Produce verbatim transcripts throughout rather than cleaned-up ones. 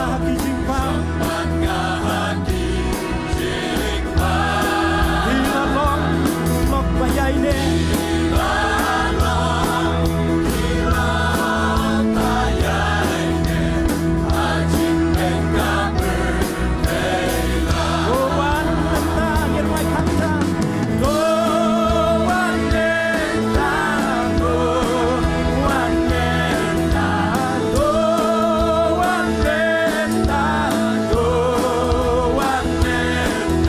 Ha ki jingpang. Ki la long, long ba ïaineh. Ko wan mynta ngin rwai khamtam. Ko wan mynta, ko wan mynta, ko wan mynta, ko wan mynta.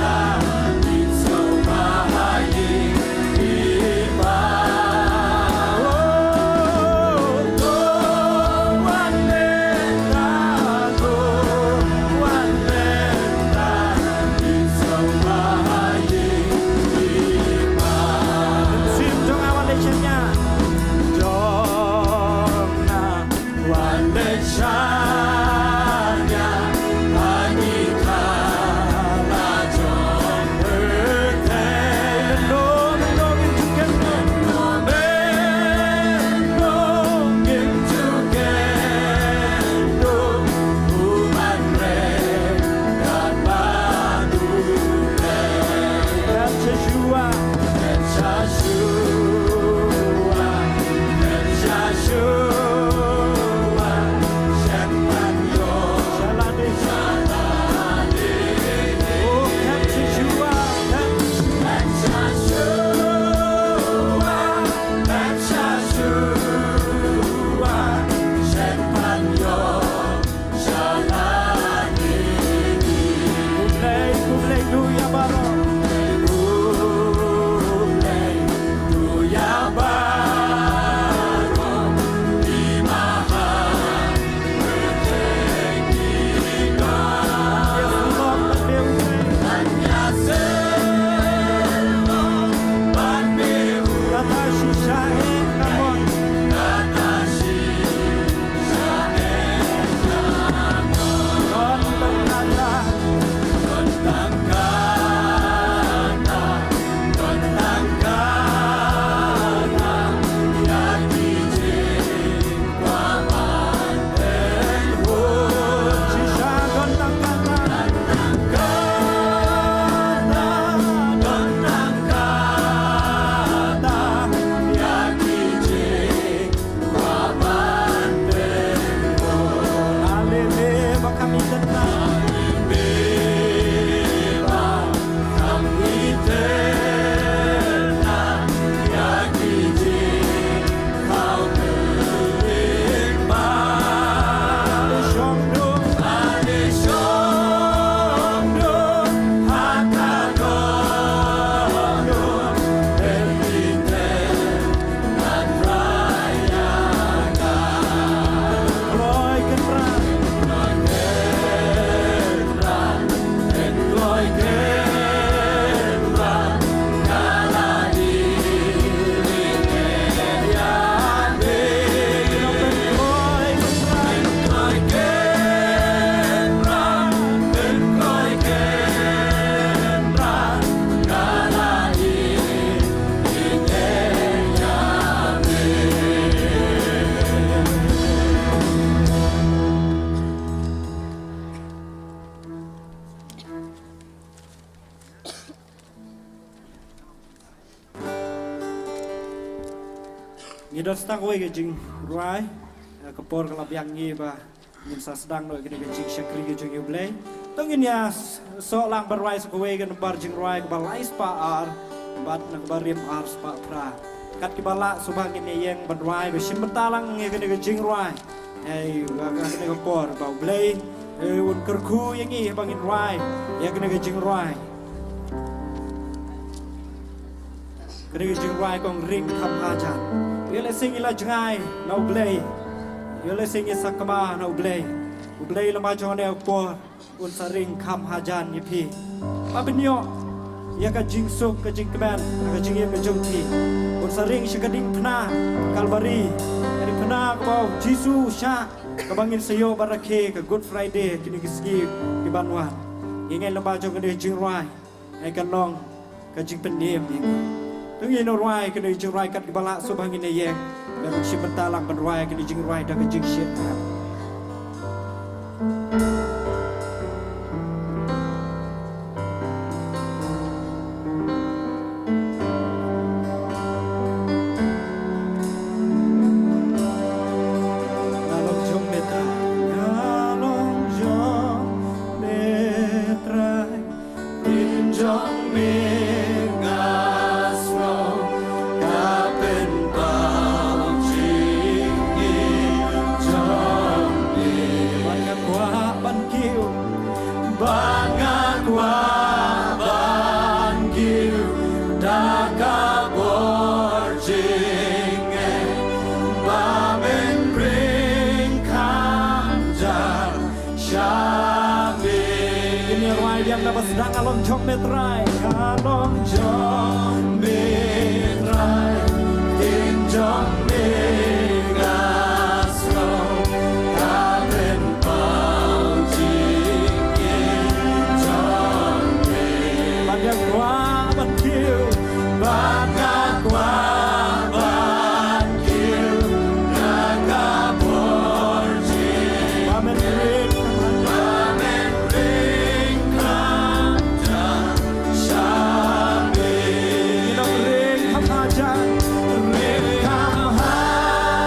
Ngi don sdang kawei ka jingrwai, eh, ka por ka la biang ngi ba ngin sa sdang noh ïa kane ka jingshakri ka jong U Blei. To ngin ïa s-, soh lang ban rwai sa kawei ka nambar jingrwai kaba lai spah ar bad na kaba rim ar spah phra. Kat kiba lah sngewbha ngin ïa ïeng ban rwai ba shim bynta lang ïa kane ka jingrwai. Hei, ba ka kane ka por ba U Blei, eh, un kyrkhu ïa ngi ba ngin rwai ïa kane ka jingrwai. Kane ka jingrwai kong Ring Kham Hajan. Ïoh lehse ngi la jngai na U Blei. Ïoh lehse ngi sakma na U Blei. U Blei lem bad jong kane ka por un sa ring kham hajan ïa phi. Ba phin ïoh ïa ka jingsuk, ka jingkmen, ka jingim ka jong phi. Un sa ring sha ka diengphna Kalbari, ka diengphna kaba u Jisu u shah, kaba ngin sa ïoh ban rakhe ka Good Friday kine ki sngi ki ban wan. Ïa ngi lem bad jong kane ka jingrwai, ai kan long ka jingpynim ïa ngi. To ngin ïa rwai kane ka jingrwai kat kiba lah sngewbha ngin ïa ïeng. Ban shim bynta lang ban rwai kane ka jingrwai da ka jingshit. Bad nga kwah ban kiew da ka bor jingeh ba men ring kham jar sha me. Ngin ïa rwai biang da ba sdang. Ka long jong me Trai, ka long jong me Trai, ktien jong me nga sngew, ka pen paw jingim jong me. Bad nga kwah ban kiew, bad nga kwah ban kiew na ka bor jingim ba men ring, ba men ring kham jar sha me. Ngin ong ring kham hajan, ring kham hajan.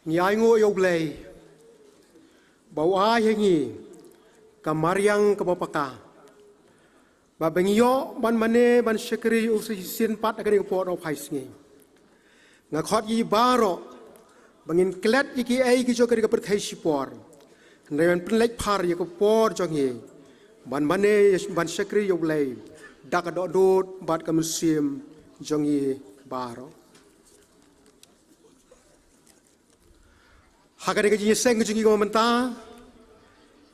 Ngi ainguh ïa U Blei ba u ai ha ngi ka mariang kaba paka, ba ban ïoh ban mane ban shakri u sa shisien pat ha kane ka por u phai sngi. Nga khot ïa baroh ba ngin klet ïa kiei ki jong kane ka pyrthei shipor, hynrei ban pynleit phar ïa ka por jong ngi ban mane ban shakri ïa U Blei da ka dohnud bad ka mynsiem jong ngi baroh. Ha kane ka jingïaseng ka jong ngi kaba mynta,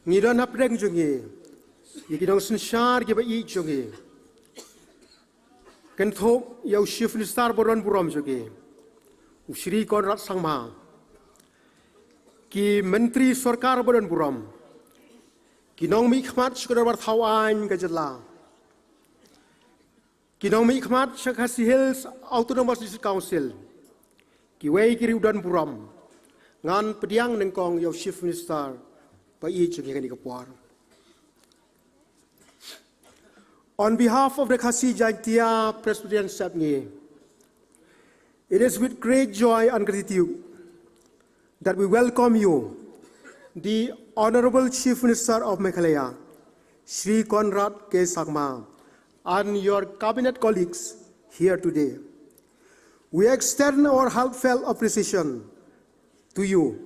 ngi don hapdeng jong ngi ïa ki nongsynshar kiba ïeit jong ngi. Kynthup ïa u Chief Minister ba don burom jong ngi, u Shri Conrad Sangma, ki Myntri Sorkar ba don burom, ki nongmihkhmat sha ka Dorbar Thaw Aiñ ka jylla, ki nongmihkhmat sha Khasi Hills Autonomous District Council, kiwei ki riew don burom. Ngan pdiang nyngkong ïa u Chief Minister ba ïeit jong ngi ha kane ka por. On behalf of the Khasi Jaintia Presbyterian Sepngi, it is with great joy and gratitude that we welcome you, the Honorable Chief Minister of Meghalaya, Shri Conrad K Sangma, and your cabinet colleagues here today. We extend our heartfelt appreciation to you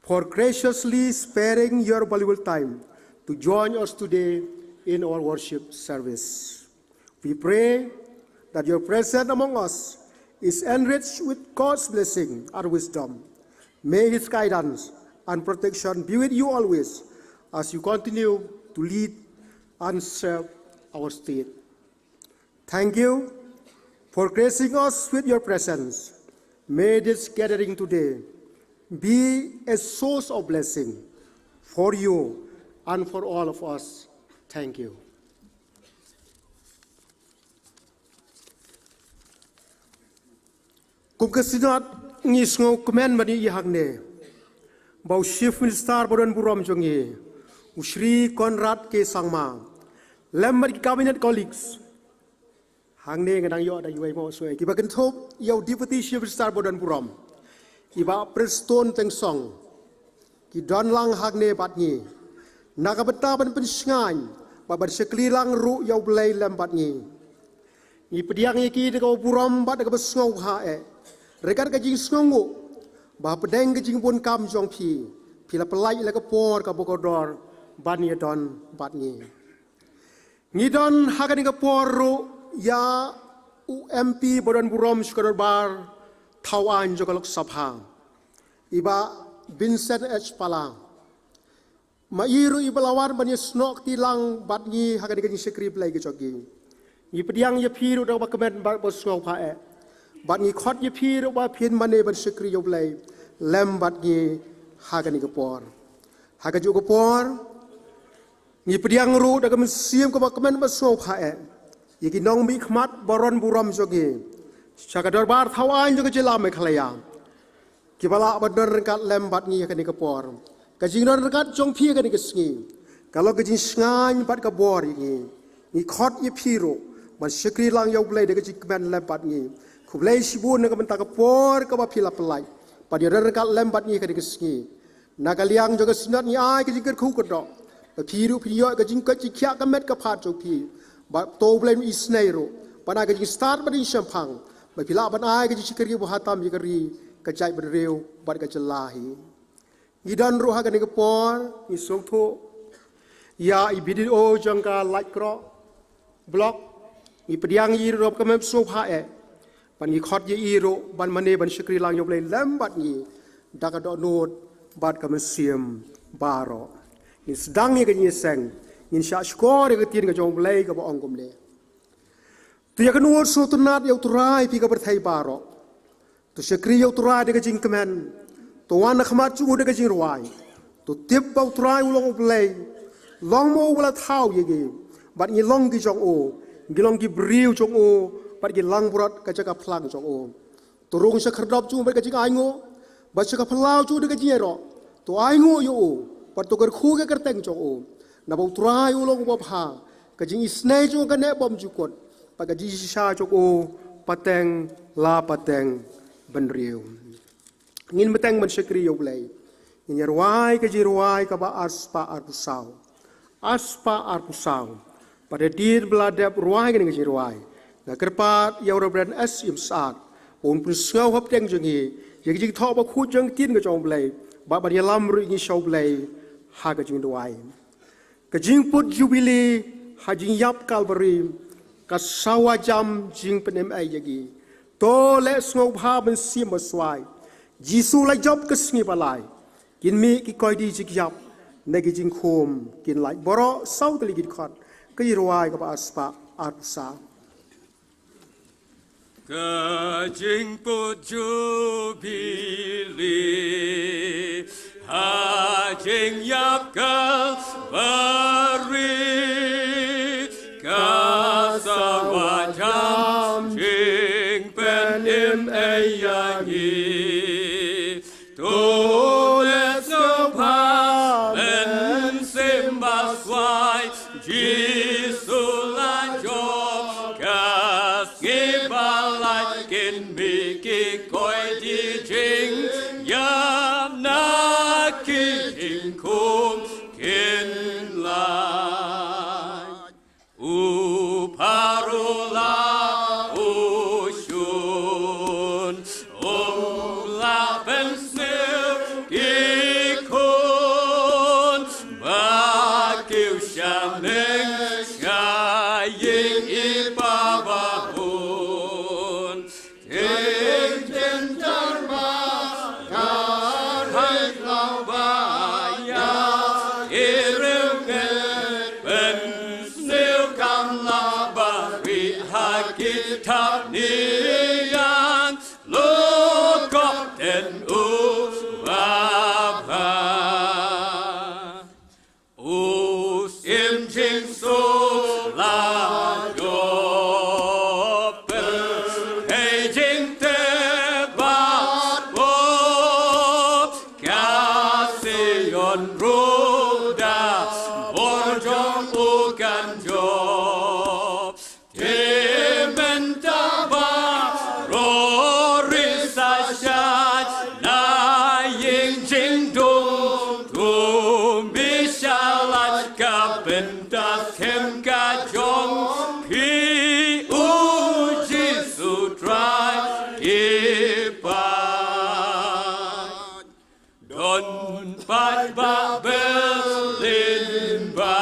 for graciously sparing your valuable time to join us today in our worship service. We pray that your presence among us is enriched with God's blessing and wisdom. May His guidance and protection be with you always as you continue to lead and serve our state. Thank you for gracing us with your presence. May this gathering today be a source of blessing for you and for all of us. Thank you. Kum ka Synod ngi sngewkmen ban ïohi hangne ba u Chief Minister ba don burom jong ngi, u Shri Conrad K Sangma, lem bad ki cabinet colleagues, hangne nga dang ïoh da iwei mo sngewbha kiba kynthup ïa u Deputy Chief Minister ba don burom, i Bah Prestone Tynsong, ki don lang hangne bad ngi na ka bynta ban pynshngaiñ bad ban shakri lang ruh ïa U Blei lem bad ngi. Ngi pdiang ïa ki da kaba burom bad da kaba sngewbha eh, ryngkat ka jingsngewnguh ba hapdeng ka jingbun kam jong phi, phi la pynlait la ka por kaba kordor ban ïadon bad ngi. Ngi don ha kane ka por ruh ïa u M P ba don burom sha ka Dorbar Thaw Aiñ jong ka Lok Sabha, i Bah Vincent H Pala. Ma i ruh iba la wan ban ïasnoh kti lang bad ngi ha kane ka jingshakri Blei ka jong ngi. Ngi pdiang ïa phi ruh da kaba kmen bad ba sngewbha eh, bad ngi khot ïa phi ruh ba phin mane ban shakri ïa U Blei lem bad ngi ha kane ka por. Ha kajuh ka por ngi pdiang ruh da ka mynsiem kaba kmen ba sngewbha eh ïa ki nongmihkhmat ba don burom jong ngi sha ka Dorbar Thaw Aiñ jong ka jylla Meghalaya, kiba lah ban don ryngkat lem bad ngi ha kane ka por. Ka jingdon ryngkat jong phi ha kane ka sngi ka long ka jingshngaiñ bad ka bor ïa ngi. Ngi khot ïa phi ruh ban shakri lang ïa U Blei da ka jingkmen lem bad ngi. Khublei shibun na ka bynta ka por kaba phi la pynlait ban ïadon ryngkat lem bad ngi ha kane ka sngi. Na ka liang jong ka Synod ngi ai ka jingkyrkhu kyrdoh ba phi ruh phin ïoh ka jingkoit jingkhiah ka met ka phad jong phi, bad to U Blei un isynei ruh ban ai ka jingstad bad jingshemphang ba phi lah ban ai ka jingshakri bha tam ïa ka ri, ka jaitbynriew bad ka jylla hi. Ngi don ruh ha kane ka por ngi sngewthuh ïa i B D O jong ka Laitkroh Block. Ngi pdiang ïa i ruh da kaba kmen sngewbha eh, bad ngi khot ïa i ruh ban mane ban shakri lang ïa U Blei lem bad ngi da ka dohnud bad ka mynsiem baroh. Ngin sdang ïa ka jingïaseng, ngin shah shkor ïa ka ktien ka jong U Blei kaba ong kumne. To ïa kynnoh sngewtynnat ïa U Trai phi ka pyrthei baroh. To shakri ïa U Trai da ka jingkmen. To wan ha khmat jong u da ka jingrwai. To tip ba U Trai u long U Blei. Long mo uba la thaw ïa ngi, bad ngi long ki jong u. Ngi long ki briew jong u bad ngi langbrot ka jaka phlang jong u. To rung sha khyrdop jong u bad ka jingainguh, bad sha ka phyllaw jong u da ka jingïaroh. To ainguh ïa u bad to kyrkhu ïa ka kyrteng jong u. Naba U Trai u long uba bha, ka jingisynei jong u ka neh bymjukut, bad ka jingshisha jong u pateng la pateng bynriew. Ngin bteng ban shakri ïa U Blei. Ngin ïa rwai ka jingrwai kaba arspah arphew saw. Arspah arphew saw. Bad hadien ba la dep rwai kane ka jingrwai, nga kyrpad ïa u Reverend S Imsad, un pynsngew hapdeng jong ngi ïa ka jingthoh bakhuid jong ka ktien ka jong U Blei, bad ban ïalam ruh ïa ngi sha U Blei ha ka jingduwai. Ka jingput Jubili ha jingïap Kalbari, ka sawa jam jingpynim ei ïa ngi. To leh sngewbha mynsiem baswai. Jisu la jop ka sngi ba lai. Kin mih ki koidi jingïap na ki jingkhum kin lait baroh saw tylli ki dkhot. Ka jingrwai kaba arspah arphew saw. Ka jingput Jubili ha jingïap Kalbari, ka sawa jam jingpynim ei ïa ngi. To leh sngewbha mynsiem baswai, Jisu la jop ka sngi ba lai, kin mih ki koidi jingïap na ki jingkhum kin lait. U Pharaoh la u shun, um lah pynsniew ki khun ba kiew sha meng sha ïing i pa ba hun. Jingtyntar ba ka ri la ba ïa i riewngeit, pynsniew kam la ba ri ha ki thapniang, lukop ten u ba bha. U Syiem Jingsuk la jop, pyrthei jingtep bad buh, ka Sion ruh da bor jong u kan jop. Te mynta baroh ri sa shait na ïing jingdum, to mih sha lait ka bynta skhem ka jong phi, U Jisu Trai ki paid. Don paidbah Berlin ba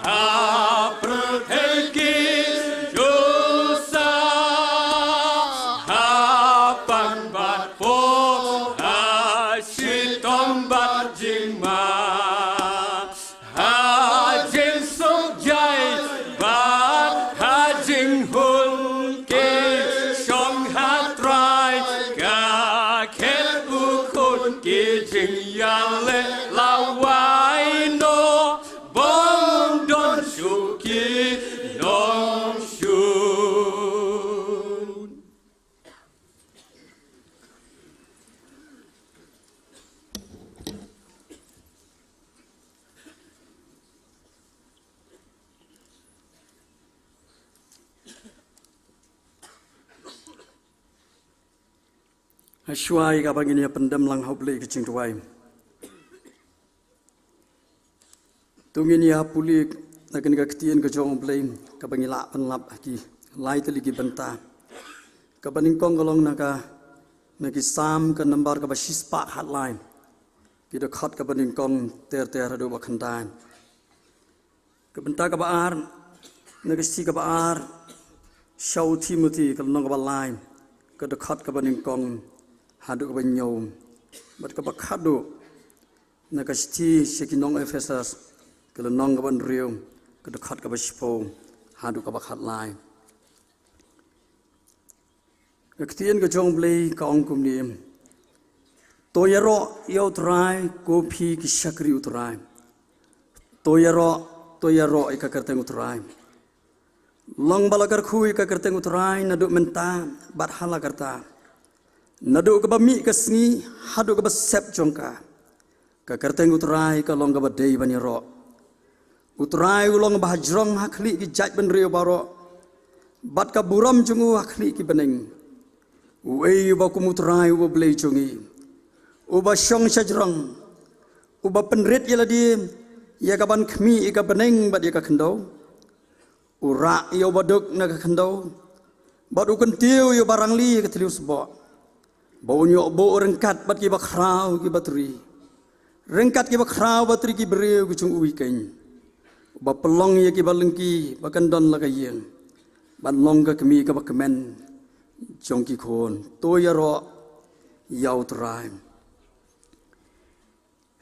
ha pyrthei ki ju sah, ha pan bad pop, ha shitom bad jingma. Ha jingsuk jait bad ha jinghun ki shong ha Trai, ka khet u khun ki jingïaleh lawei noh, bym don shuh ki nongshun. Hashwa ïa kaba ngin ïa pyndem lang ha U Blei ka jingduwai, to ngin ïa pule na kane ka ktien ka jong U Blei kaba ngi lah ban lap ha ki lai tylli ki bynta. Kaba nyngkong ka long na ka, na ki Salm ka nambar kaba shispah khatlai, ki dkhot kaba nyngkong ter ter haduh ba khyndai. Ka bynta kaba ar, na ka shithi kaba ar sha u Timothi ka lynnong kaba lai, ka dkhot kaba nyngkong haduh kaba hynñiew. Bad kaba khatduh, na ka shithi sha ki nong Ephesus ka lynnong kaba hynriew, ka dkhot kaba shiphew haduh kaba khatlai. Ka ktien ka jong U Blei ka ong kumne: To ïaroh ïa U Trai, ko phi ki shakri U Trai. To ïaroh, to ïaroh ïa ka kyrteng U Trai. Long ba la kyrkhu ïa ka kyrteng U Trai naduh mynta bad ha la karta, naduh kaba mih ka sngi haduh kaba sep jong ka. Ka kyrteng U Trai ka long kaba dei ban ïaroh. U Trai u long ba hajrong ha khlieh ki jaitbynriew baroh, bad ka burom jong u ha khlieh ki bneng. Uei uba kum U Trai uba Blei jong ngi, uba shong shajrong, uba pynrit ïa lade ïa ka ban khmih ïa ka bneng bad ïa ka khyndew, u rah ïa uba duk na ka khyndew, bad u kyntiew ïa uba rangli ïa ka thliew sboh, ba un ïoh buh ryngkat bad kiba khraw kiba tri, ryngkat kiba khraw ba tri ki briew ki jong u ïa keiñ, uba pynlong ïa kiba lyngkhi ba kan don la ka ïing, ban long ka kmie kaba kmen jong ki khun. To ïaroh ïa U Trai.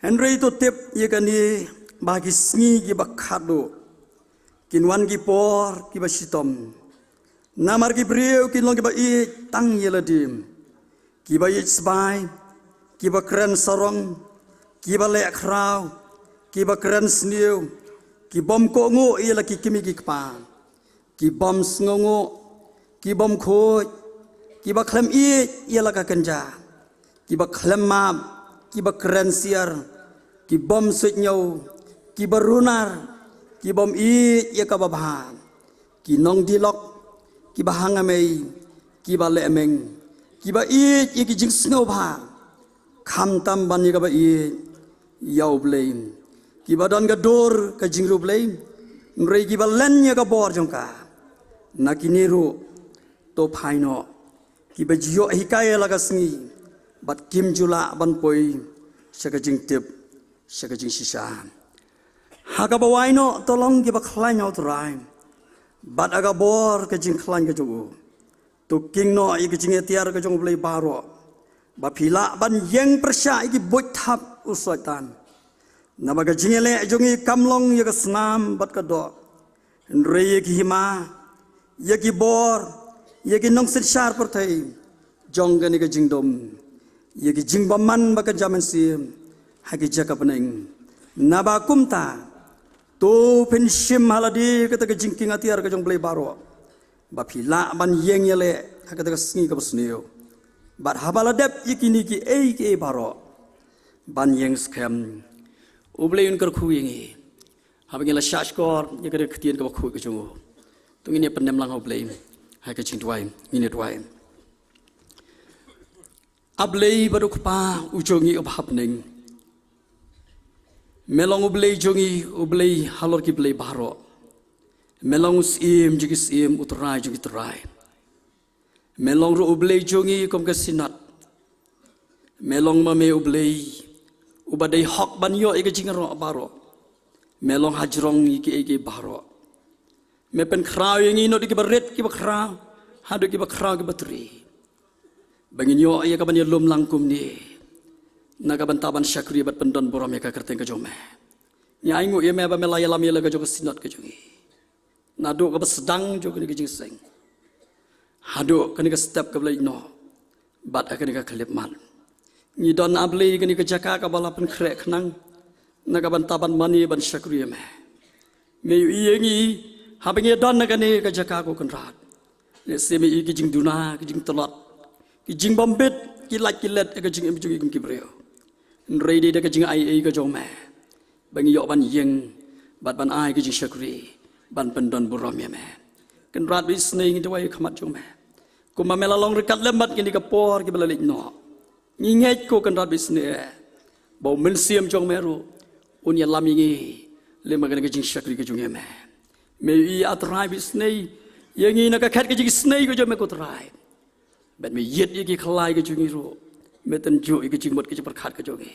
Hynrei to tip ïa kane, ba ki sngi kiba khatduh kin wan ki por kiba shitom. Namar ki briew kin long kiba ïeit tang ïa lade, kiba ïeit sbai, kiba kren sarong, kiba leh khraw, kiba kren sniew, ki bym kohnguh ïa la ki kmie ki kpa, ki bym sngewnguh, ki bym khuid, kiba khlem ïeit ïa la ka kynja, kiba khlem map, kiba kren siar, ki bym suidñiew, kiba runar, ki bym ïeit ïa kaba bha, ki nongdih lok, kiba hangamei, kiba lehmeng, kiba ïeit ïa ki jingsngewbha, khamtam ban ïa kaba ïeit ïa U Blei, kiba don ka dur ka jingriewblei, hynrei kiba len ïa ka bor jong ka. Na kine ruh to phai noh, kiba ju ïoh hikai ïa la ka sngi, bad kim ju lah ban poi sha ka jingtip, sha ka jingshisha. Ha kaba wai noh to long kiba khlaiñ ha U Trai, bad ha ka bor ka jingkhlaiñ ka jong u. To king noh ïa ka jingïatiar ka jong U Blei baroh, ba phi lah ban ïeng pyrshah ïa ki buit thap u Soitan. Naba ka jingïaleh jong ngi kam long ïa ka snam bad ka doh, hynrei ïa ki hima, ïa ki bor, ïa ki nongsynshar pyrthei jong kane ka jingdum, ïa ki jingbymman ba kynja mynsiem ha ki jaka bneng. Naba kumta, to phin shim ha lade kata ka jingking atiar ka jong U Blei baroh, ba phi lah ban ïeng ïaleh ha kata ka sngi kaba sniew, bad haba la dep ïa kine kiei kiei baroh, ban ïeng skhem. U Blei un kyrkhu ïa ngi haba ngi la shah shkor ïa ka ktien kaba khuid ka jong u. To ngin ïa pyndem lang ha U Blei ha ka jingduwai, ngin ïa duwai. A Blei bad U Kpa u jong ngi uba ha bneng, me long U Blei jong ngi, U Blei halor ki blei baroh. Me long U Syiem jong ki syiem, U Trai jong ki trai. Me long ruh U Blei jong ngi kum ka Synod. Me long ma me U Blei uba dei hok ban ïoh ïa ka jingïaroh baroh. Me long hajrong ïa kiei kiei baroh. Me pynkhraw ïa ngi naduh kiba rit kiba khraw haduh kiba khraw kiba tri, ba ngin ïoh ïa ka ban ïalum lang kumne na ka bynta ban shakri bad pyndon burom ïa ka kyrteng ka jong me. Ngi ainguh ïa me ba me la ïalam ïa la ka jong ka Synod ka jong ngi, naduh kaba sdang jong kane ka jingseng haduh kane ka step kaba la leit noh, bad ha kane ka khyllipmat. Ngi don, A Blei, kane ka jaka kaba la pynkhreh khnang na ka bynta ban mane ban shakri ïa me. Me ïohi ïa ngi haba ngi don ha kane ka jaka, ko Kynrad. Lehse me ïohi ki jingduna, ki jingtlot, ki jingbym bit, ki lait ki let ha ka jingim jong ngi kum ki briew. Hynrei dei da ka jingaiei ka jong me ba ngi ïoh ban ïeng bad ban ai ka jingshakri ban pyndon burom ïa me. Kynrad ba isynei, ngi duwai ha khmat jong me, kumba me la long ryngkat lem bad kine ki por kiba la leit noh, ngi ngeit, ko Kynrad ba isynei, ba U Mynsiem jong me ruh un ïalam ïa ngi lem ha kane ka jingshakri ka jong ngi ïa me. Me ïohi, A Trai ba isynei, ïa ngi na ka khet ka jingisynei ka jong me, ko Trai. Bad me ïit ïa ki khlai ka jong ngi ruh, me tynjuh ïa ka jingmut ka jingpyrkhat ka jong ngi.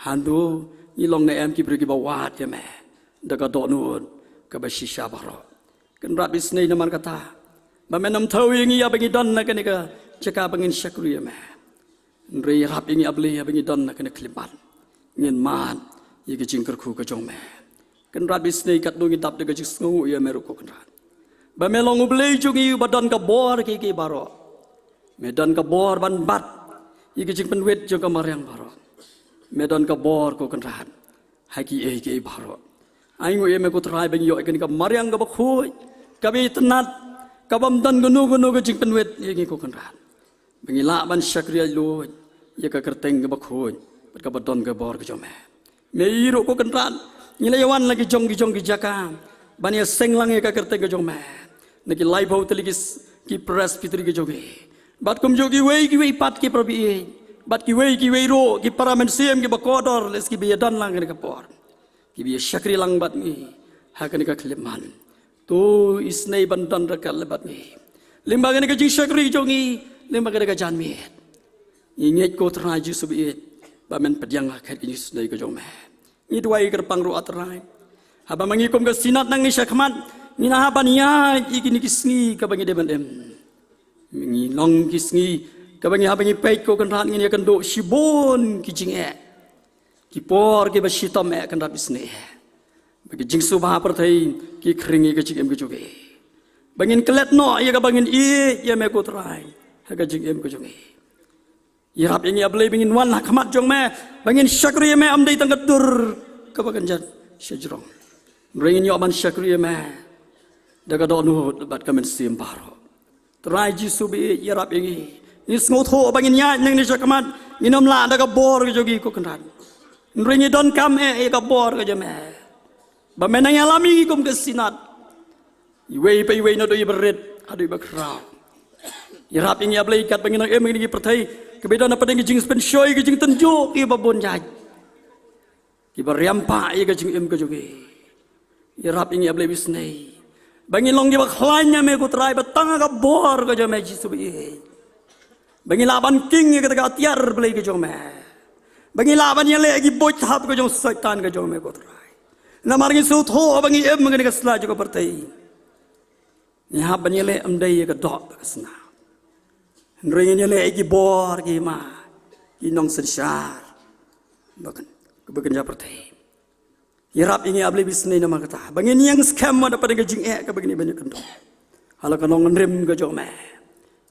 Haduh ngi long ne em ki briew kiba wad ïa me da ka dohnud kaba shisha baroh. Kynrad ba isynei, namar kata ba men ym thew ïa ngi haba ngi don ha kane ka jaka ba ngin shakri ïa me. Hynrei ïarap ïa ngi, A Blei, haba ngi don ha kane ka khyllipmat ngin mad ïa ka jingkyrkhu ka jong me. Kynrad ba isynei, katno ngi dap da ka jingsngewnguh ïa me ruh, ko Kynrad, ba me long U Blei jong ngi uba don ka bor kiei kiei baroh. Me don ka bor ban bat ïa ka jingpynwit jong ka mariang baroh. Me don ka bor, ko Kynrad, ha kiei kiei baroh. Ainguh ïa me, ko Trai, ba ngi ïoh ïa kane ka mariang kaba khuid, kaba itynnad, kabym don kano kano ka jingpynwit ïa ngi, ko Kynrad, ba ngi lah ban shakri lut ïa ka kyrteng kaba khuid bad kaba don ka bor ka jong me. Me ïohi ruh, ko Kynrad, ngi la ïa wan la ki jong ki jong ki jaka ban ïaseng lang ïa ka kyrteng ka jong me, na ki laiphew tylli ki s-, ki presbytery ka jong ngi, Bad kumjuh kiwei kiwei pat ki para baieit, bad kiwei kiwei ruh ki para mynsiem kiba kordor, lehse kiba ïadon lang kane ka por, kiba ïa shakri lang bad ngi ha kane ka khyllipmat. To isynei ban don ryngkat lem bad ngi lyngba kane ka jingshakri jong ngi, lyngba kane ka janmiet. Ngi ngeit ko Trai Jisu baieit ba men pdiang ha kane ka jingisynei ka jong me. Ngi duwai kyrpang ruh, ah Trai, haba ma ngi kum ka Synod nang ngi shakhmat, ngin hap ban ïaid ïa kine ki sngi kaba ngi dei ban im. Ngi long ki sngi kaba ngi, haba ngi peit ko Kynrad, ngin ïakynduh shibun ki jingeh, ki por kiba shitom eh Kynrad, isynei eh ba ki jingsngewbha pyrthei ki khring ïa ka jingim ka jong ngi, ba ngin klet noh ïa kaba ngin ïeit ïa me ko Trai ha ka jingim ka jong ngi. Ïarap ïa ngi, ah Blei, ba ngin wan ha khmat jong me, ba ngin shakri ïa me, ym dei tang ka dur kaba kynjat shajrong, hynrei ngin ïoh ban shakri ïa me da ka dohnud bad ka mynsiem baroh. Trai Jisu baieit, ïarap ïa ngi. Ngi sngewthuh ba ngin ïaid nangne shakhmat, ngin ym lah da ka bor ka jong ngi ko Kynrad, hynrei ngi donkam eh ïa ka bor ka jong me, ba me nang ïalam ïa ngi kum ka Synod, iwei pa iwei, naduh iba rit haduh iba khraw. Ïarap ïa ngi, ah Blei, katba ngi nang im ha kine ki pyrthei kiba don hapdeng ki jingpynshoi, ki jingtynjuh kiba bun jait, kiba riam pah ïa ka jingim ka jong ngi. Ïarap ïa ngi, ah Blei, isynei ba ngin long kiba khlaiñ ïa me ko Trai, ba tang ka bor ka jong me Jisu baieit, ba ngi lah ban king ïa kata ka atiar Blei ka jong me, ba ngi lah ban ïaleh ïa ki buit hap ka jong Soitan ka jong me ko Trai. Namar ngi sngewthuh ba ngi im ha kane ka sla jong ka pyrthei, ngi hap ban ïaleh ym dei ïa ka doh bad ka snam, hynrei ngin ïaleh ïa ki bor, ki hima, ki nongsynshar ba kyn, ba kynja pyrthei. Ïarap ïa ngi, ah Blei, isynei namar kata, ba ngin ïeng skhem wat hapdeng ka jingeh kaba ngin ïa ban ïakynduh ha la ka nongrim ka jong me,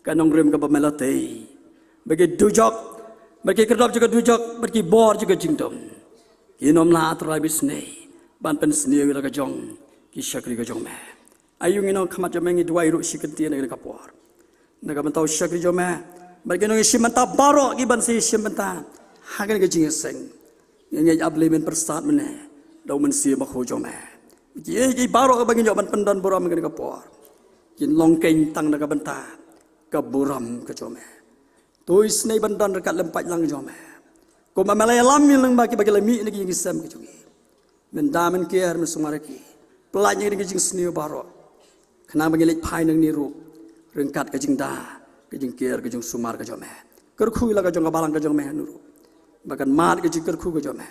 ka nongrim kaba me la tei, ba ki dujok, ba ki khyrdop jong ka dujok, ba ki bor jong ka jingdum, kin ym lah, ah Trai, isynei ban pynsniew ïa la ka jong ki shakri ka jong me. Aïu, ngi nang ha khmat jong me, ngi duwai ruh shi kyntien ha kane ka por na ka bynta u shakri jong me bad ki nongïashim bynta baroh kiban sa ïashim bynta ha kane ka jingïaseng. Ngi ngeit, ah Blei, men pyrsad mynne da u Mynsiem Bakhuid jong me, kiei kiei baroh kaba ngin ïoh ban pyndon burom ha kane ka por, kin long keiñ tang na ka bynta ka burom ka jong me. To isynei ban don ryngkat lem paidlang jong me, kumba me la ïalam ïa lade kiba ki la mih na ki ïing ki sem ki jong ngi. Men da, men ker, men sumar ïa ki. Pyllait ïa ki jingsniew baroh, khnang ba ngin leit phai nangne ruh ryngkat ka jingda, ka jingker, ka jingsumar ka jong me. Kyrkhu ïa la ka jong ka balang ka jong me hangne ruh, ba kan mad ka jingkyrkhu ka jong me.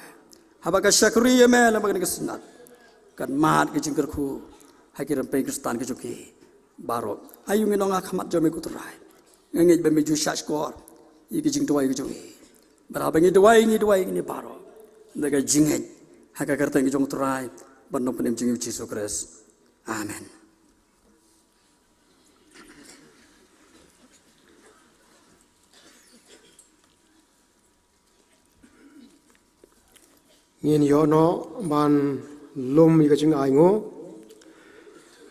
Haba ka shakri ïa me lyngba kane ka Synod, kan mad ka jingkyrkhu ha ki rympei Khristan ka jong ki baroh. Aïu, ngi nang ha khmat jong me ko Trai, ngi ngeit ba me ju shahshkor ïa ki jingduwai ka jong ngi. Bad haba ngi duwai, ngi duwai ïa kine baroh da ka jingngeit ha ka kyrteng ka jong u Trai bad Nongpynim jong ngi u Jisu Khrist. Amen. Ngin ïoh noh ban lum ïa ka jingainguh.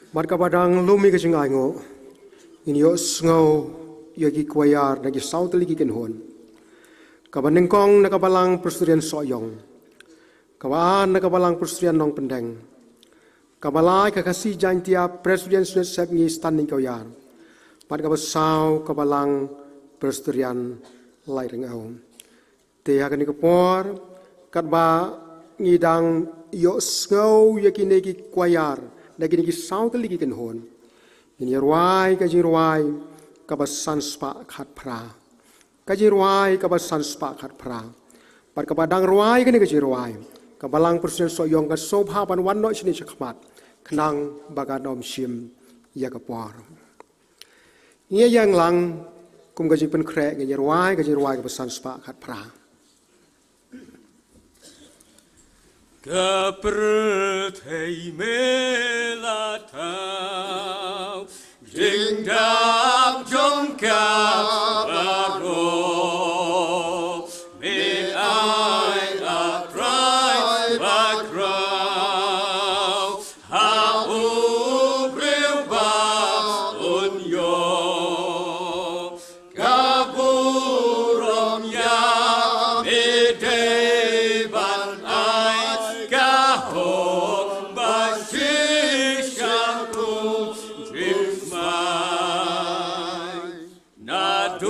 Bad kaba dang lum ïa ka jingainguh, ngin ïohsngew ïa ki choir na ki saw tylli ki kynhun. Kaba nyngkong na ka Balang Presbyterian Sohiong, kaba ar na ka Balang Presbyterian Nongpyndeng, kaba lai ka Khasi Jaintia Presbyterian Synod Sepngi Standing Choir, bad kaba saw ka Balang Presbyterian Laitryngew. Te ha kane ka por, katba ngi dang ïohsngew ïa kine ki choir na kine ki saw tylli ki kynhun, ngin ïa rwai ka jingrwai kaba san spah khatphra. Ka jingrwai kaba san spah khatphra. Bad kaba dang rwai kane ka jingrwai, ka Balang Presbyterian Sohiong kan sngewbha ban wan noh shane shakhmat, khnang ba kan ym shim ïa ka por. Ngi ïeng lang kum ka jingpynkhreh, ngin ïa rwai ka jingrwai kaba san spah khatphra. Ka pyrthei me la thaw, jingdap jong ka baroh, me ai, ah Trai, ba khraw ha u briew ba un ïoh ka burom ïa me, dei ban ai ka hok ba shisha kum jingsmai. Naduh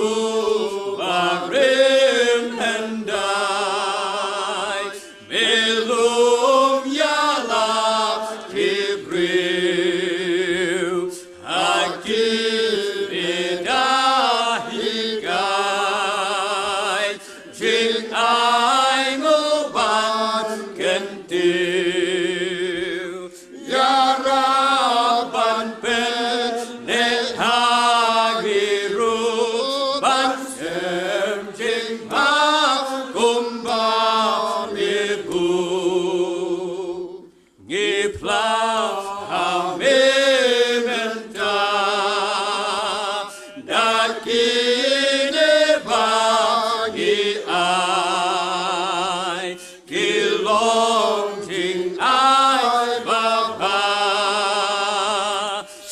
Ong jingai ba bha,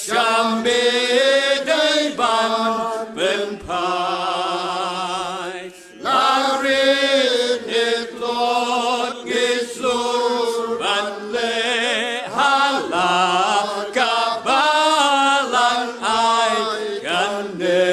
sha me dei ban pynphai. La rit ne tlot ngi sngewsih ban leh ha la ka balang ai kane.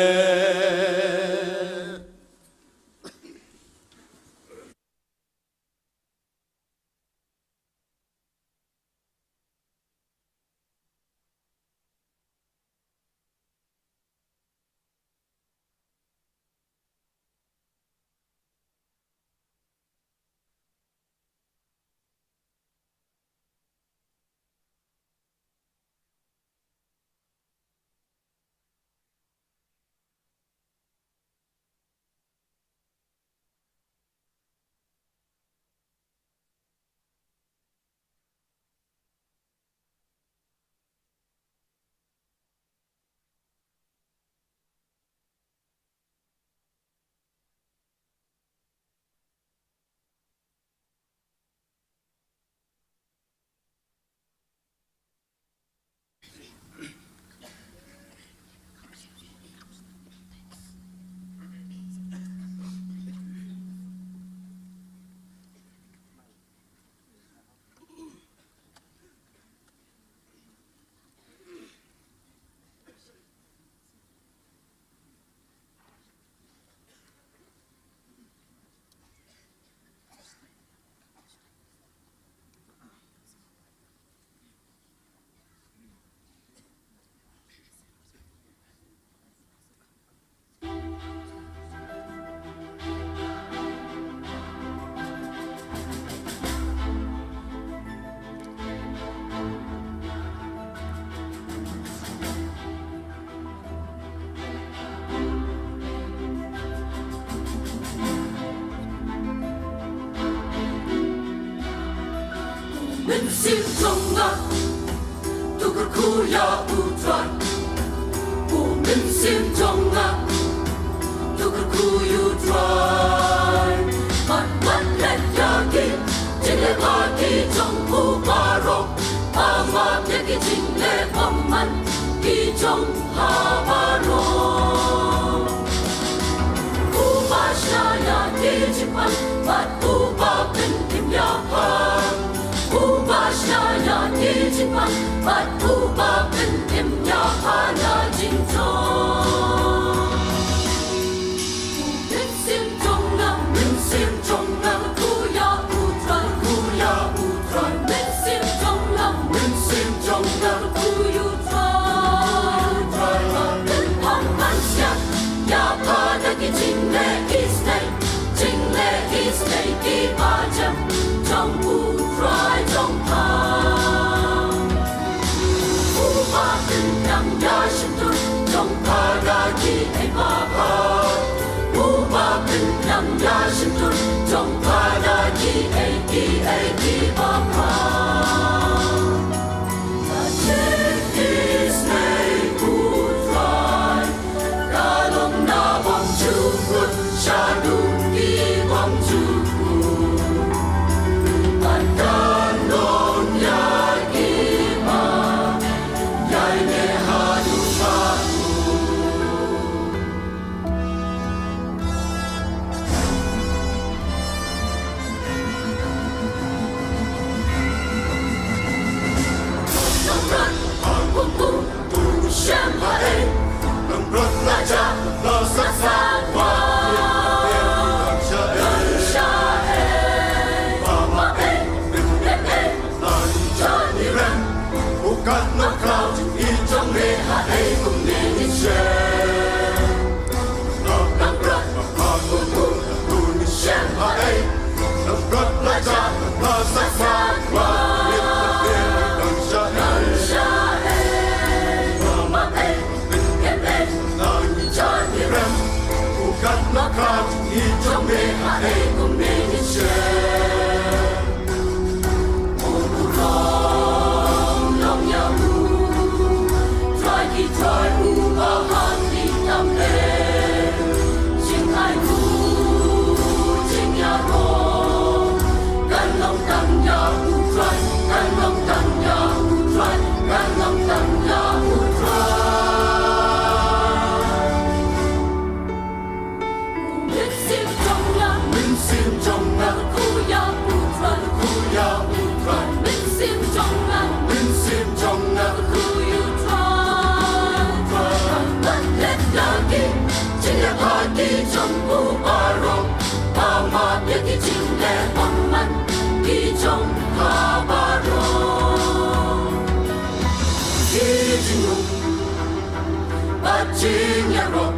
Mynsiem jong nga, to kyrkhu ïa U Trai. U mynsiem jong nga, to kyrkhu ïa U Trai. Mat mat leh ïa ki jingleh bha ki jong u baroh. Ba map ïa ki jingleh bymman ki jong ha baroh. Uba shna ïa ki jingpang bad uba pynkim ïa pha. Uba shna ïa ki jingpang bad uba pynkim ïa pha na jingjop. Mynsiem jong nga, mynsiem jong nga, kyrkhu ïa U Trai, kyrkhu ïa U Trai. Mynsiem jong nga, mynsiem jong nga, kyrkhu ïa U Trai. Pynpang ban siat ïa pha na ki jingleh isynei, jingleh isynei kiba jem jong U Trai jong pha. Uba pynbiang ïa shyntur jong pha da kiei ba bha. Uba pynbiang ïa shyntur jong pha da kiei kiei kiba bha. Ka jingisynei U Trai ka long na bym ju kut shaduh ki bym ju kut. Bad kan long ïa kiba ïaineh haduh ba kut. Nongrot, kum kum, shem haei. Nongrot la jah, la sah sah wai. Nong shaei, ba map ei, nong rem ei. Nong jan ngi rem, u kat nongkhlaw jingïeit jong me haei kumne ngin shem. Nongrot, nongrot, kum kum, kum kum ngin shem haei. Nongrot la jah, la sah sah wai. Nong shaei, ba map ei, nong rem ei. Nong jan ngi rem, u kat nongkhlaw jingïeit jong me haei kumne ngin shem. U burom long ïa U Trai ki trai, uba ha khlieh tam leh. Jingai ruh, jingïaroh kan long tang ïa Jingïaroh,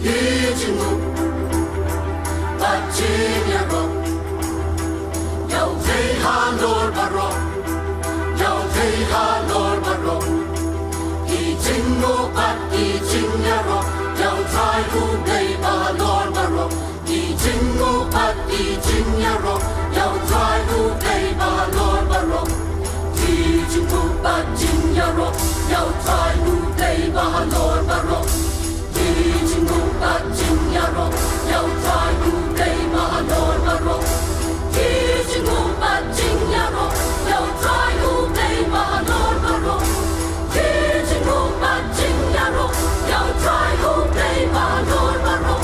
ki jingmut bad jingïaroh, ïa U Blei halor baroh, ïa U Blei halor baroh. Ki jingmut bad ki jingïaroh, ïa U Trai U Blei ba halor baroh. Ki jingmut bad ki jingïaroh, ïa U Trai U Blei ba halor baroh. Ki jingmut bad jingïaroh, ïa U Trai U Blei ba halor baroh. Ki jingmut bad jingïaroh, ïa U Trai U Blei ba halor baroh. Ki jingmut bad jingïaroh, ïa U Trai U Blei ba halor baroh. Ki jingmut bad jingïaroh, ïa U Trai U Blei ba halor baroh.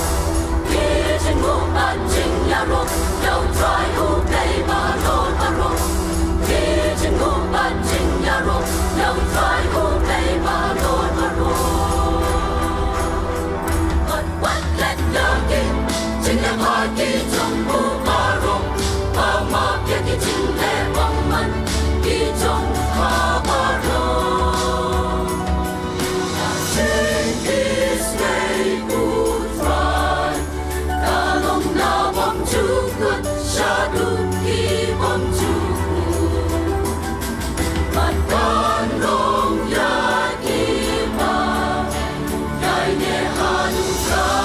Ki jingmut bad jingïaroh, ïa U Trai U Blei ba halor baroh. Ki jingmut bad jingïaroh, ïa U Trai U Blei ba halor baroh. Wat, wat leh ïa ki jingleh bha ki jong u baroh, ba map ïa ki jingleh bymman ki jong ka baroh. Jingkit ïa U Trai, ka long na bymjukut shaduh ki bymjukut. Bad kan long ïa ki ba ïaineh haduh kaba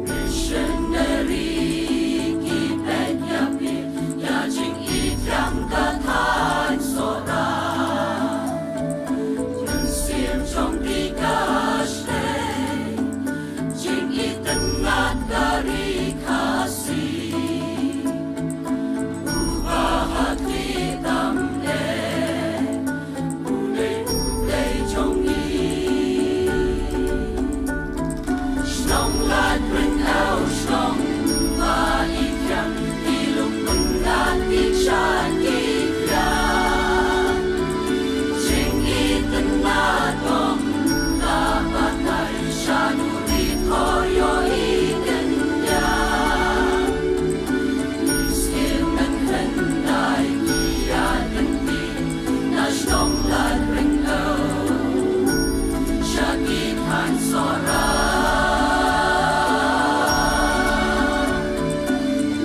Missionary ki peit ïa phi, ïa jingïeit jong ka thaiñ Sohra. Mynsiem jong phi ka shlei, jingïeit tyngad ka ri Khasi. Uba ha khlieh tam eh, U Blei, U Blei jong ngi. Shnong Laitryngew, shnong ba i thiang, i lum pyndap, i shad i thiang. Jingïeit tyngad ym lah batai, shaduh ri khor ïohi kyndiang. Ki skhem ban khyndai ki ïaid lynti na shnong Laitryngew sha ki thaiñ Sohra.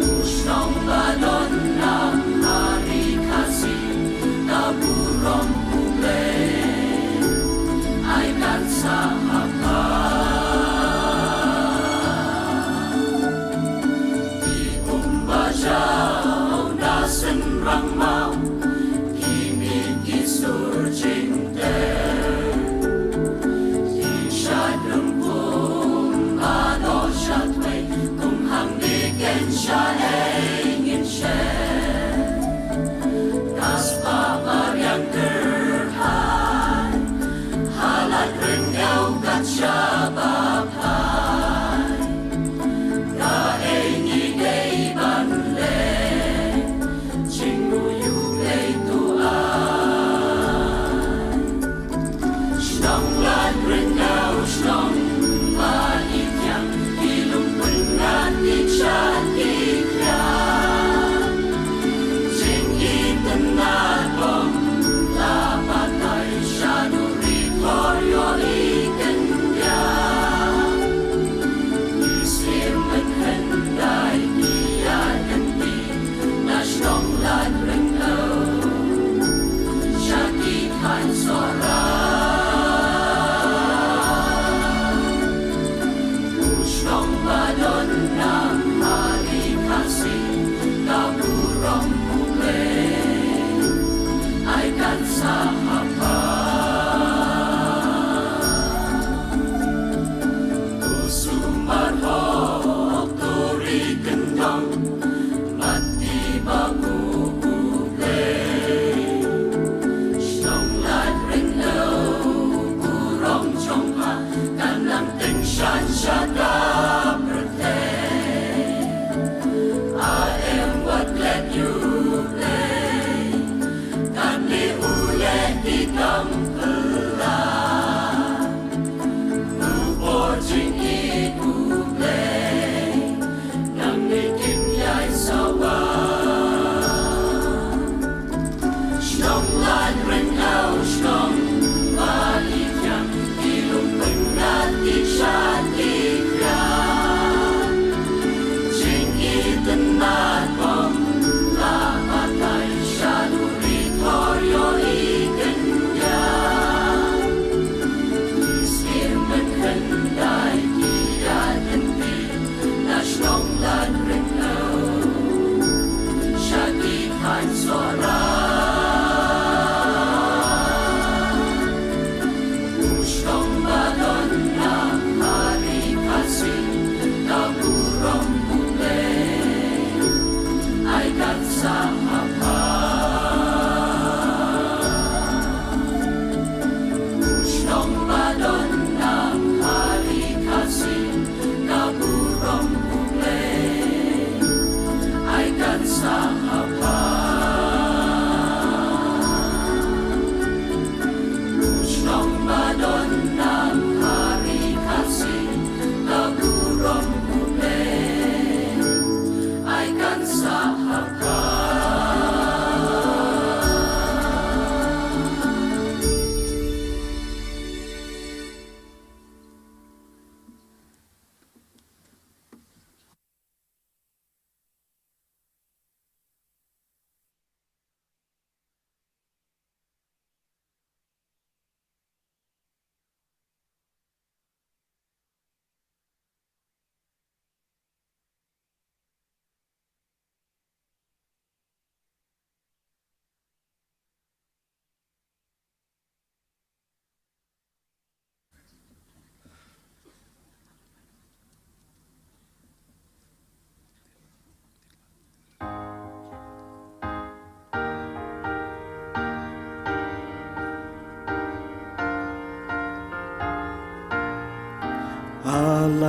U shnong ba don nam ha ri Khasi, ka burom U Blei ai kan sah ha pha. Ki um ba jaw na synrang maw, ki mih ki sur jingtep. Ki shait rympung ba doh sha thwei, kum hangne keiñ shaei ngin shem. Ka spah mariang kyrhai ha Laitryngew kat shaba phai. Kaei ngi dei ban leh, jingmut U Blei to ai.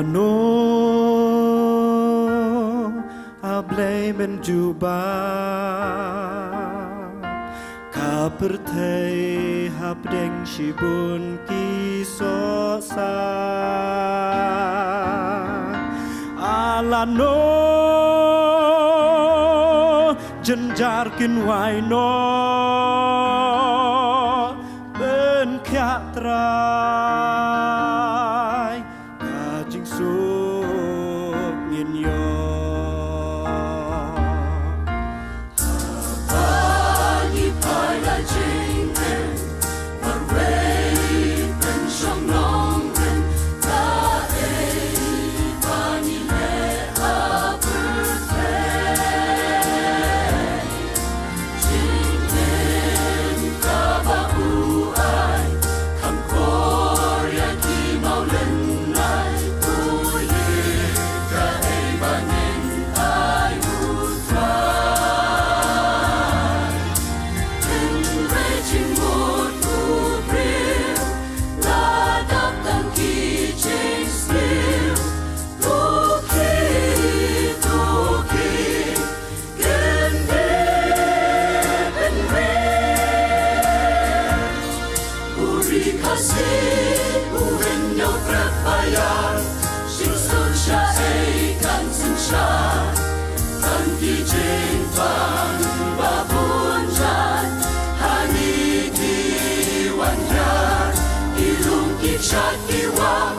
No, a Blei mynjubab ka pyrthei hapdeng shibun ki sohsa. A lano jynjar kin wai noh, pynkhiah Trai, ka jingsuk ngin ïoh. Ba ngi phai la jingim, marwei pynshong nongrim, kaei ba ngi leh ha pyrthei. Jingim kaba u ai, kham kor ïa ki mawlynnai, u ïeit kaei ba ngin ai u Trai. Hynrei jingmut u briew la dap tang ki jingsniew, to khie, to khie, kyndit pynrit. U ri Khasi, u hynñiew trep ba ïar, jingsuk shaei kan synshar. Tang ki jingpang ba bun jait ha ngi ki wan hiar, ki lum ki kshaid ki wah,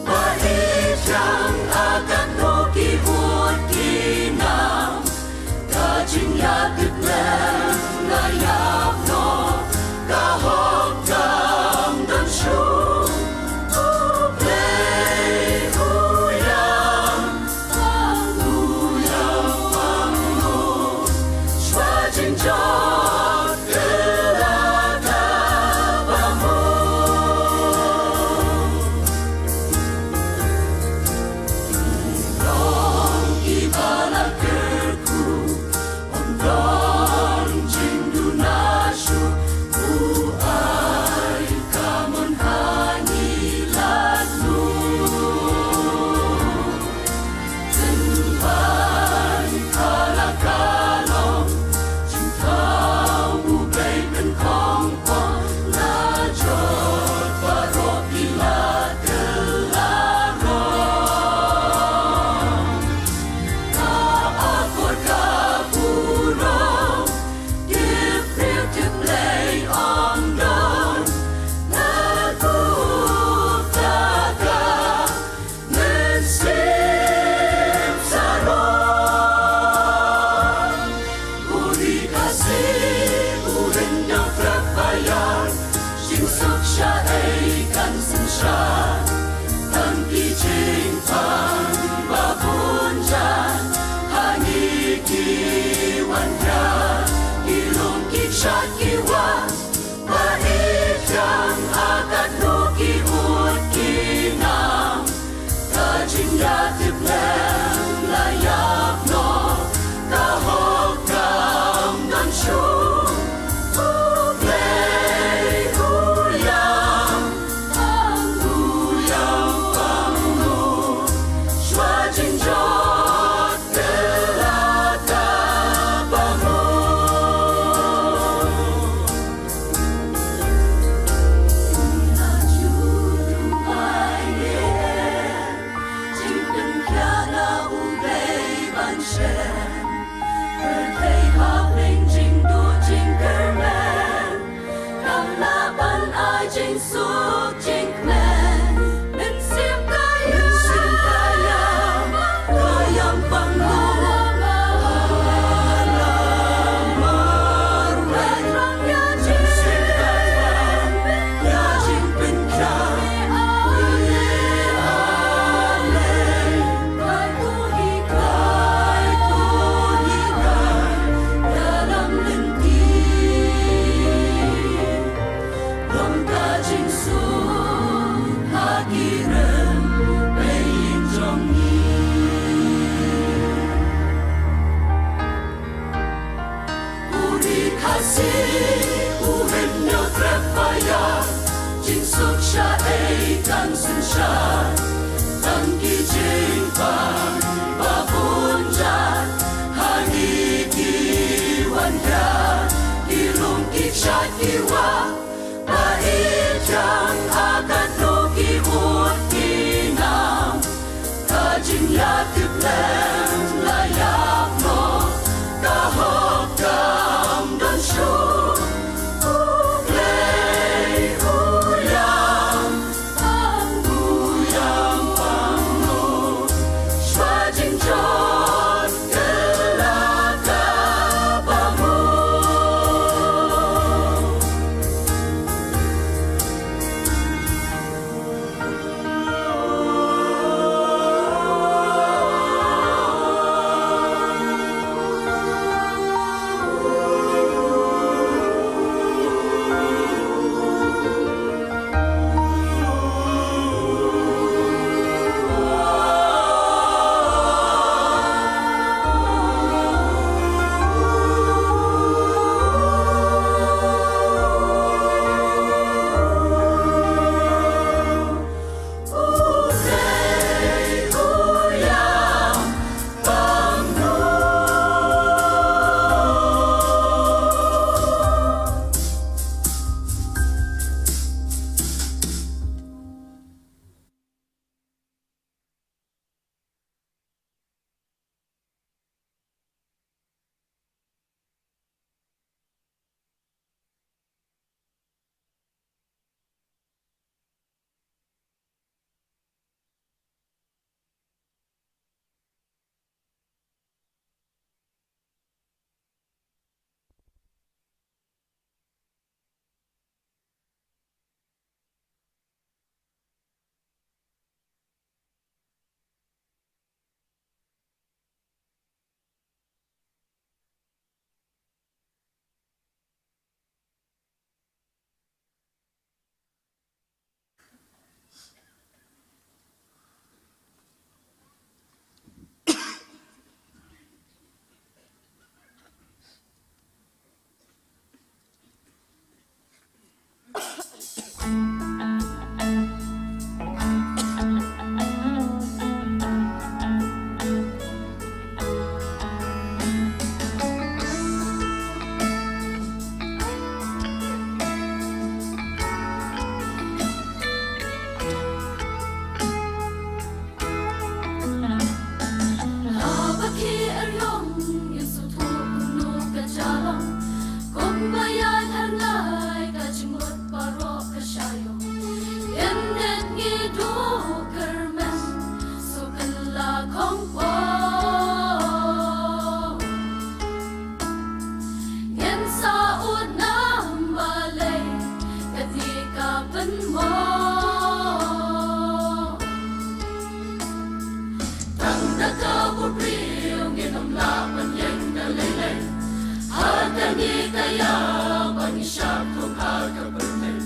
ba i thiang ha katno ki mut ki nam. Ka jingïatiplem la ïap noh, ka hok kam don shuh. U Blei u ïam, u ïam pang noh, shuwa jingjot. Tynban ka la ka long, jingthaw u Blei pynkhongpong, la jot baroh ki la kylla rong. Ka akor ka burom, ki briew ki Blei ong don, na ku ta ka mynsiem sarong. U ri Khasi, u hynñiew trep ba ïar, jingsuk shaei kan synshar. Tang ki jingpang ba bun jait ha ngi ki wan hiar, ki lum ki kshaid ki wah, ba i thiang ha katno ki mut ki nam. Ka jingïatiplem la ïap noh, ka hok kam don shuh. U Blei u ïam, u ïam pang noh, shuwa jingjot. Kam lah ban ai jingsuk jingkmen. Mynsiem ka ïam, mynsiem ka ïam, ka ïam pang noh. Alam marwei, mynsiem ka ïam, ïa jingpynkhiah. Wi alei, kai to hi kai, kai to hi kai, ïalam lynti. Long ka jingsuk ha ki rynïeng jong ngi. U ri Khasi, u hynñiew trep ba ïar, jingsuk shaei kan synshar. Tang ki jingpang ba bun jait ha ngi ki wan ïa ki lum ki jait ki wah ba i jang ha katno ki ut ki nam. Ka jingïatip lem la ïap noh ka hok kam don shuh. U Blei u ïam pang u ïam pang noh. Shwa jingjot kylla kaba mut. Haba ki ïaryong ïa sngewthuh kumno ka jia long, kumba ïaid ha rngai ka jingmut baroh ka shah ïong. Ïa dang ngi duh kyrmen sngewkylla khongpong. Ngin sa ud nam balei kane ka pynmong. Tang da ka bor briew ngin ym lah ban ïeng da lei lei. Ha kane ka ïa ba ngi shah thung ha ka pyrthei,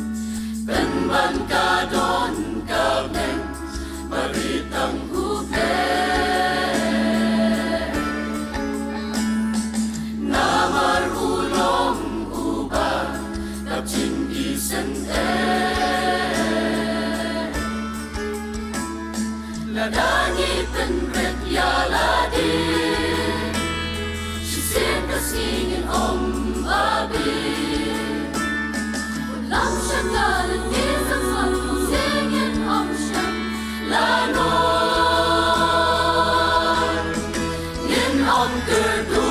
pynban ka don ka bneng ba ri tang u Blei. Namar u long uba kap jingïaseng eh. Lada ngi pynrit ïa lade shisien ka sngi ngin ym babe. Lam sha ka lynti sa sot u sing ngin ym shem lano. Ngin ym kyrduh.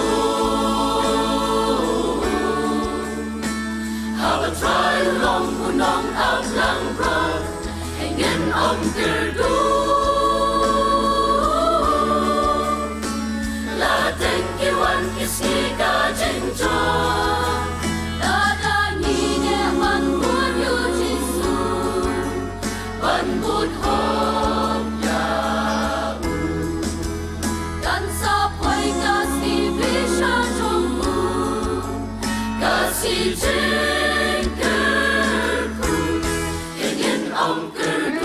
Haba Trai u long u nongap langbrot, ngin ym kyrduh. La teng ki wan ki sngi ka jingjop, lada ngi neh ban bud ïa u Jisu, ban bud hok ïa u. Kan sa poi ka sngi bishar jong u, ka sngi jingkyrkhu, ngin ym kyrduh.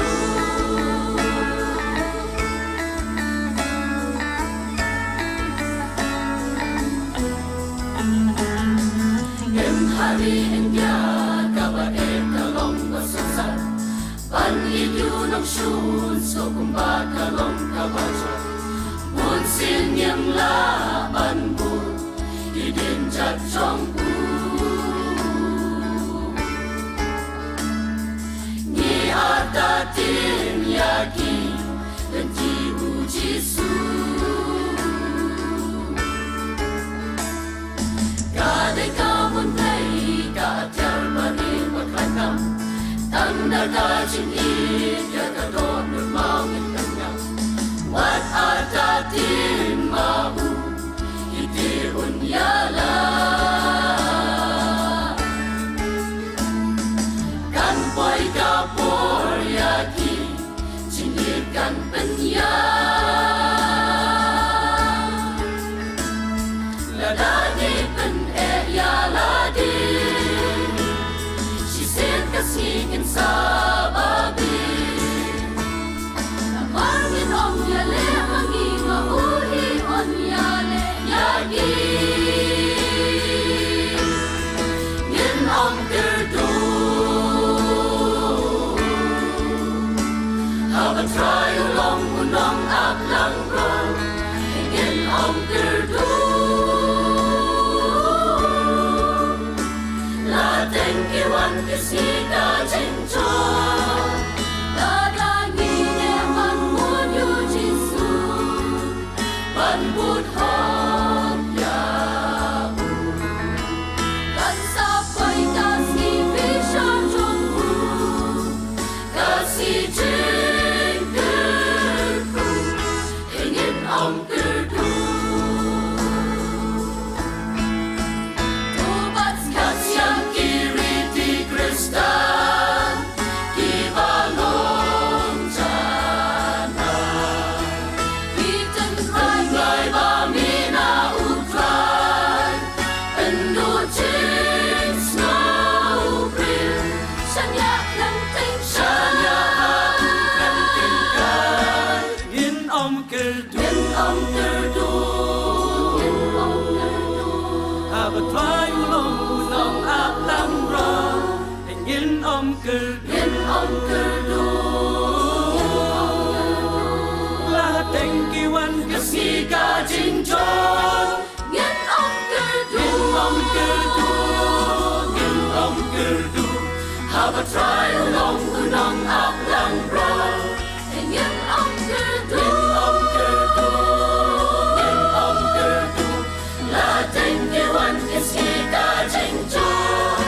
Ngim hurry India kaba eh ka long ba sosar. Ban ïa u nongshun suk kumba ka long kaba jot. Bun sien ngim lah ban bud ïa i dienjat jong u. Ngi artatien ïa ki lynti u Jisu. Ka dei ka bynta ka atiar bad i ba khlaiñ tam. Tang da ka jingïeit ïa ka dohnud maw ngin pynïap. Wat artatien ma u, ïa te un ïalam. Kan poi ka por ïa ki jingïeit kan pynïap. Lada ngi pyneh ïa lade, shisien ka sngi kan sa ba biang. Namar ngin ym ïaleh ma ngi, ma u hi un ïaleh ïa ngi. Ngin ym kyrduh. Haba Trai u long u nongaplangbriew, ngin ym kyrduh. La teng ki wan ki sngi ka jingjot, lada ngi neh ban bud ïa u Jisu. Ban bud hok ïa u. Kan sa poi ka sngi bishar jong u. Ka sngi jingkyrkhu. Ngin ym kyrduh. To bat sngap ïa ki riti Khristan. Kiba long janai. Ki tynrai ba mih na U Trai. Pynduh jingsngew briew. Shaniah khlem tyngkai. Shaniah khlem tyngkai. Ngin ym kyrduh. Ngin ym kyrduh. Ngin ym kyrduh. Haba Trai u long u nongaplangbriew. Ngin ym kyrduh. Ngin ym kyrduh. La teng ki wan ka sngi ka jingjot. Ngin ym kyrduh. Ngin ym kyrduh. Ngin ym kyrduh. Haba Trai u long u nongaplangbriew. Ngin ym kyrduh. Ngin ym kyrduh. Ngin ym kyrduh. La teng ki wan ki sngi ka jingjot.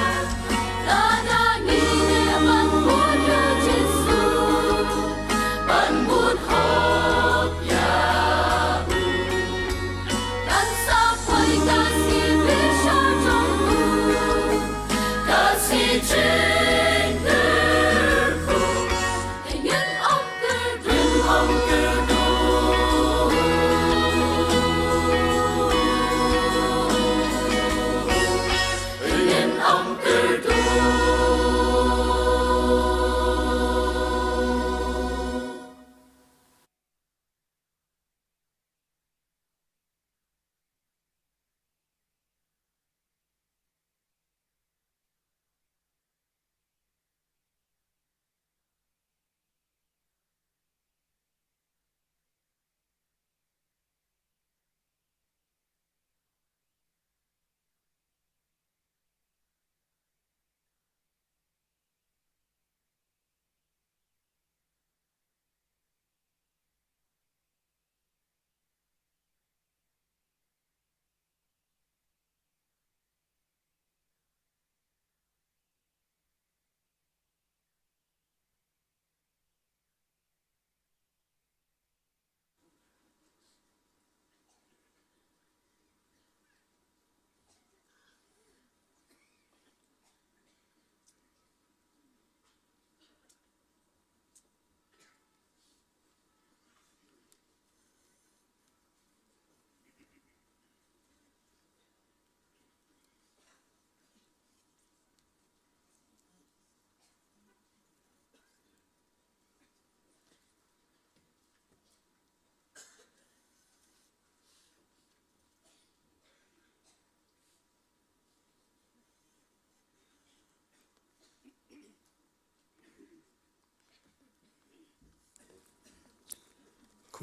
Lada ngi neh ban bud ïa u Jisu. Ban bud hok ïa u. Kan sa poi ka sngi bishar jong u. Ka sngi jingkyrkhu. Ngin ym kyrduh. Ngin ym kyrduh. Ngin ym kyrduh.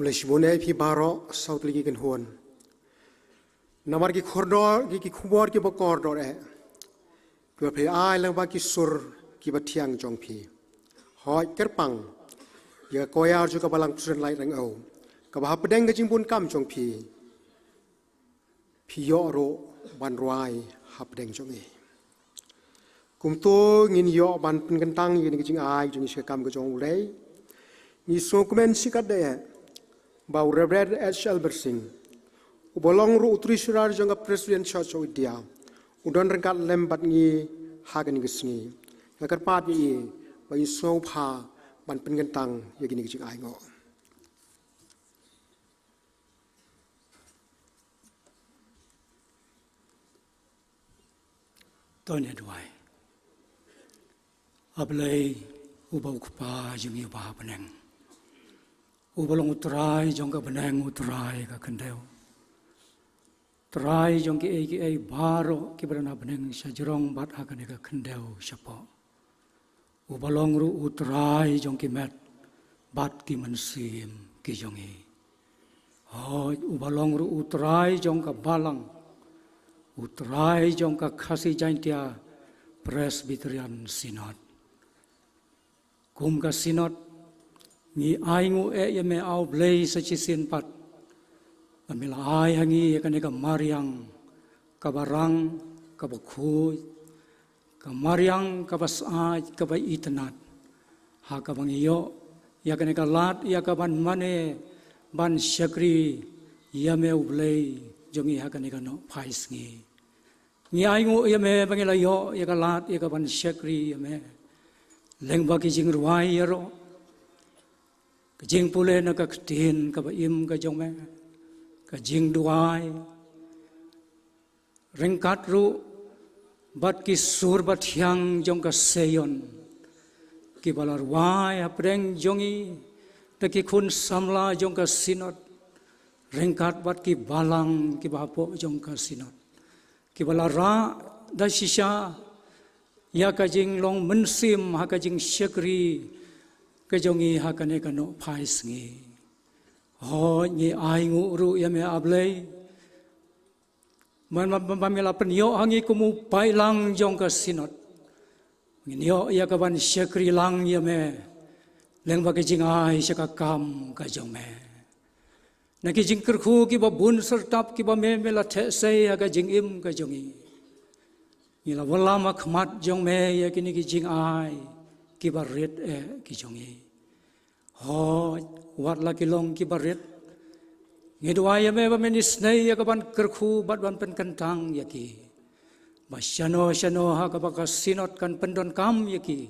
Khublei shibun ïa phi baroh, sawdong ki kynhun. Namar ki khubor, ki, ki khubor kiba kordor eh, kiba phi ai lyngba ki sur kiba thiang jong phi. Hooid, kyrpang ïa ka koyar jong ka Balang Presbyterian Laitrengew, kaba hapdeng ka jingbun kam jong phi, phi ïoh ruh ban rwai hapdeng jong ngi. Kumto ngin ïoh ban pynkyntang ïa kane ka jingai jong ngi sha ka kam ka jong U Blei. Ngi sngewkmen shikatdei ba u Reverend H L Mersing, uba long ruh u Treasurer jong ka Presbyterian Church of India, u don ryngkat lem bad ngi ha kane ka sngi. Nga kyrpad ïa i ba in sngewbha ban pynkyntang ïa kane ka jingai nguh. To ngin duwai. A Blei, uba u Kpa jong ngi uba ha bneng, uba long u Trai jong ka bneng, u Trai ka khyndew, Trai jong kiei kiei baroh kiba don ha bneng shajrong bad ha kane ka khyndew shapoh, uba long ruh u Trai jong ki met bad ki mynsiem ki jong ngi. Hooid, uba long ruh u Trai jong ka Balang, u Trai jong ka Khasi Jaintia Presbyterian Synod. Kum ka Synod, ngi ainguh eh ïa me, A Blei, sa shisien pat, ba me la ai ha ngi ïa kane ka mariang kaba rang, kaba khuid, ka mariang kaba syaid, kaba itynnad, ha kaba ngi ïoh ïa kane ka lad ïa ka ban mane, ban shakri ïa me, U Blei jong ngi, ha kane ka nohphai sngi. Ngi ainguh ïa me ba ngi la ïoh ïa ka lad ïa ka ban shakri ïa me lyngba ki jingrwai ïaroh, ka jingpule na ka ktien kaba im ka jong me, ka jingduwai, ryngkat ruh bad ki sur bathiang jong ka Seion, kiba la rwai hapdeng jong ngi da ki khun samla jong ka Synod, ryngkat bad ki balang kiba hapoh jong ka Synod, kiba la rah da shisha ïa ka jinglong mynsiem ha ka jingshakri ka jong ngi ha kane ka nohphai sngi. Hooid, ngi ainguh ruh ïa me, A Blei, ba, ba, ba me la pynïoh ha ngi kum u paidlang jong ka Synod, ngin ïoh ïa ka ban shakri lang ïa me lyngba ka jingai sha ka kam ka jong me. Na ki jingkyrkhu kiba bun syrtap kiba me, me la theh sei ha ka jingim ka jong ngi, ngi la wallam ha khmat jong me ïa kine ki jingai kiba rit eh ki jong ngi. Hooid, wat la ki long kiba rit, ngi duwai ïa me ba men isynei ïa ka ban kyrkhu bad ban pynkyntang ïa ki, ba shano shano ha kaba ka Synod kan pyndonkam ïa ki,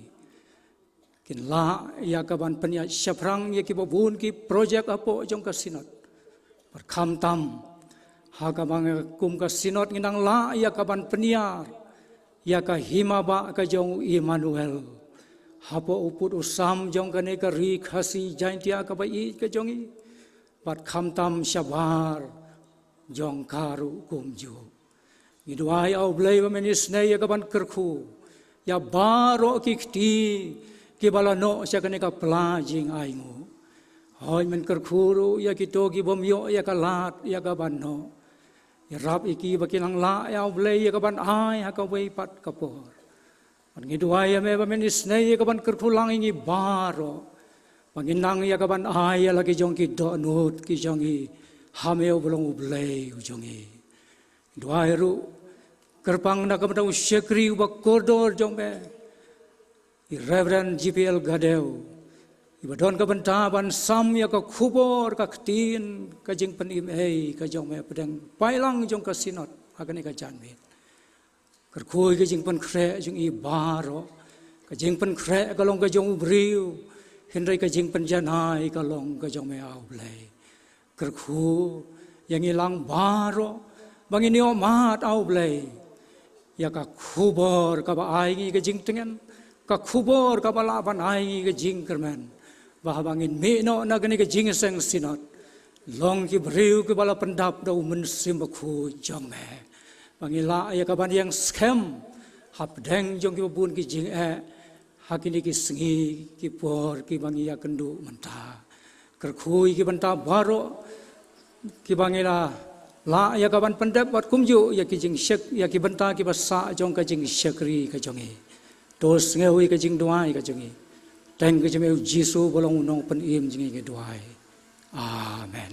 kin lah ïa ka ban pynïaid shaphrang ïa kiba bun ki projek hapoh jong ka Synod. Bad khamtam ha kaba ngi kum ka Synod ngin nang lah ïa ka ban pynïar ïa ka hima ba ka jong u Immanuel hapoh u pud u sam jong kane ka ri Khasi Jaintia kaba ïeit ka jong ngi, bad khamtam shabar jong ka ruh kumjuh. Ngi duwai, A Blei, ba men isynei ïa ka ban kyrkhu ïa baroh ki kti kiba la noh sha kane ka pla jingainguh. Hooid, men kyrkhu ruh ïa kito ki bym ïoh ïa ka lad ïa ka ban noh. Ïarap ïa ki ba kin nang lah, A Blei, ïa ka ban ai ha kawei pat ka por. Bad ngi duwai ïa me ba men isynei ïa ka ban kyrkhu lang ïa ngi baroh, ba ngin nang ïa ka ban ai ïa la ki jong ki dohnud ki jong ngi ha me uba long U Blei u jong ngi. Duwai ruh kyrpang na ka bynta u shakri uba kordor jong me, i Reverend G P L Gadew, iba don ka bynta ban sam ïa ka khubor ka ktien ka jingpynim ei ka jong me hapdeng paidlang jong ka Synod ha kane ka janmiet. Kyrkhu ïa ka jingpynkhreh jong i baroh. Ka jingpynkhreh ka long ka jong u briew, hynrei ka jingpynjanai ka long ka jong me, A Blei. Kyrkhu ïa ngi lang baroh ba ngin ïohmad, A Blei, ïa ka khubor kaba ai ngi ka jingtngen, ka khubor kaba lah ban ai ngi ka jingkyrmen, ba haba ngin mih noh na kane ka jingïaseng Synod, long ki briew kiba la pyndap da u Mynsiem Bakhuid jong me, ba ngin lah ïa ka ban ïeng skhem hapdeng jong kiba bun ki jingeh ha kine ki sngi ki por kiba ngi ïakynduh mynta. kyrkhu ïa ki bynta baroh kiba ngi la lah ïa ka ban pyndep, bad kumjuh ïa ki jingshak, ïa ki bynta kiba sah jong ka jingshakri ka jong ngi. To sngew ïa ka jingduwai ka jong ngi. Teng ka jong me, U Jisu ba long U Nongpynim jong ngi, ngi duwai. Amen.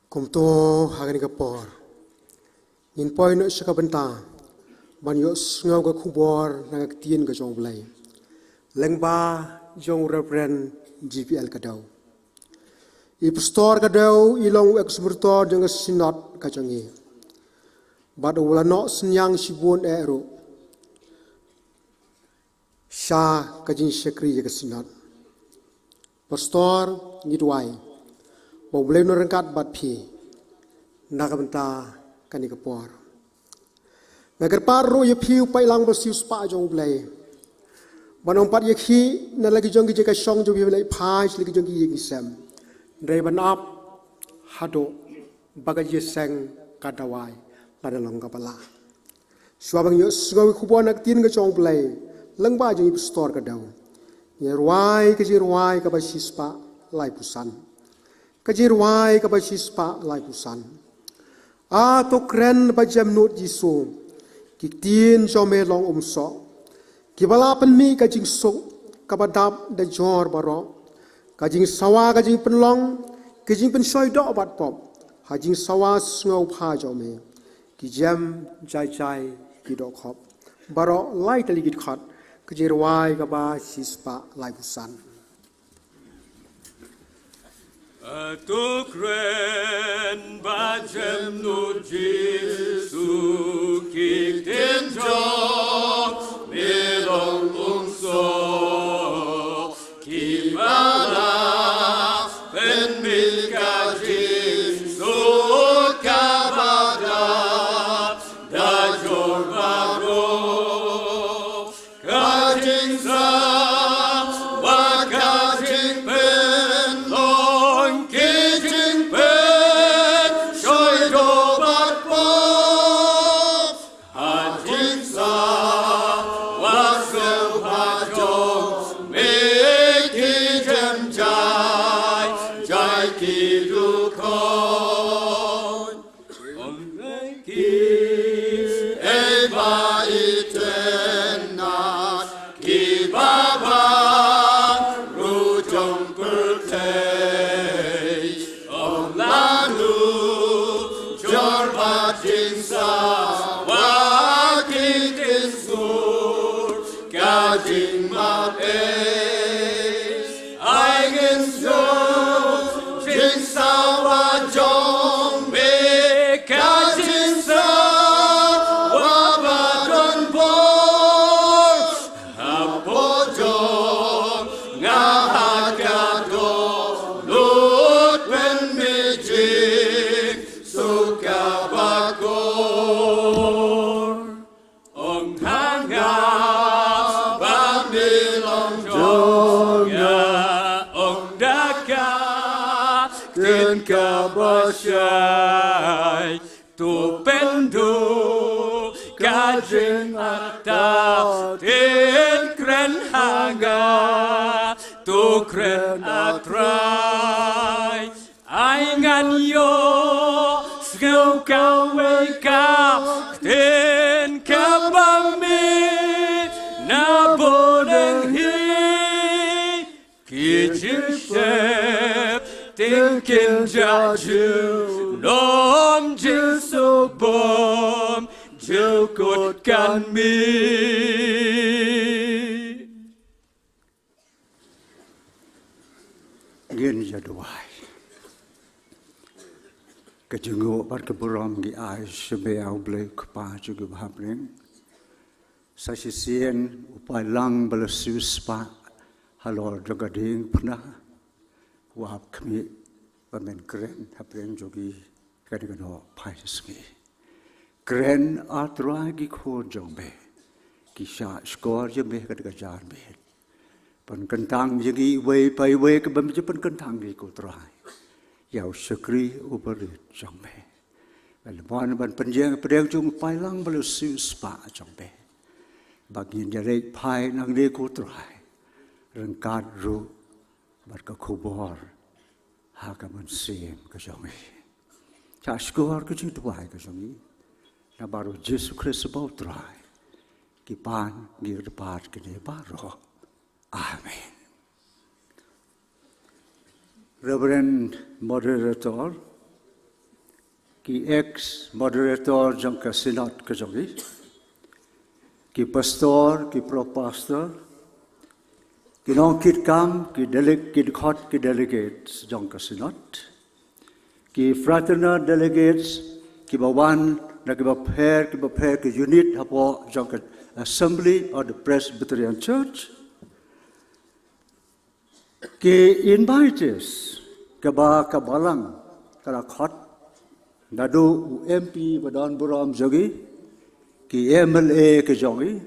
Kumto ha kane ka por ngin poi noh sha ka bynta ban ïohsngew ka khubor na ka ktien ka jong U Blei lyngba jong u Reverend G P L Kadew. I Pastor Kadew i long u ex-murtor jong ka Synod ka jong ngi, bad u la noh synñiang shibun eh ruh sha ka jingshakri ïa ka Synod. Pastor, ngi duwai ba U Blei un ryngkat bad phi na ka bynta kane ka por. Nga kyrpad ruh ïa phi u paidlang ba siewspah jong U Blei ban ym pat ïakhih na la ki jong ki jaka shong jong phi, ba leit phai sha la ki jong ki ïing ki sem, hynrei ban ap haduh ba ka jingïaseng ka dawai lada long kaba lah. Shuwa ba ngin ïohsngew ïa ka khubor na ka ktien ka jong U Blei lyngba jong i Pastor Kadew, ngin rwai ka jingrwai kaba shispah laiphew san. Ka jingrwai kaba shispah laiphew san. A to kren ba jemnud Jisu, ki ktien jong me long umsoh, kiba la pynmih ka jingsuk kaba dap da jor baroh, ka jingsawa ka jingpynlong, ka jingpynshoi doh bad pop ha jingsawa sngewbha jong me. Ki jem jai jai ki dohkop. Baroh lai tylli ki dkhot. Ka jingrwai kaba shispah laiphew san. A to kren ba jemnud Jisu, ki ktien jong me long umsoh, kiba la pynmih ka jingsuk kaba dap da jor baroh, ka jingsawa ka jingpynlong, ki jingpynshoi doh bad pop ha jingsawa sngewbha jong me. Ki jem jai jai ki dohkop. Ong ki ei ba itynnad, kiba bang ruh jong pyrthei. Ong la nujor bad jingsawa, ki ktien sur ka jingmap ei. Ai ngin sngewthuh jingsawa jong me, ka jingsawa ba don bor. Hapoh jong nga ha ka dohnud pynmih jingsuk kaba kor. Ong ha nga ba me long jong nga, ong da ka ktien kaba shai. To pynduh ka jingartatien, kren ha nga, to kren, A Trai. Ai ngan ïohsngew kawei ka ktien kaba mih na bneng hi. Ki jingsheptieng kin jah junom, jingsuk bymjukut kan mih. Ngin ïa duwai. Ka jingnguh bad ka burom ngi ai sha me, A U Blei Kpa jong ngi ba ha bneng. Sa shisien u paidlang ba la siewspah halor jong ka diengphna, u ap khmih ba men kren ha pdeng jong ngi kane ka doh phai sngi. Kren, A Trai, ki khun jong me. ki shah shkor ïa me ha kane ka janmiet. Pynkyntang ïa ngi iwei pa iwei, kaba me ju pynkyntang ïa ngi, ko Trai, ïa u shakri u barit jong me. Nga la mon ban pynjeng pdeng jong u paidlang ba la siewspah jong me, ba ngin ïaleit phai nangne, ko Trai, ryngkat ruh bad ka khubor ha ka mynsiem ka jong ngi. Shah shkor ka jingduwai ka jong ngi namar u Jisu Khrist uba u Trai, ki pan ngi kyrpad kine baroh. Amen. Reverend Moderator, ki ex moderator jong ka Synod ka jong ngi, ki pastor, ki pro pastor, ki nongkitkam, ki delegate, ki dkhot, ki delegates jong ka Synod, ki fraternal delegates kiba wan na kiba pher kiba pher ki unit hapoh jong ka Assembly of the Presbyterian Church, ki invitees kiba ka Balang ka la khot, naduh u M P ba don burom jong ngi, ki M L A ka jong ngi,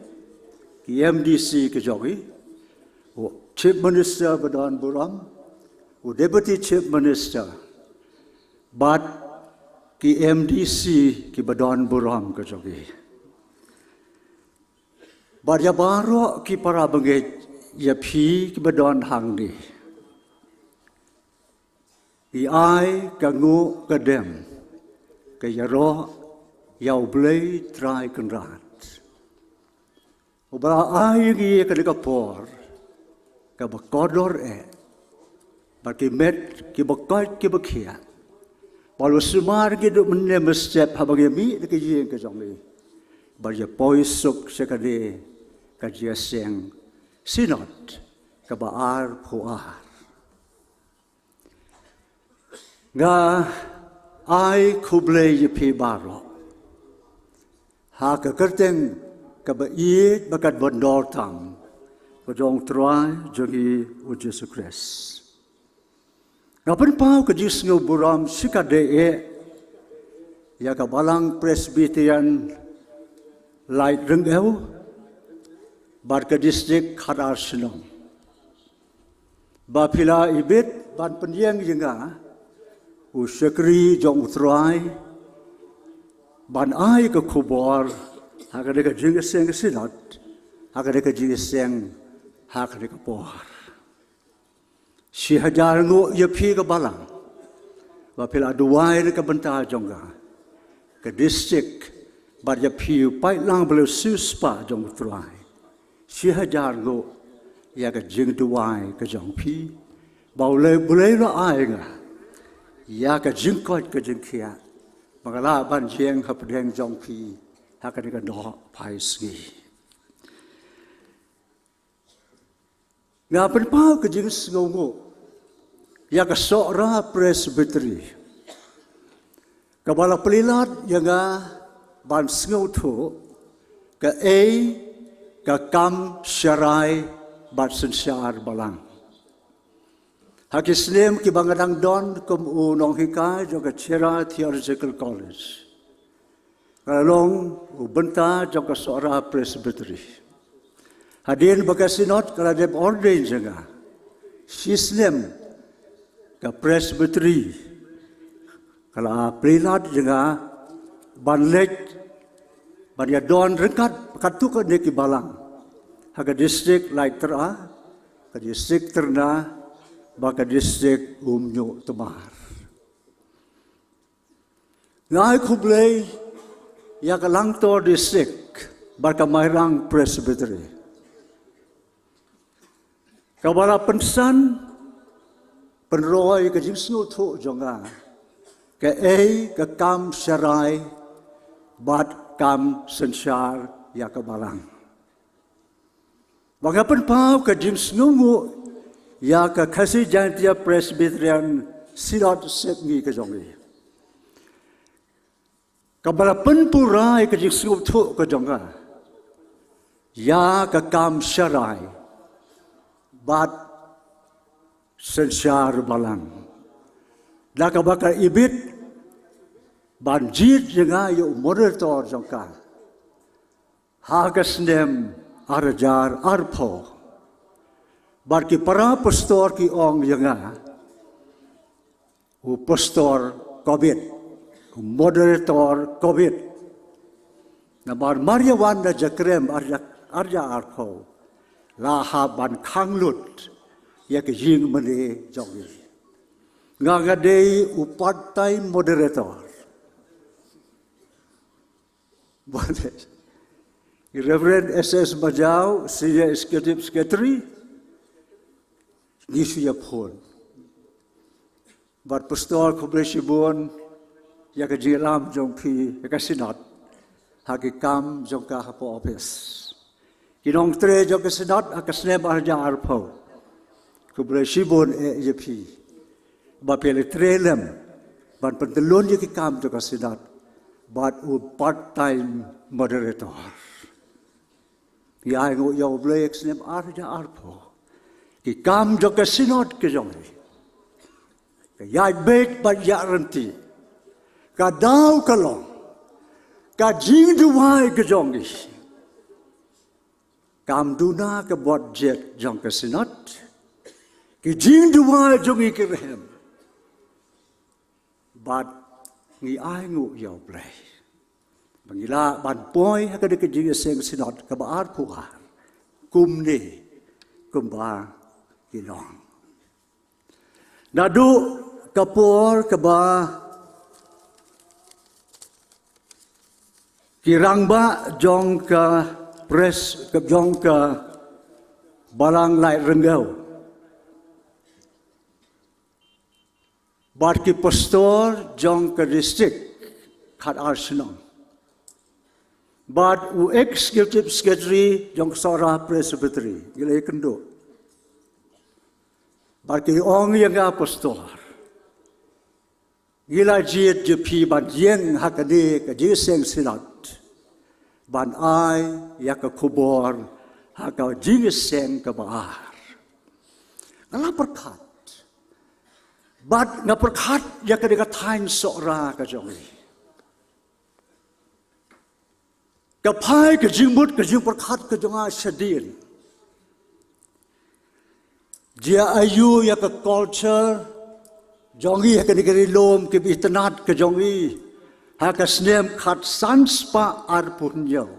ki M D C ka jong ngi, u Chief Minister ba don burom, u Deputy Chief Minister, bad ki M D C kiba don burom ka jong ngi, bad ïa baroh ki para bangeit, ïa phi kiba don hangne. Ngi ai ka nguh ka dem, ka ïaroh ïa U Blei Trai Kynrad, uba la ai ïa ngi kane ka por kaba kordor eh, bad ki met kiba koit kiba khiah, ba la sumar ïa ngi naduh mynne mynstep haba ngi mih na ka ïing ka jong ngi, bad ïa poi suk sha kane ka jingïaseng Synod kaba arphew ar. Nga ai khublei ïa phi baroh ha ka kyrteng kaba ïeit bad kaba ndor tam ka jong u Trai jong ngi u Jisu Khrist. Nga pynpaw ka jingsngew burom shikatdei eh ïa ka Balang Presbyterian Laitryngew bad ka district Khadar Shnong, ba phi la ibit ban pynïeng ïa nga, u shakri jong u Trai, ban ai ka khubor ha kane ka jingïaseng Synod, ha kane ka jingïaseng, ha kane ka por. Shi hajar nguh ïa phi ka Balang, ba phi la duwai na ka bynta jong nga, ka district, bad ïa phi u paidlang ba la siewspah jong u Trai. Shi hajar nguh ïa ka jingduwai ka jong phi, ba U Blei, U Blei u la ai nga ïa ka jingkoit ka jingkhiah, ba nga lah ban ïeng hapdeng jong phi ha kane ka dohphai sngi. Nga pynpaw ka jingsngewnguh ïa ka Sohra Presbytery, kaba la pynlad ïa nga ban sngewthuh kaei ka kam sharai bad synshar balang. Ha ki snem kiba nga dang don kum u nonghikai jong ka Chira Theological College, nga la long u bynta jong ka Sohra Presbytery. Hadien ba ka Synod ka la dep ordain ïa nga, shi snem ka Presbytery ka la pynlad ïa nga ban leit, ban ïadon ryngkat katto katne ki balang ha ka district Laitra'a, ka district Tyrna, bad ka district Umñiuhtmar. Nga ai khublei ïa ka Langtor District bad ka Mairang Presbytery, kaba la pynsan pynroi ka jingsngewthuh jong nga kaei ka kam sharai bad kam synshar ïa ka balang. Ba nga pynpaw ka jingsngewnguh ïa ka Khasi Jaintia Presbyterian Synod Sepngi ka jong ngi, kaba la pynpura ïa ka jingsngewthuh ka jong nga ïa ka kam sharai bad synshar balang, da kaba ka ibit ban jied ïa nga ïa u moderator jong ka ha ka snem ar hajar arphew. Bad ki para pastor ki ong ïa nga, u pastor COVID, u moderator COVID. Namar mar ïa wan na Jakrem ar hajar, ar hajar arphew, la hap ban khang lut ïa ka jingmane jong ngi. Nga nga dei u part-time moderator. Bad i Reverend S S Majaw, Senior Executive Secretary, ngi shu ïa phone. Bad Pastor, khublei shibun ïa ka jingïalam jong phi ïa ka Synod ha ki kam jong ka hapoh office. Ki nongtrei jong ka Synod ha ka snem ar hajar arphew, khublei shibun eh ïa phi ba phi la trei lem ban pyntyllun ïa ki kam jong ka Synod bad u part-time moderator. Ngi ai nguh ïa U Blei, ka snem ar hajar arphew, ki kam jong ka Synod ka jong ngi, ka ïaid beit bad ïaid ryntih, ka daw ka long, ka jingduwai ka jong ngi, kam duna ka budget jong ka Synod, ki jingduwai jong ngi ki rhem. Bad ngi ai nguh ïa U Blei ba ngi lah ban poi ha kane ka jingïaseng Synod kaba arphew ar kumne kumba ki long. Naduh ka por kaba ki rangbah jong ka pres, ka jong ka Balang Laitrynggew bad ki pastor jong ka district khatar shnong bad u executive secretary jong ka Sohra Presbytery, ngi la ïakynduh. Bad ki ong ïa nga, Pastor, ngi la jied jong phi ban ïeng ha kane ka jingïaseng Synod ban ai ïa ka khubor ha ka jingïaseng kaba ar. Nga la pyrkhat. Bad nga pyrkhat ïa kane ka thaiñ Sohra ka jong ngi. Ka phai ka jingmut ka jingpyrkhat ka jong nga shadien. Jia aiu ïa ka culture jong ngi ha kane ka ri lum kiba itynnad ka jong ngi ha ka snem khatsan spah arphew hynñiew.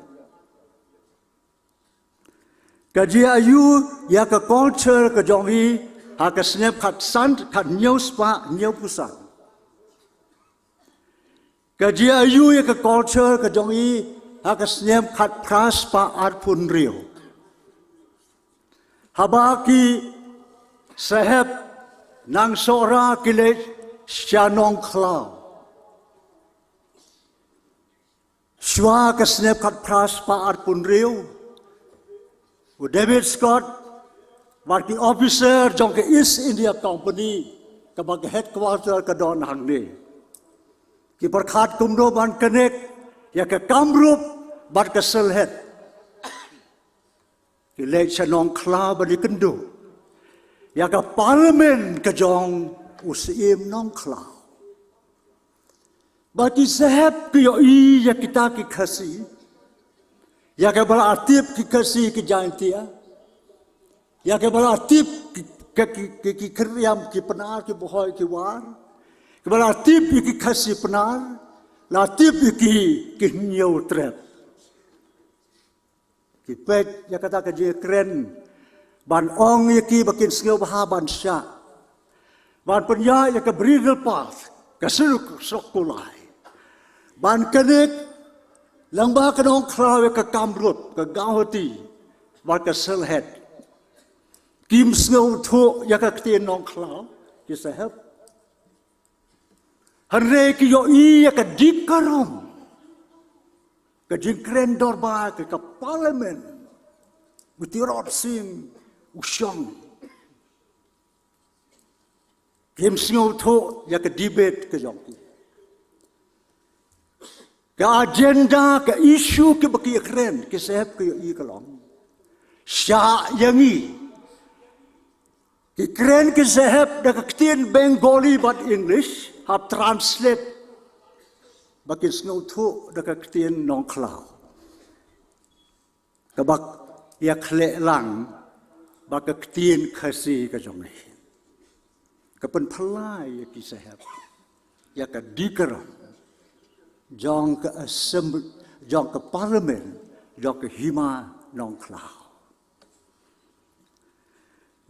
Ka jia aiu ïa ka culture ka jong ngi ha ka snem khatsan, khathynñiew spah hynñiewphew san. Ka jia aiu ïa ka culture ka jong ngi ha ka snem khatphra spah arphew hynriew, haba ki sahep nang Sohra ki leit sha Nongkhlaw. Shuwa ka snem khatphra spah arphew hynriew, u David Scott bad ki officer jong ka East India Company, kaba ka headquarter ka don hangne, ki pyrkhat kumno ban connect ïa ka Kamrup bad ka Sylhet. Ki leit sha Nongkhlaw ban ïakynduh ïa ka parliament ka jong u Syiem Nongkhlaw. Ba ki sahep ki ïohi ïa kita ki Khasi, ïa kiba la tip ki Khasi ki Jaintia, ïa kiba la tip ki, ki, ki, ki, ki Khriam, ki Pnar, ki Bhoi, ki War, kiba la tip ïa ki Khasi Pnar, la tip ïa ki, ki Hynñiewtrep. Ki peit ïa kata ka jingkren ban ong ïa ki ba kin sngewbha ban shah, ban pynïaid ïa ka bridle path, ka surok, surok kulai, ban connect lyngba ka Nongkhlaw ïa ka Kamrup, ka Guwahati bad ka Sylhet. Kim sngewthuh ïa ka ktien Nongkhlaw ki sahep. Hynrei ki ïohi ïa ka dikarom, ka jingkren dorbar ka, ka parliament, u Tirot Sing u shong. Kim sngewthuh ïa ka debate ka jong ki. Ka agenda, ka issue kiba ki kren, ki sahep ki ïohi ka long, shah ïa ngi. Ki kren ki sahep da ka ktien Bengali bad English, hap translate ba kin sngewthuh da ka ktien Nongkhlaw. Kaba ïa khleh lang ba ka ktien Khasi ka jong ngi ka pynphylla ïa ki sahep ïa ka dikar jong ka assembly, jong ka parliament, jong ka hima Nongkhlaw.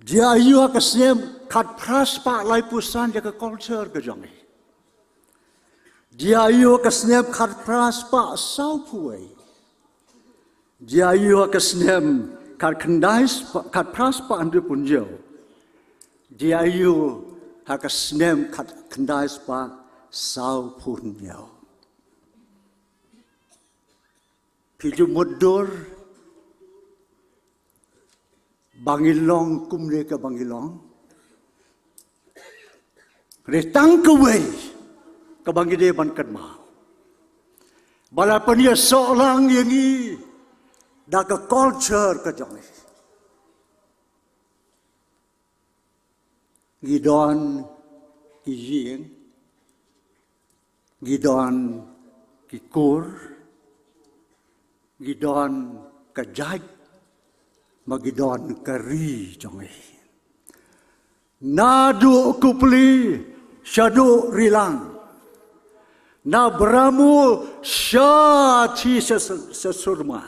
Jia ïa ka snem khatphra spah laiphew san ïa ka culture ka jong ngi. Jia ïa ka snem khatphra spah sawphew wei. Jia ïa ka snem khatkhyndai spah, khatphra spah hynriewphew hynñiew. Jia ïa ka snem khatkhyndai spah sawphew hynñiew. Phi ju mutdur ba ngi long kumne kaba ngi long. Re tang kawei kaba ngi dei ban kynmaw ba la pynïasoh lang ïa ngi da ka culture ka jong ngi. Ngi don ki ïing, ngi don ki kur, ngi don ka jait, ma ngi don ka ri jong ngi. Naduh Kupli shaduh Rilang, na Bramu shathie sha, sha Surma.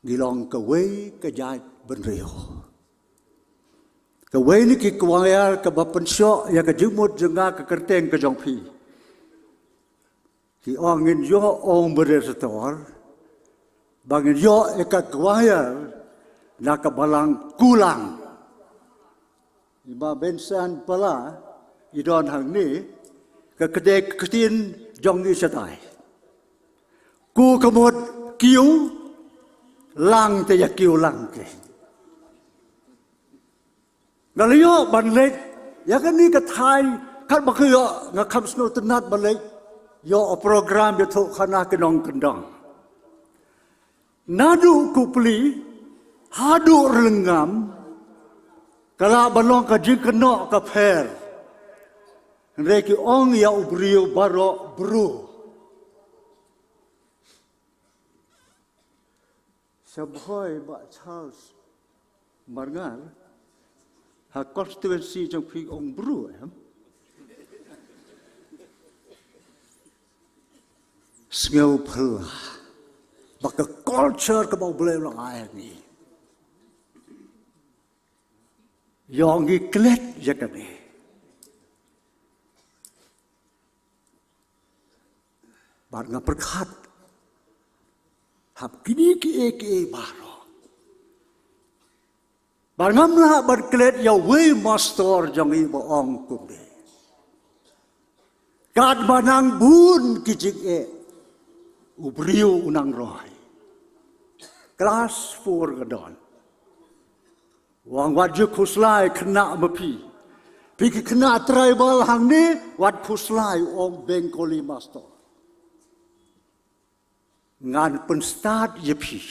Ngi long kawei ka jait bynriew. Kawei na ki kwaiar kaba pynshoh ïa ka jingmut jong nga ka kyrteng ka jong phi. Ki ong ngin ïoh ong byrsator ba ngin ïoh ïa ka kwaiar na ka balang Kulang. I Ma Benson Pala i don hangne, ka kdei ka ktien jong ngi shatai. Ku ka mut kiew, lang te ïa kiew lang ke. Nga la ïoh ban leit ïa kane ka thaiñ, katba ka ïoh nga kham sngewtynnat ban leit ïoh program ïathuhkhana ki nongkyndong. Naduh Kupli haduh Rlengngam ka lah ban long ka jingkynnoh ka pher. Hynrei ki ong ïa u briew baroh bru. Sha Bhoi Bah Charles Marngar, ha constituency jong phi ong bru em? Sngewphylla ba ka culture kaba U Blei u la ai ha ngi. Ïoh ngi klet ïa kane. Bad nga pyrkhat hap kine kiei kiei baroh. Bad ngam lah ban klet ïa uwei mastor jong ngi ba ong kumne. Katba nang bun ki jingeh, u briew u nang roi. Klas four ka don. Ong wat ju khuslai khynnah ma phi. Phi ki khynnah tribal hangne wat khuslai, ong Bengali mastor. Ngan pynstad ïa phi.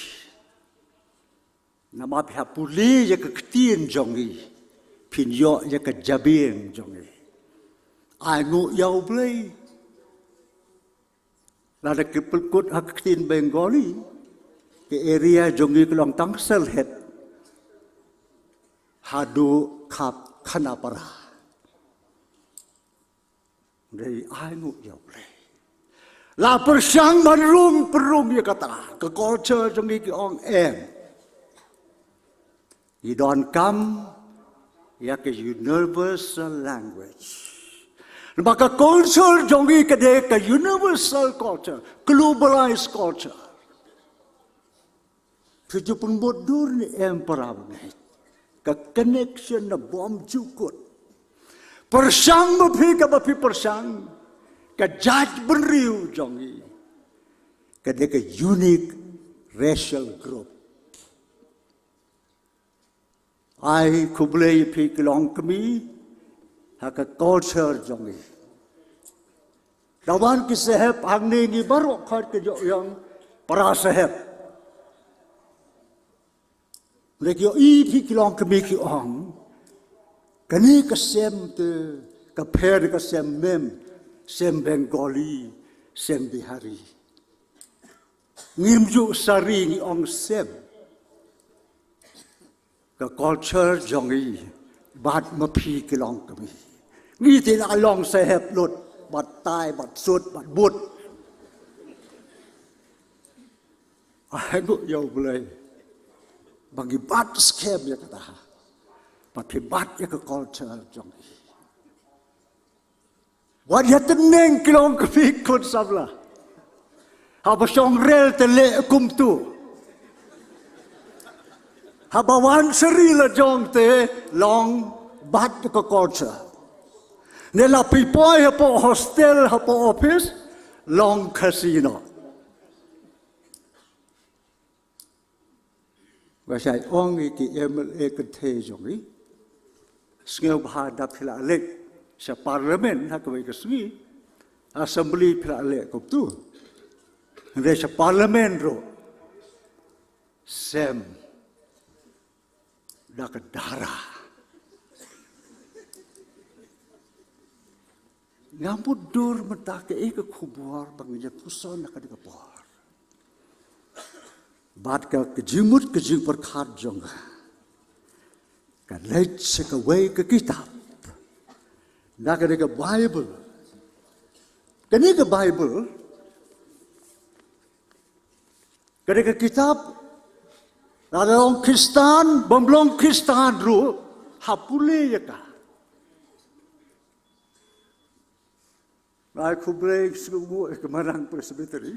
Namar phi hap pule ïa ka ktien jong ngi, phin ïoh ïa ka jabieng jong ngi. Ai nguh ïa U Blei. Lada ki pynkut ha ka ktien Bengali, ka area jong ngi ka long tang Sylhet haduh khap Khanapara. Dei ai nguh ïa U Blei. La pyrshang ban rung pyrung ïa kata, ka culture jong ngi ki ong em. Ngi donkam ïa ka universal language. Namar ka culture jong ngi ka dei ka universal culture, globalized culture. Phi ju pynbud dur ne em para bangeit? Ka connection na bym ju kut. Pyrshang ma phi kaba phi pyrshang, ka jaitbynriew jong ngi ka dei ka unique racial group. Ai khublei ïa phi ki longkmie ha ka culture jong ngi. Da wan ki sahep hangne ngi baroh khot ki ïoh ong para sahep. Lada ki ïohi phi ki longkmie ki ong, kane ka sem te ka pher ka sem mem, sem Bengali, sem Bihari. Ngim ju sari, ngi ong sem. ka culture jong ngi, bad ma phi ki longkmie. Ngi te la long sahep lut, bad tai, bad sut, bad but. Ai ngu ïa U Blei. Ba ngi bat skhem ïa kata. Bad phi bat ïa ka culture jong ngi. Wat ïa tneng ki longkmie khun samla. Haba shong rel te leh kumtu. Haba wan sha ri la jong te long bat ka culture. Ne la phi poi hapoh hostel hapoh office long Khasi noh. Ba shai ong ïa ki M L A kynthei jong ngi. Sngewbha da phi la leit sha parliament ha kawei ka sngi. Assembly phi la leit kumtu. Hynrei sha parliament ruh sem da ka dara. Nga mutdur mynta kaei ka khubor ba ngi ïa puson ha kane ka por. Bad ka, ka jingmut ka jingpyrkhat jong nga ka leit sha kawei ka kitab. Na kane ka Bible. Kane ka Bible. Kane ka kitab. Lada long Khristan, bym long Khristan ruh, ha pule ïa ka. Ai khublei sngewbha ïa ka Marang Presbytery.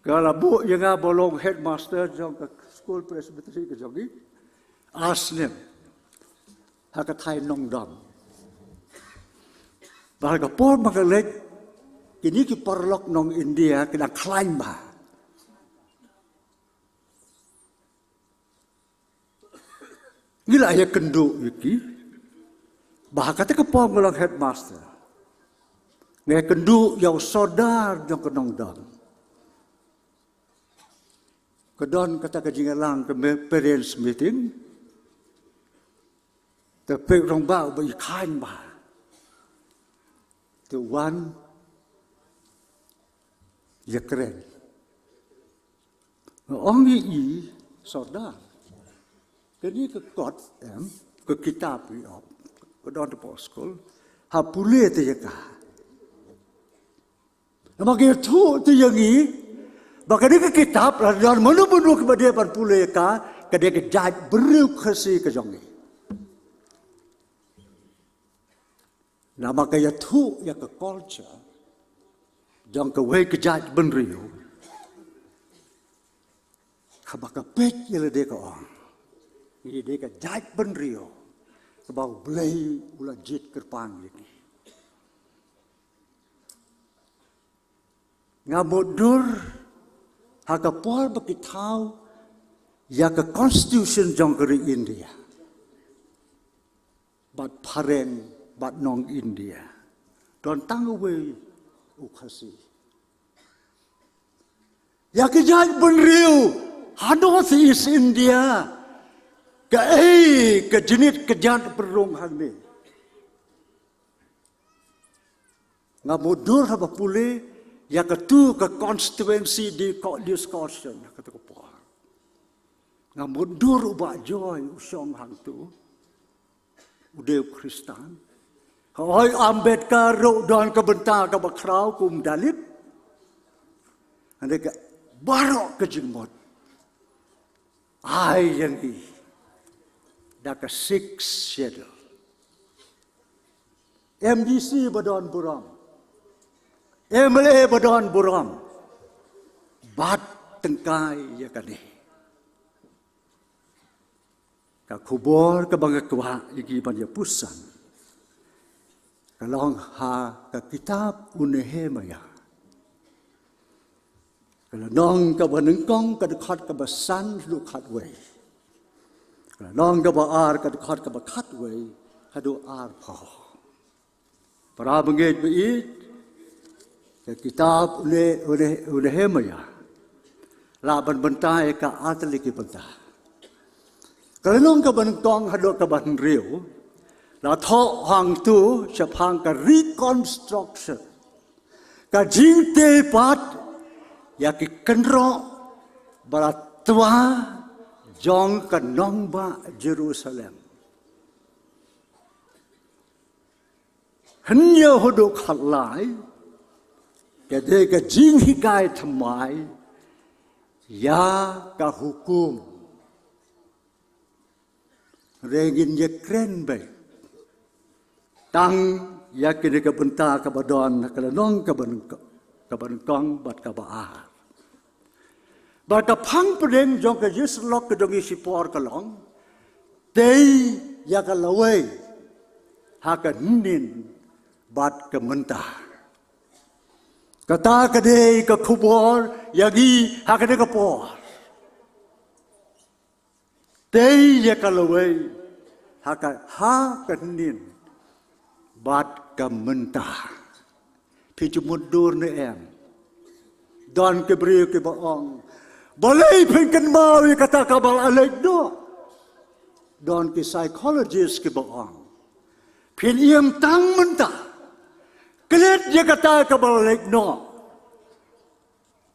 Ka la buh ïa nga ba long headmaster jong ka school Presbytery ka jong ngi. Ar snem. Ha ka thaiñ Nongdom. Ba ka por ba nga leit kine ki paralok nong India ki dang khlaiñ bha. Ngi la ïakynduh ïa ki. Ba ha kata ka por nga long headmaster. Nga ïakynduh ïa u sordar jong ka Nongdom. Ka don kata ka jingïalang ka me-, parents meeting. Te peit rangbah ba i khlaiñ bha. Te wan ïakren. Nga ong ïa i sordar. Kane ka kot em, ka kitab i ong. Ka don hapoh skul. Ha pule te ïa ka. Namar ka ïathuh te ïa ngi ba kane ka kitab la don mano mano kiba dei ban pule ïa ka, ka dei ka jaitbynriew Khasi ka jong ngi. Namar ka ïathuh ïa ka culture jong kawei ka jaitbynriew. Kaba ka peit ïa lade ka ong, ngi dei ka jaitbynriew kaba U Blei u la jied kyrpang ïa ngi. Nga mutdur ha ka por ba ki thaw ïa ka constitution jong ka ri India. Bad phareng, bad nong India. Don tang uwei u Khasi. Ïa ki jaitbynriew ha North East India. Kaei ka jingit ka jait bynriew hangne. Nga mutdur haba pule ïa katu ka constituency di ko-, discussion ha katu ka por. Nga mutdur u Bah Joy u shong hangtu. U dei u Khristan. Ka oi Ambedkar ruh don ka bynta kaba khraw kum Dalit. Hynrei ka baroh ka jingmut. Ai ïa ngi da ka Sixth Schedule. M D C ba don burom. M L A ba don burom. Bad tyngkai ïa kane. Ka khubor kaba nga kwah ïa ki ban ïa puson. Ka long ha ka kitab u Nehemiah. Ka lynnong kaba nyngkong ka dkhot kaba san haduh khatwei. Ka lynnong kaba ar ka dkhot kaba khatwei haduh arphew. Para bangeit ba ïeit, ka kitab u Ne-, u Ne-, u Nehemiah. Lah ban bynta ïa ka ar tylli ki bynta. Ka lynnong kaba nyngkong haduh kaba hynriew. La thoh hangtu shaphang ka reconstruction. Ka jingtei pat ïa ki kynroh ba la twa jong ka nongbah Jerusalem. Hynñiew haduh khatlai, ka dei ka jinghikai thymmai ïa ka hukum. Hynrei ngin ïakren beit tang ïa kane ka bynta kaba don ha ka lynnong kaba nyngkong, kaba nyngkong bad kaba ar. Bad ka phang pdeng jong ka ïingsyllok ka jong ngi shipor ka long, tei ïa ka lawei ha ka hynnin bad ka mynta. Kata ka dei ka khubor ïa ngi ha kane ka por. Tei ïa ka lawei ha ka, ha ka hynnin bad ka mynta. Phi ju mutdur ne em? Don ki briew kiba ong, balei phin kynmaw ïa kata kaba la leit noh? Don ki psychologist kiba ong, phin ïam tang mynta. Klet ïa kata kaba la leit noh.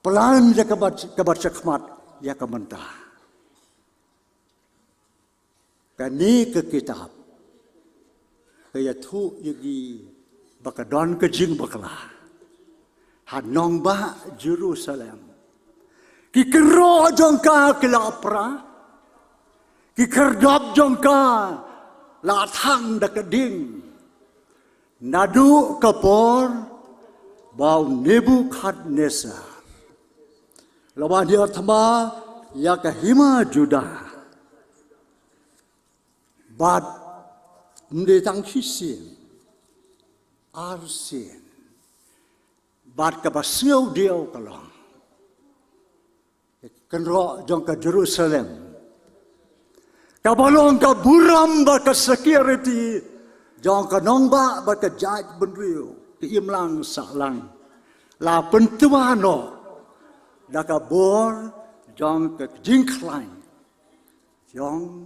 Plan ïa kaba, kaba shakhmat ïa ka mynta. Kane ka kitab ka ïathuh ïa ngi ba ka don ka jingbakla ha nongbah Jerusalem. Ki kynroh jong ka ki la pra, ki khyrdop jong ka la thang da ka ding. Naduh ka por ba u Nebukhadnessar la wan ïa thma ïa ka hima Judah. Bad ym dei tang shisien, arsien. Bad kaba sngewdiaw ka long, kynroh jong ka Jerusalem, kaba long ka burom bad ka security jong ka nongbah bad ka jaitbynriew, ka imlang sahlang, la pyntwa noh da ka bor jong ka jingkhlaiñ jong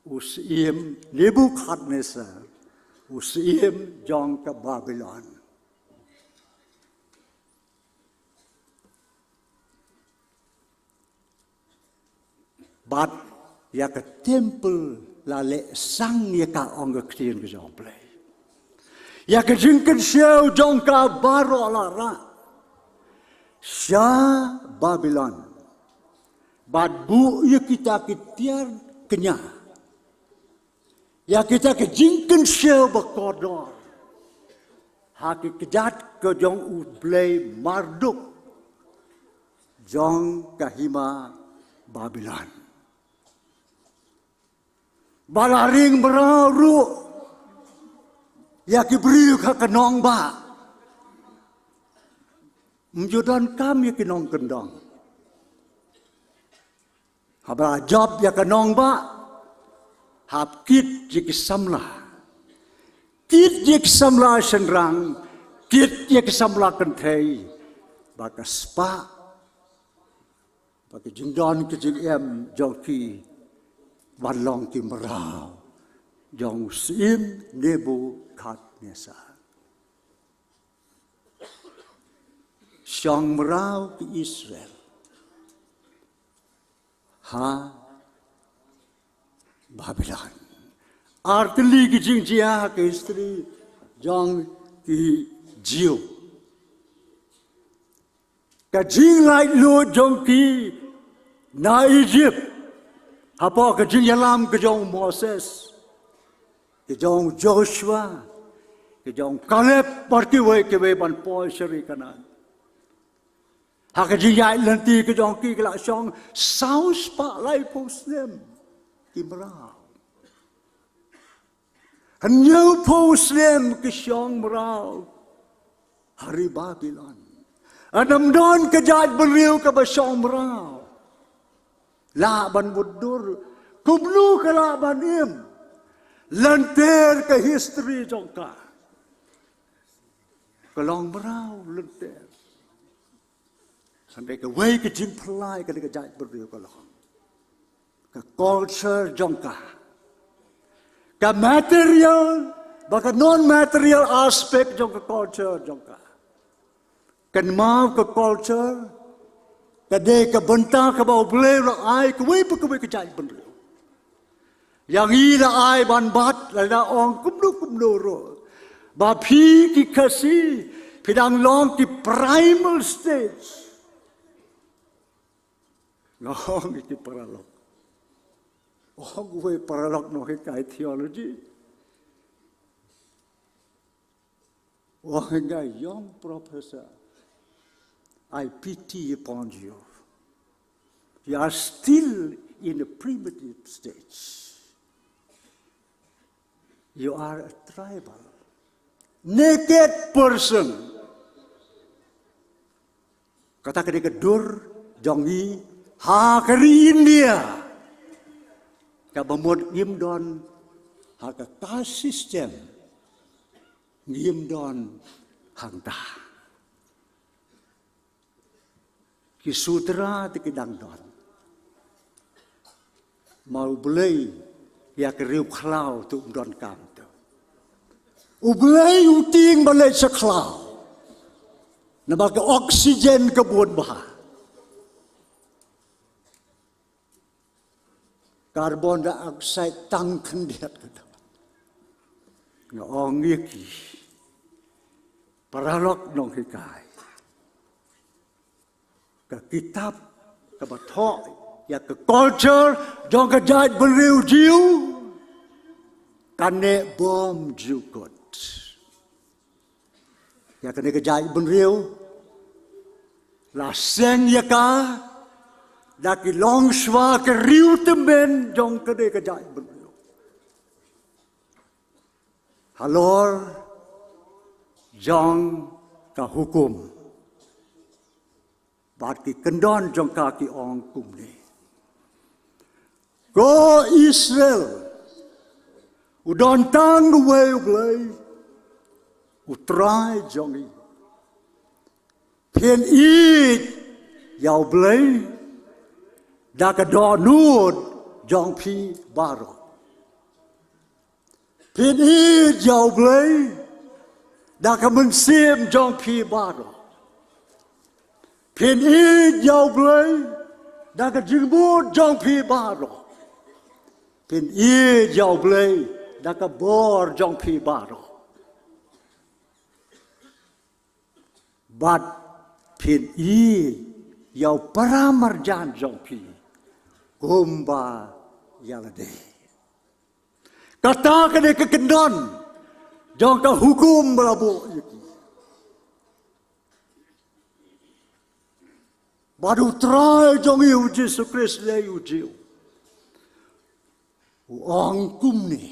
u syiem Nebukhadnessar, u syiem jong ka Babilon. Bad ïa ka temple la leh sang ïa ka, ong ka ktien ka jong U Blei. Ïa ka jingkynshew jong ka baroh la rah sha Babilon. Bad buh ïa kita ki tiar kñia, ïa kita ki jingkynshew ba kordor ha ki kjat ka jong U Blei Marduk jong ka hima Babilon. Ba la ring mraw ruh ïa ki briew ha ka nongbah. Ym ju donkam ïa ki nongkyndong. Haba la jop ïa ka nongbah, hap kit ïa ki samla. Kit ïa ki samla shynrang, kit ïa ki samla kynthei. Ba ka spah, ba ka jingdon ka jingem jong ki ban long ki mraw jong u syiem Nebukhadnessar. Shong mraw ki Israel ha Babilon. Artylli ki jingjia ha ka history jong ki Jiw. Ka jinglaitluid jong ki na Ijipt hapoh ka jingïalam ka jong u Moses, ka jong u Joshua, ka jong u Kaleb bad kiwei kiwei ban poi sha ri Kanaan. Ha ka jingïaid lynti ka jong ki, ki la shong saw spah laiphew snem ki mraw. Hynñiewphew snem ki shong mraw ha ri Babilon. Ym don ka jaitbynriew kaba shong mraw. Lah ban mutdur kumno ka lah ban im. Lynter ka history jong ka, ka long mraw lynter. Hynrei kawei ka jingpyllait ka dei ka jaitbynriew ka long ka culture jong ka. Ka material bad ka non-material aspect jong ka culture jong ka. Kynmaw, ka culture Ka dei ka bynta kaba U Blei u la ai kawei pa kawei ka jaitbynriew. Ïa ngi la ai ban bat, la da ong kumno kumno ruh, ba phi ki Khasi phi dang long ki primal stage. Nga ong ïa ki paralok, ong uwei u paralok nonghikai theology, ong ïa nga, "Young professor, I pity upon you. You are still in a primitive stage. You are a tribal, naked person." Kata ka dei ka dur jong ngi ha ka ri India, kaba mut ngim don ha ka caste system, ngim don hangta. Ki sudra te ki dang don. Ma U Blei ïa ka riew khlaw te um don kam te. U Blei u tieng ba leit sha khlaw, namar ka oxygen ka bun bha. Carbon dioxide tang khyndiat ka dang. Nga ong ïa ki paralok nonghikai, ka kitab kaba thoh ïa ka culture jong ka jaitbynriew Jiw, kane bym jukut. Ïa kane ka jaitbynriew la seng ïa ka da ki longshuwa ka riew tymmen jong kane ka jaitbynriew. Halor jong ka hukum bad ki kyndon jong ka ki ong kumne: Ko Israel, u don tang uwei U Blei, U Trai jong ngi. Phin ïeit ïa U Blei da ka dohnud jong phi baroh. Phin ïeit ïa U Blei da ka mynsiem jong phi baroh. Phin ïeit ïa U Blei da ka jingmut jong phi baroh. Phin ïeit ïa U Blei da ka bor jong phi baroh. Bad phin ïeit ïa u para marjan jong phi kumba ïa lade. Kata ka dei ka kyndon jong ka hukum ba la buh ïa ki. Bad U Trai jong ngi U Jisu Khrist lei u Jiw, u ong kumne.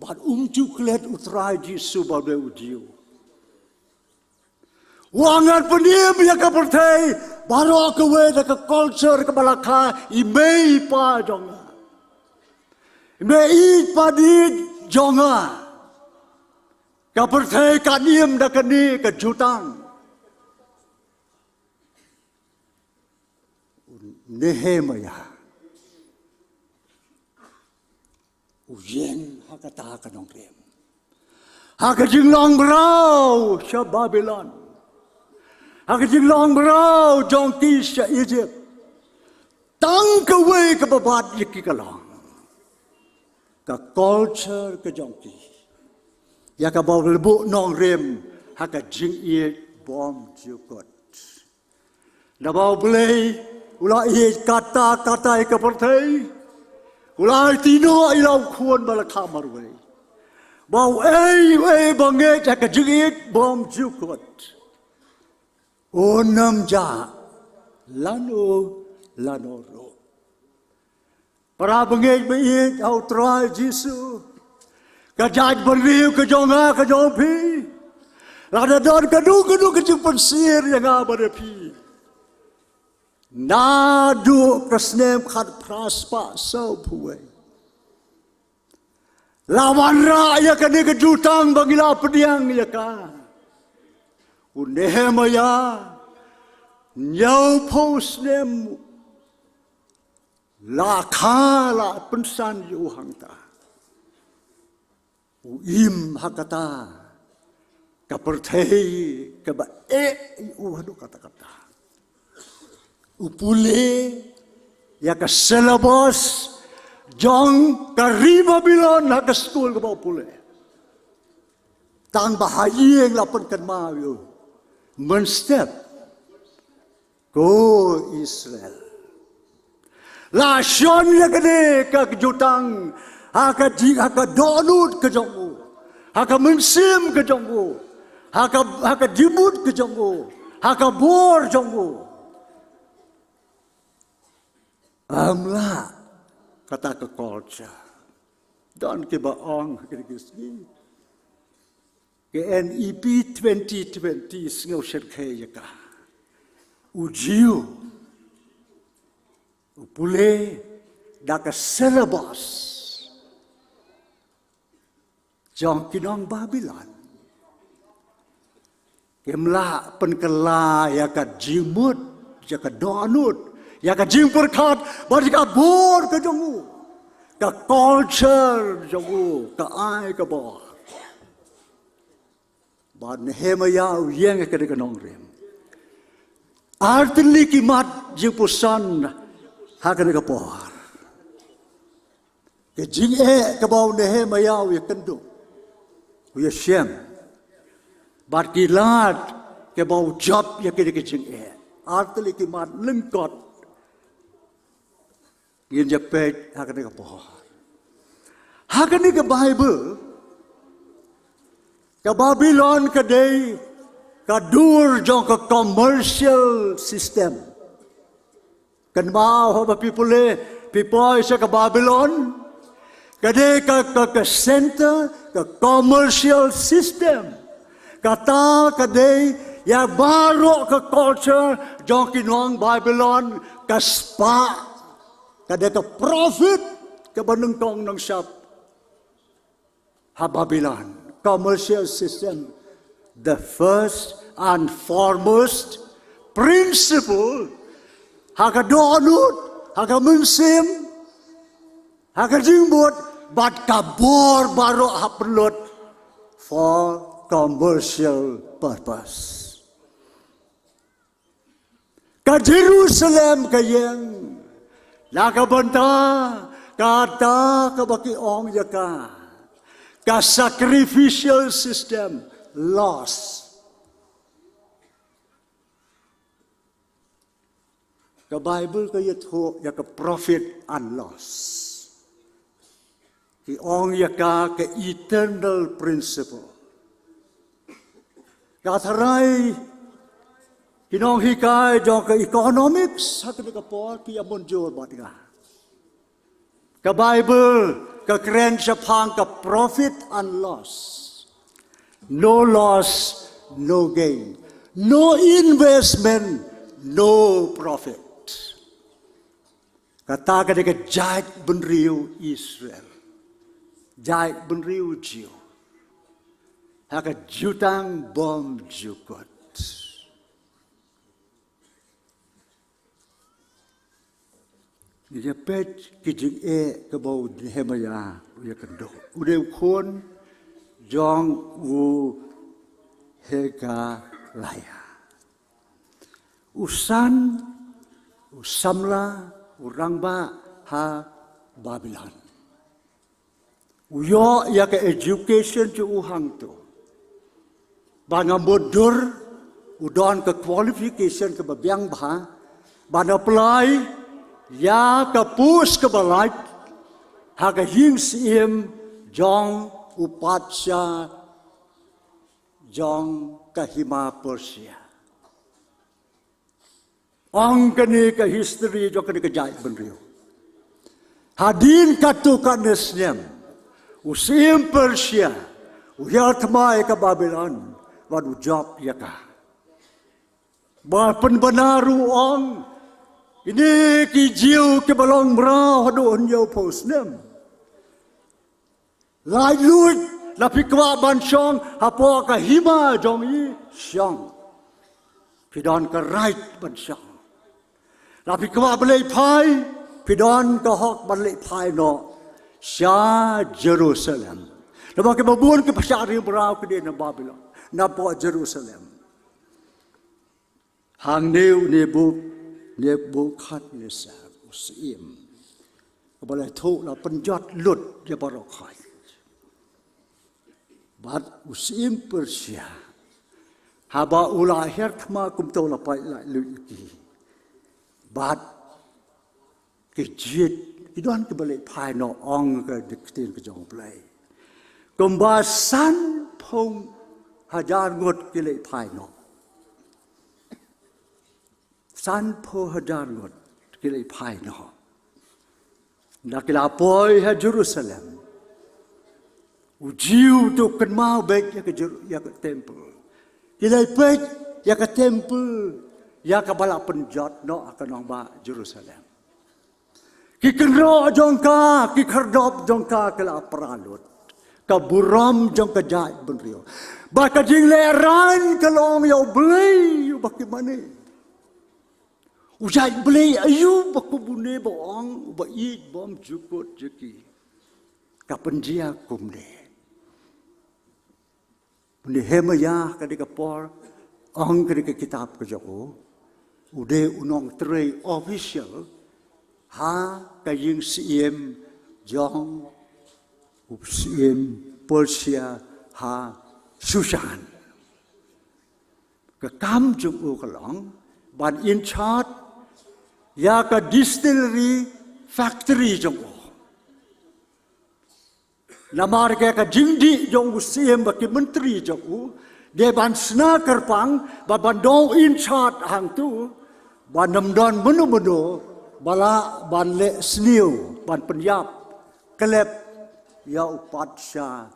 Bad um ju klet U Trai Jisu ba u dei u Jiw. U ong ngan pynim ïa ka pyrthei baroh kawei da ka culture kaba la kha i mei i pa jong nga, i mei i pa di jong nga. Ka pyrthei kan im da kane ka jutang. U Nehemiah u ïeng ha kata ka nongrim, ha ka jinglong mraw sha Babilon, ha ka jinglong mraw jong ki sha Egypt. Tang kawei kaba bat ïa ki ka long ka culture ka jong ki, ïa kaba u la buh nongrim ha ka jingïeit bym jukut. Naba U Blei u la ïeit katta katta ïa ka pyrthei, u la aiti noh ïa la u Khun ba la kha marwei, ba uei uei ba ngeit ha ka jingïeit bym jukut un ym jah lano lano ruh. Para bangeit ba ïeit ha U Trai Jisu, ka jaitbynriew ka jong nga ka jong phi, lada don kano kano ka jingpynsyier ïa nga bad ïa phi, naduh ka snem khatphra spah sawphew wei, la wanrah ïa kane ka jutang ba ngi la pdiang ïa ka. U Nehemiah, hynñiewphew snem la kha, la pynsan ïa u hangta. U im ha kata ka pyrthei kaba eh ïa u haduh katta katta. U pule ïa ka syllabus jong ka ri Babilon ha ka skul kaba u pule. Tang ba ha ïing la pynkynmaw ïa u mynstep, ko Israel, la shon ïa kane ka jutang ha ka ji, ha ka dohnud ka jong u, ha ka mynsiem ka jong u, ha ka, ha ka jingmut ka jong u, ha ka bor jong u. Ym lah kata ka culture. Don kiba ong ha kine ki sngi, ka N E P twenty twenty sngew shyrkhei ïa ka. U Jiw u pule da ka syllabus jong ki nong Babilon, kim lah pynkylla ïa ka jingmut, ïa ka dohnud, ïa ka jingpyrkhat bad ïa ka bor ka jong u, ka culture jong u, ka ai ka bor. Bad Nehemiah u ïeng ha kane ka nongrim. Artylli ki mat jingpuson ha kane ka por. Ka jingeh kaba u Nehemiah u ïakynduh, u ïashem, bad ki lad kaba u jop ïa kine ki jingeh. Artylli ki mat lyngkot. Ngin ïa peit ha kane ka por. Ha kane ka Baibl, ka Babilon ka dei ka dur jong ka commercial system. Kynmaw haba phi pule, phi poi sha ka Babilon, ka dei ka, ka, ka center, ka commercial system. Kata ka dei ïa baroh ka culture jong ki nong Babilon, ka spah, ka dei ka profit kaba nyngkong nyngshap. Ha Babilon, commercial system, the first and foremost principle, ha ka dohnud, ha ka mynsiem, ha ka jingmut, bad ka bor baroh hap pynlut for commercial purpose. Ka Jerusalem ka ïeng na ka bynta kata kaba ki ong ïa ka, ka sacrificial system, laws. Ka Baibl ka ïathuh ïa ka profit and loss. Ki ong ïa ka ka eternal principle. Ka tharai ki nonghikai jong ka economics ha kane ka por ki ïa mynjur bad nga. Ka Baibl ka kren shaphang ka profit and loss. No loss, no gain. No investment, no profit. Kata ka dei ka jaitbynriew Israel, jaitbynriew Jiw, ha ka jutang bymjukut. Ngi ïa peit ki jingeh kaba u Nehemiah u ïakynduh. U dei u khun jong u Hekaliah. U san, u samla, u rangbah ha Babilon. U ïoh ïa ka education jong u hangto. Ba nga mutdur u don ka qualification kaba biang bha ban apply ïa ka post kaba lait ha ka ïing syiem jong u patsha jong ka hima Persia. Ong kane ka history jong kane ka jaitbynriew. Hadien katto katne snem, u syiem Persia u hiar thma ïa ka Babilon bad u jop ïa ka. Ba pynbna ruh u ong, kine ki Jiw kiba long mraw haduh hynñiewphew snem, laitluid, la phi kwah ban shong hapoh ka hima jong ngi, shong. Phi don ka right ban shong. La phi kwah ban leit phai, phi don ka hok ban leit phai noh sha Jerusalem. Namar kiba bun ki pyrshah ri mraw ki dei na Babilon. napoh Jerusalem. Hangne u Nebuk-, Nebukadnesar u syiem, kaba la thoh la pynjot lut ïa baroh khoit. Bad u syiem Persia, haba u la hiar thma kumto la pait la lut ïa ki. Bad ki jied, ki don kiba leit phai noh, ong ka ktien ka jong U Blei. Kumba sanphew hajar ngut ki leit phai noh. Sanphew hajar ngut ki leit phai noh. Da ki la poi ha Jerusalem, u Jiw te u kynmaw beit ïa ka Jer-, ïa ka temple. Ki leit peit ïa ka temple, ïa kaba la pynjot noh ha ka nongbah Jerusalem. Ki kynroh jong ka, ki khyrdop jong ka, ki la pra lut. Ka burom jong ka jaitbynriew. Bad ka jinglehrain ka long ïa U Blei uba ki mane. U jait Blei aïu ba kum une ba ong, uba ïeit, bym jukut ïa ki. Ka pynjia kumne. U Nehemiah ka dei ka por, ong ka dei ka kitab ka jong u, u dei u nongtrei official ha ka ïing syiem jong u syiem Persia ha Shushan. Ka kam jong u ka long ban in charge ïa ka distillery factory jong u. Namar ka, ka jingdih jong u syiem bad ki myntri jong u, dei ban shna kyrpang, bad ban don in charge hangtu, ban ym don mano mano ba lah ban leh sniew, ban pynïap khlem ïa u patsha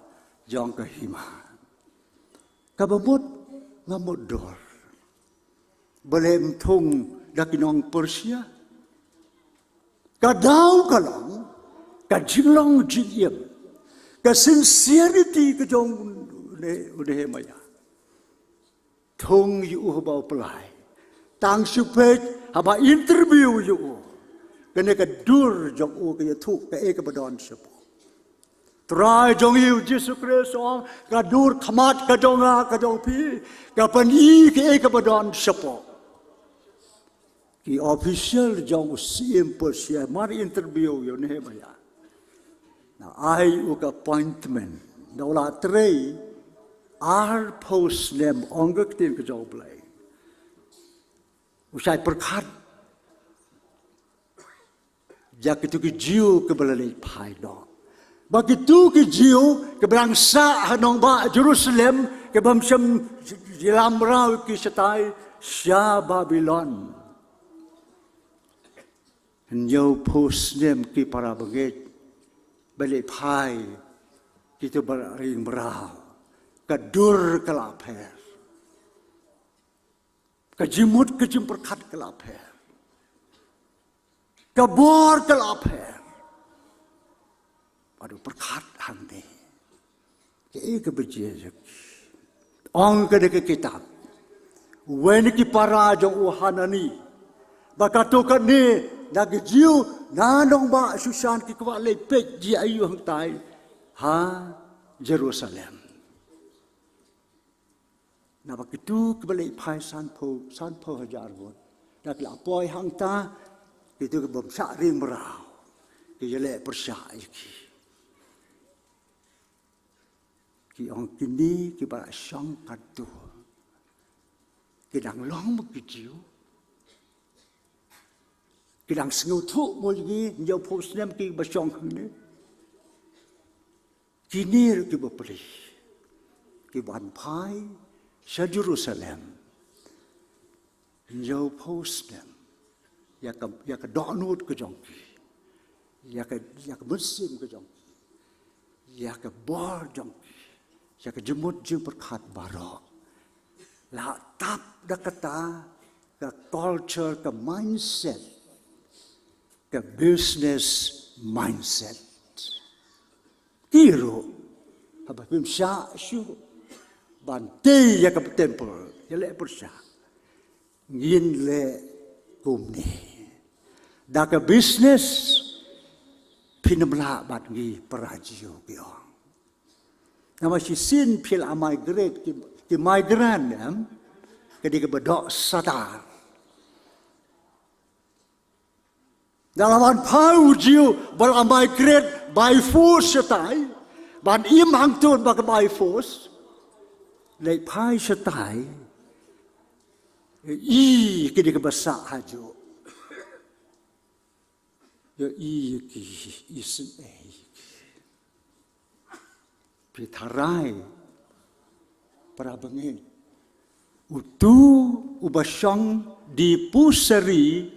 jong ka hima. Kaba mut nga mutdur. Balei ym thung da ki nong Persia? Ka daw ka long ka jinglong jingim, ka sincerity ka jong u Ne-, u Nehemiah. Thung ïa u haba u pynlait. Tang shu peit haba interview ïa u. Kane ka dur jong u ka ïathuh kaei kaba don shapoh. Trai jong ngi u Jisu Khrist u ong, ka dur khmat ka jong nga, ka jong phi, ka pyni kaei kaba don shapoh. Ki official jong u syiem Persia mar interview ïa u Nehemiah, na ai u ka appointment, da u la trei arphew snem, ong ka ktien ka jong U Blei. U shait pyrkhat ïa kitu ki Jiw kiba la leit phai noh. Bad kitu ki Jiw kiba dang sah ha nongbah Jerusalem, kiba ym shym ïalam mraw ki shatai sha Babilon. Hynñiewphew snem ki para bangeit ba leit phai, kitu ba la ring mraw. Ka dur ka la pher. Ka jingmut ka jingpyrkhat ka la pher. Ka bor ka la pher. Bad u pyrkhat hangne, kaei kaba jia ïa ki? Ong ka dei ka kitab, uwei na ki para jong u Hanani, ba katto katne na ki Jiw na nongbah Shushan ki kwah leit peit jia aïu hangtai ha Jerusalem. Naba kitu kiba leit phai sanphew, sanphew hajar ngut, da ki la poi hangta, kitu ki bym shah ring mraw, ki ïaleh pyrshah ïa ki. Ki ong kine kiba la shong katto, ki dang long mo ki Jiw? Ki dang sngewthuh mo ïa ngi, hynñiewphew snem kiba shong hangne? Kine ruh kiba plie, ki wan phai sha Jerusalem. Hynñiewphew snem, ïa ka, ïa ka dohnud ka jong ki, ïa ka, ïa ka mynsiem ka jong ki, ïa ka bor jong ki, ïa ka jingmut jingpyrkhat baroh, la tap da kata ka culture, ka mindset, ka business mindset. Ki ruh, haba phim shah shuh ban tei ïa ka temple, ïaleh pyrshah, ngin leh kumne. Da ka business phin ym lah bad ngi para Jiw, ki ong. Namar shisien phi la migrate, ki, Ki migrant, em, ka dei kaba doh satar. Da la wan phai u Jiw ba la migrate by force shatai, ban im hangto ba ka by force, leit phai shatai, i ka dei kaba sah hajuh. Ïa i ki isynei. Phi tharai, para bangeit. Utu uba shong dipusari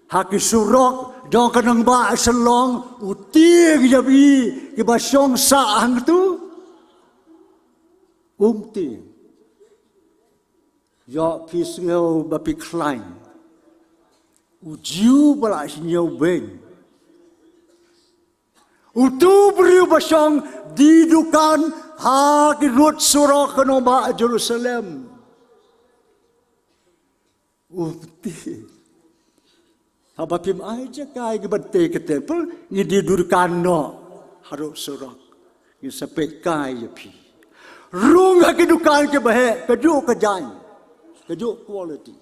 ha ki surok jong ka nongbah Shillong, u tieng ïa i kiba shong sah hangtu. Um tieng. Ïoh phi sngew ba phi khlaiñ. U Jiw ba la sniew beiñ. Utu briew ba shong die dukan ha ki rud surok ka nongbah Jerusalem. Um tieng. Haba phim ai jaka ïa ki ban tei ka temple, ngi die dukan noh harud surok. Ngin sa peit kai ïa phi. Rung ha ki dukan kiba heh, kajuh ka jaiñ, kajuh quality.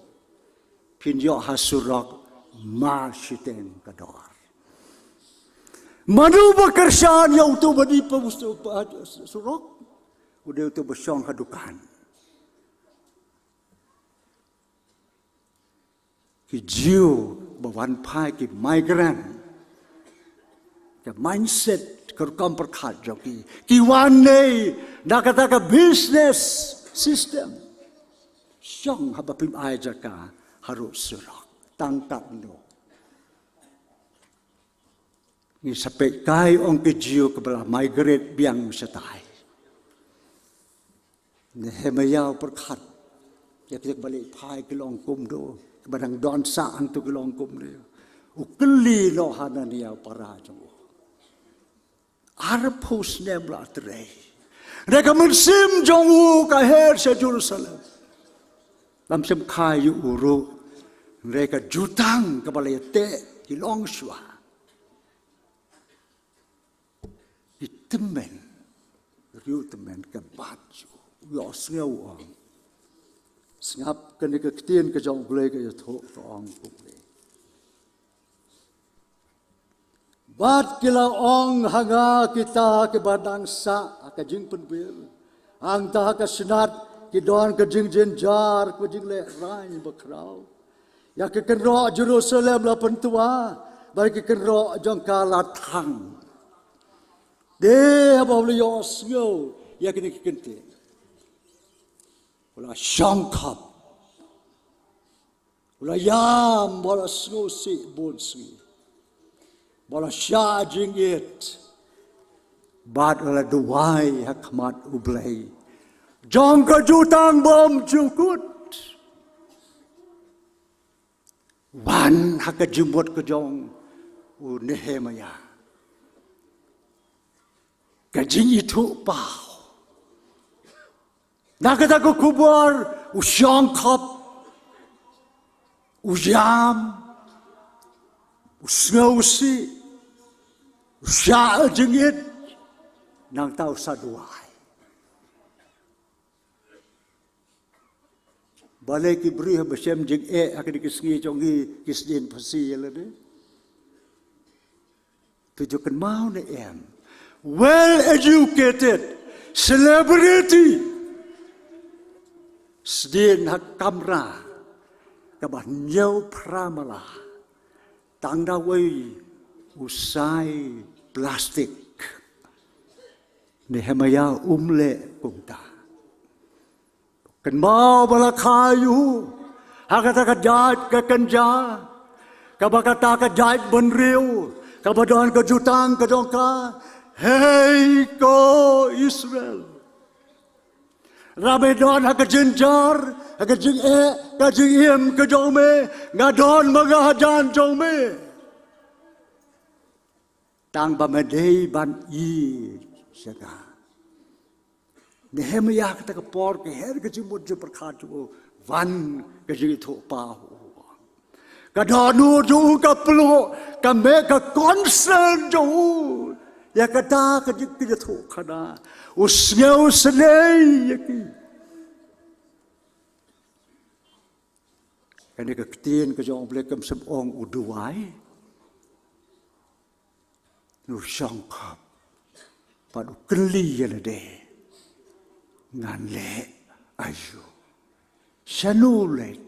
Phin ïoh ha surok ma shiteng ka dor. Mano ba kyrshan ïa utu ba die pa surok? U dei utu ba shong ha dukan. Ki Jiw ba wan phai, ki migrant, ka mindset, ka rukom pyrkhat jong ki, ki wan nei na kata ka business system. Shong haba phim ai jaka harud surok. Tang katno? Ngi sa peit kai, ong ki Jiw, kaba la migrate biang shatai. Nehemiah u pyrkhat ïa kata kaba leit phai ki long kumno, kiba dang don sah hangtu ki long kumno. U kylli noh Hananiah u para jong u. Arphew snem la trei. Hynrei ka mynsiem jong u ka her sha Jerusalem. Lam shym kha ïa u ruh. Hynrei ka jutang kaba la ïateh ki long shuwa. Ki tymmen, riew tymmen ka bat shuh. U ïohsngew u ong. Sngap kane ka ktien ka jong U Blei ka ïathuh, ka ong kumne. Bad ki la ong ha nga, kita kiba dang sah ha ka jingpynbill, hangta ha ka snat ki don ka jingjynjar, ka jinglehrain bakhraw. Ïa ki kynroh Jerusalem la pyntwa, bad ki kynroh jong ka la thang. Te haba u la ïohsngew ïa kine ki kyntien, u la shongkhop. U la ïam, ba u la sngewsih bun sngi. Ba u la shah jingit. Bad u la duwai ha khmat U Blei jong ka jutang bymjukut. Wan ha ka jingmut ka jong u Nehemiah ka jingithuhpaw. Na kata ka khubor, u shongkhop, u ïam, u sngewsih, u shah jingit, nangta u sa duwai. Balei ki briew haba shem jingeh ha kine ki sngi jong ngi ki sdien phasi ïa lade? Phi ju kynmaw ne em? Well educated, celebrity, sdien ha kamra kaba hynñiew phra mala, tang da uwei u sai plastik. Nehemiah um leh kumta. Kynmaw ba la kha ïa u ha kata ka jait ka kynja, kaba kata ka jaitbynriew, kaba don ka jutang ka jong ka. Hei ko Israel, lada me don ha ka jynjar, ha ka jingeh, ka jingim ka jong me, nga don ma nga hajan jong me. Tang ba me dei ban ïeit sha nga. Nehemiah kata ka por ka her ka jingmut jingpyrkhat jong u, wan ka jingithuhpaw. Ka dohnud jong u ka pynlong, ka mih ka concern jong u ïa kata ka jingithuhkhana. U sngewsynei ïa ki. Kane ka ktien ka jong U Blei kam shym ong u duwai. U shong khop bad u kylli ïa lade, ngan leh aïu? Shano leit?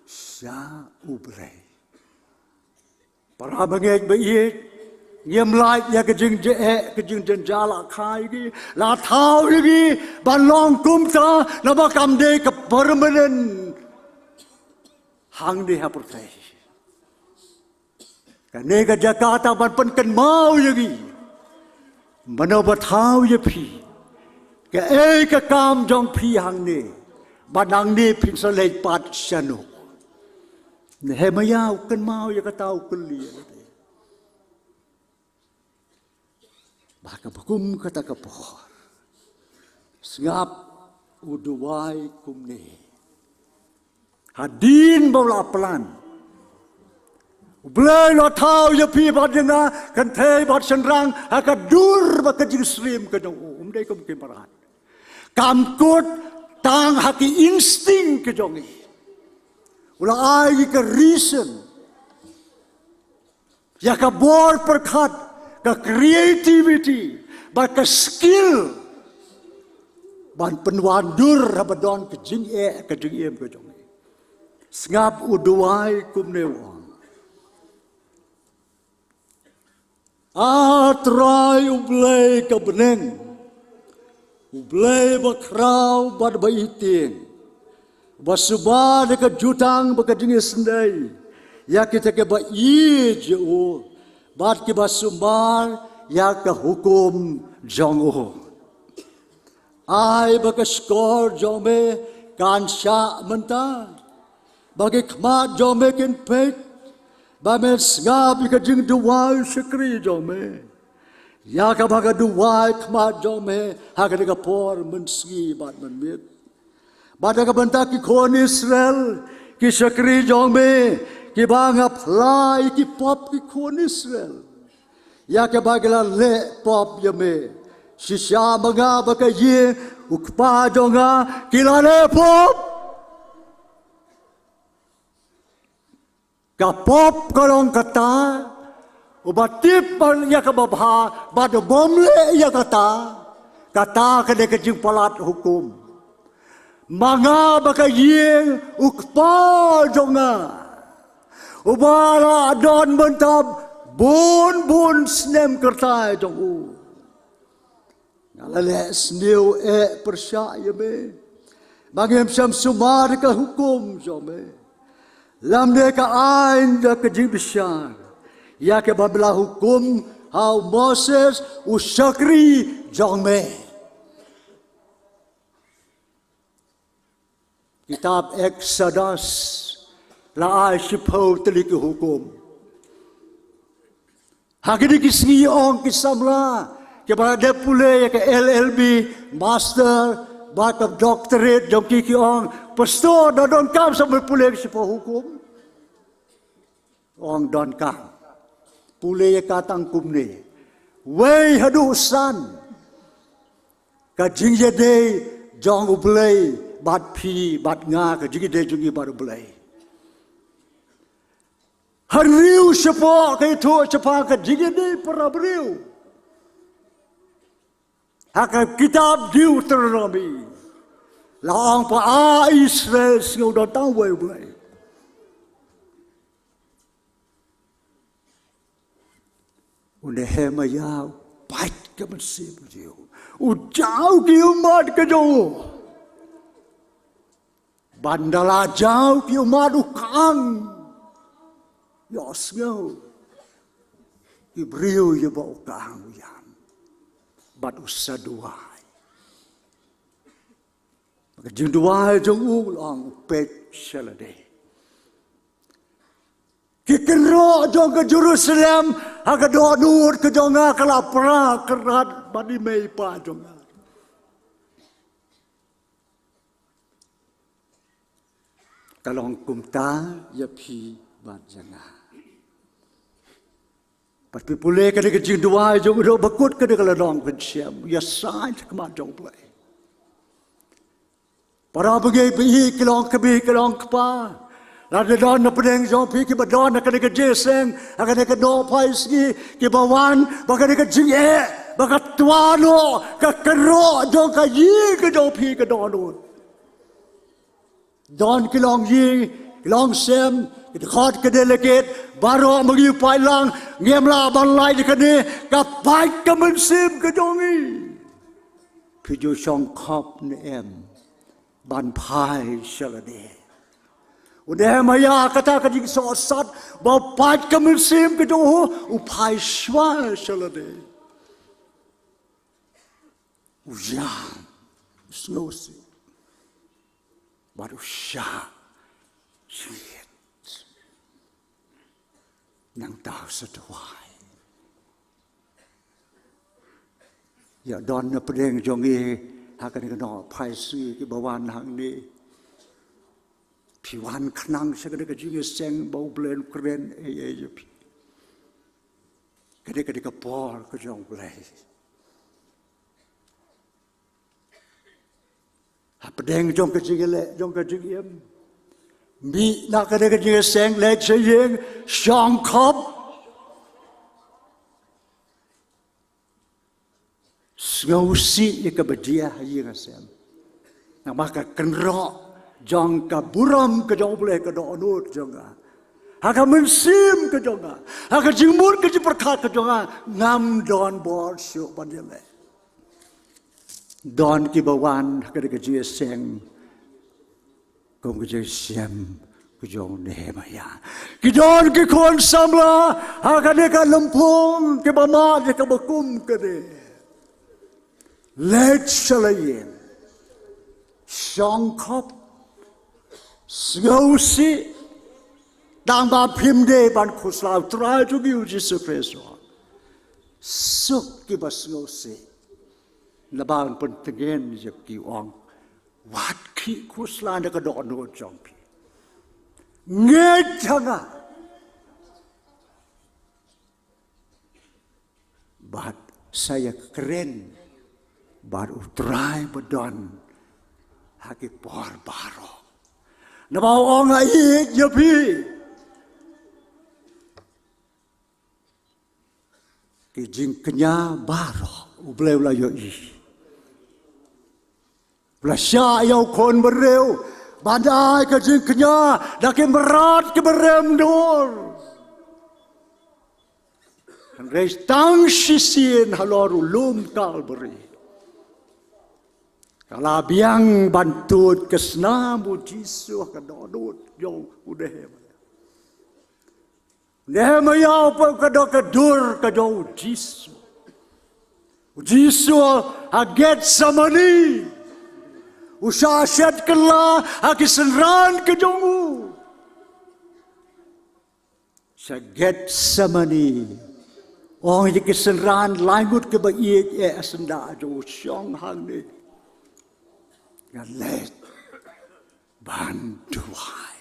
Sha U Blei. Para bangeit ba ïeit, ngim lait ïa ka jingjia, ka jingjynjar la kha ïa ngi, la thaw ïa ngi ban long kumta, naba kam dei ka permanent hangne ha pyrthei. Kane ka jaka tang ban pynkynmaw ïa ngi. Mano ba thaw ïa phi? Kaei ka kam jong phi hangne? Bad nangne phin sa leit pat shano? Nehemaïah u kynmaw ïa kata, u kylli ïa lade. Bad kaba kum kata ka por, sngap u duwai kumne. Hadien ba u la plan, U Blei u la thaw ïa phi bad ïa nga, kynthei bad shynrang, ha ka dur bad ka jingsyriem ka jong u. Um dei kum ki mrad. Kam kut tang ha ki instinct ka jong ngi. U la ai ïa ka reason, ïa ka bor pyrkhat, ka creativity, bad ka skill ban pynwandur haba don ka jingeh, ka jingim ka jong ngi. Sngap u duwai kumne, u ong: A Trai U Blei ka bneng, U Blei ba khraw bad ba ïeit, ba sumar ïa ka jutang bad ka jingisynei ïa kita kiba ïeit ïa u, bad kiba sumar ïa ka hukum jong u. Ai ba ka shkor jong me kan shah mynta, ba ki khmat jong me kin peit, ba men sngap ïa ka jingduwai shakri jong me, ïa kaba ka duwai khmat jong me ha kane ka por mynsngi bad mynmiet. Bad na ka bynta ki khun Israel, ki shakri jong me, kiba nga phla ïa ki pop ki khun Israel, ïa kaba ki la leh pop ïa me, shisha ma nga bad ka ïing u kpa jong nga, ki la leh pop. Ka pop ka long kata, uba tip ïa kaba bha bad u bym leh ïa kata, kata ka dei ka jingpalat hukum. Ma nga bad ka ïing u kpa jong nga, uba la don mynta bun bun snem kyrta jong u, nga la leh sniew eh pyrshah ïa me, ba ngim shym sumar ïa ka hukum jong me, lymne ka aiñ da ka jingbishar, ïa kaba me la hukum ha u Moses u shakri jong me. Kitab Exodus la ai shiphew tylli ki hukum. Ha kine ki sngi, ong ki samla kiba dep pule ïa ka L L B, master, bad ka doctorate jong ki, ki ong, Pastor, da donkam sa me pule ki shiphew hukum? Ong donkam. Pule ïa ka tang kumne: wei haduh san, ka jingïadei jong U Blei bad phi bad nga, ka jingïadei jong ngi bad U Blei. Hynriew shapoh, ka ïathuh shaphang ka jingïadei para briew. Ha ka kitab Deuteronomy la ong ba, A Israel, sngewdon tang wei U Blei. U Nehemaïah u pait ka mynsiem briew, u jaw ki ummat ka jong u. Ban da la jaw ki ummat u kang, ïohsngew ki briew ïa ba u kang u ïam, bad u sa duwai. Ka jingduwai jong u, long u peit sha lade. Ki kynroh jong ka Jerusalem ha ka dohnud ka jong nga ka la pra kyrad bad i mei i pa jong nga. Ka long kumta ïa phi bad ïa nga. Bad phi pule, ka dei ka jingduwai jong u, u ba kut ka dei ka la long, phin shem, ïa saiñ shakhmat jong U Blei. Para bangeit, ba ïeit ki long kmie, ki long kpa, la da don na pdeng jong phi kiba don ha kane ka jingïaseng, ha kane ka nongpynsngi, kiba wan ba kane ka jingeh ba ka twa noh ka kynroh jong ka ïing ka jong phi ka dohnud. Don ki long ïing, ki long sem, ki dkhot ki delegate, baroh ma ngi pait lang, ngim lah ban lait ïa kane, ka pait ka mynsiem ka jong ngi. Phi ju shong khop ne em ban phai sha lade? U Nehemaïah, kata ka jingsohsat ba pait ka mynsiem ka jong u, u phai shuwa sha lade. U ïam, u sngewsih, bad u shah shit. Nangta u sa duwai. Ïa don na pdeng jong ngi ha kane ka nongpynsngi kiba wan hangne. Phi wan khnang sha kane ka jingïaseng ba U Blei un kren ei ei ïa phi. Kane ka dei ka por ka jong U Blei. Hapdeng jong ka jingïaleh jong ka jingim, mih na kane ka jingïaseng, leit sha ïing, shong khop, sngewsih ïa kaba jia ha ïing ha sem. Namar ka kynroh jong ka burom ka jong U Blei ka dohnud jong nga. Ha ka mynsiem ka jong nga, ha ka jingmut ka jingpyrkhat ka jong nga, ngam don bor shuh ban ïaleh. Don kiba wan ha kane ka jingïaseng kum ka jingshem ka jong u Nehemaïah. Ki don ki khun samla ha kane ka lympung kiba mad ïa kaba kum kane. Leit sha la ïing, shong khop, sngewsih, tang ba phim dei ban khuslai. U Trai jong ngi U Jisu Khrist u ong, suk kiba sngewsih, naba un pyntngen ïa ki. U ong, wat khih khuslai na ka dohnud jong phi. Ngeit ha nga. Bad sa ïakren bad U Trai ba don ha ki por baroh. Naba u ong, nga ïeit ïa phi. Ki jingkñia baroh U Blei u la ïohi. U la shah ïa u khun briew ban ai ka jingkñia da ki mrad kiba rem dur. Hynrei tang shisien halor u lum Kalbari, ka la biang ban tuid ka snam U Jisu ha ka dohnud jong u Nehemaïah. Nehemaïah u peit ka dor ka dur ka jong U Jisu. U Jisu ha Gethsemane u shah shet kylla ha ki synran ka jong u. Sha Gethsemane, ong ïa ki synran, lai ngut kiba ïeit, eh, ha syndah jong u, shong hangne, ngan leit ban duwai.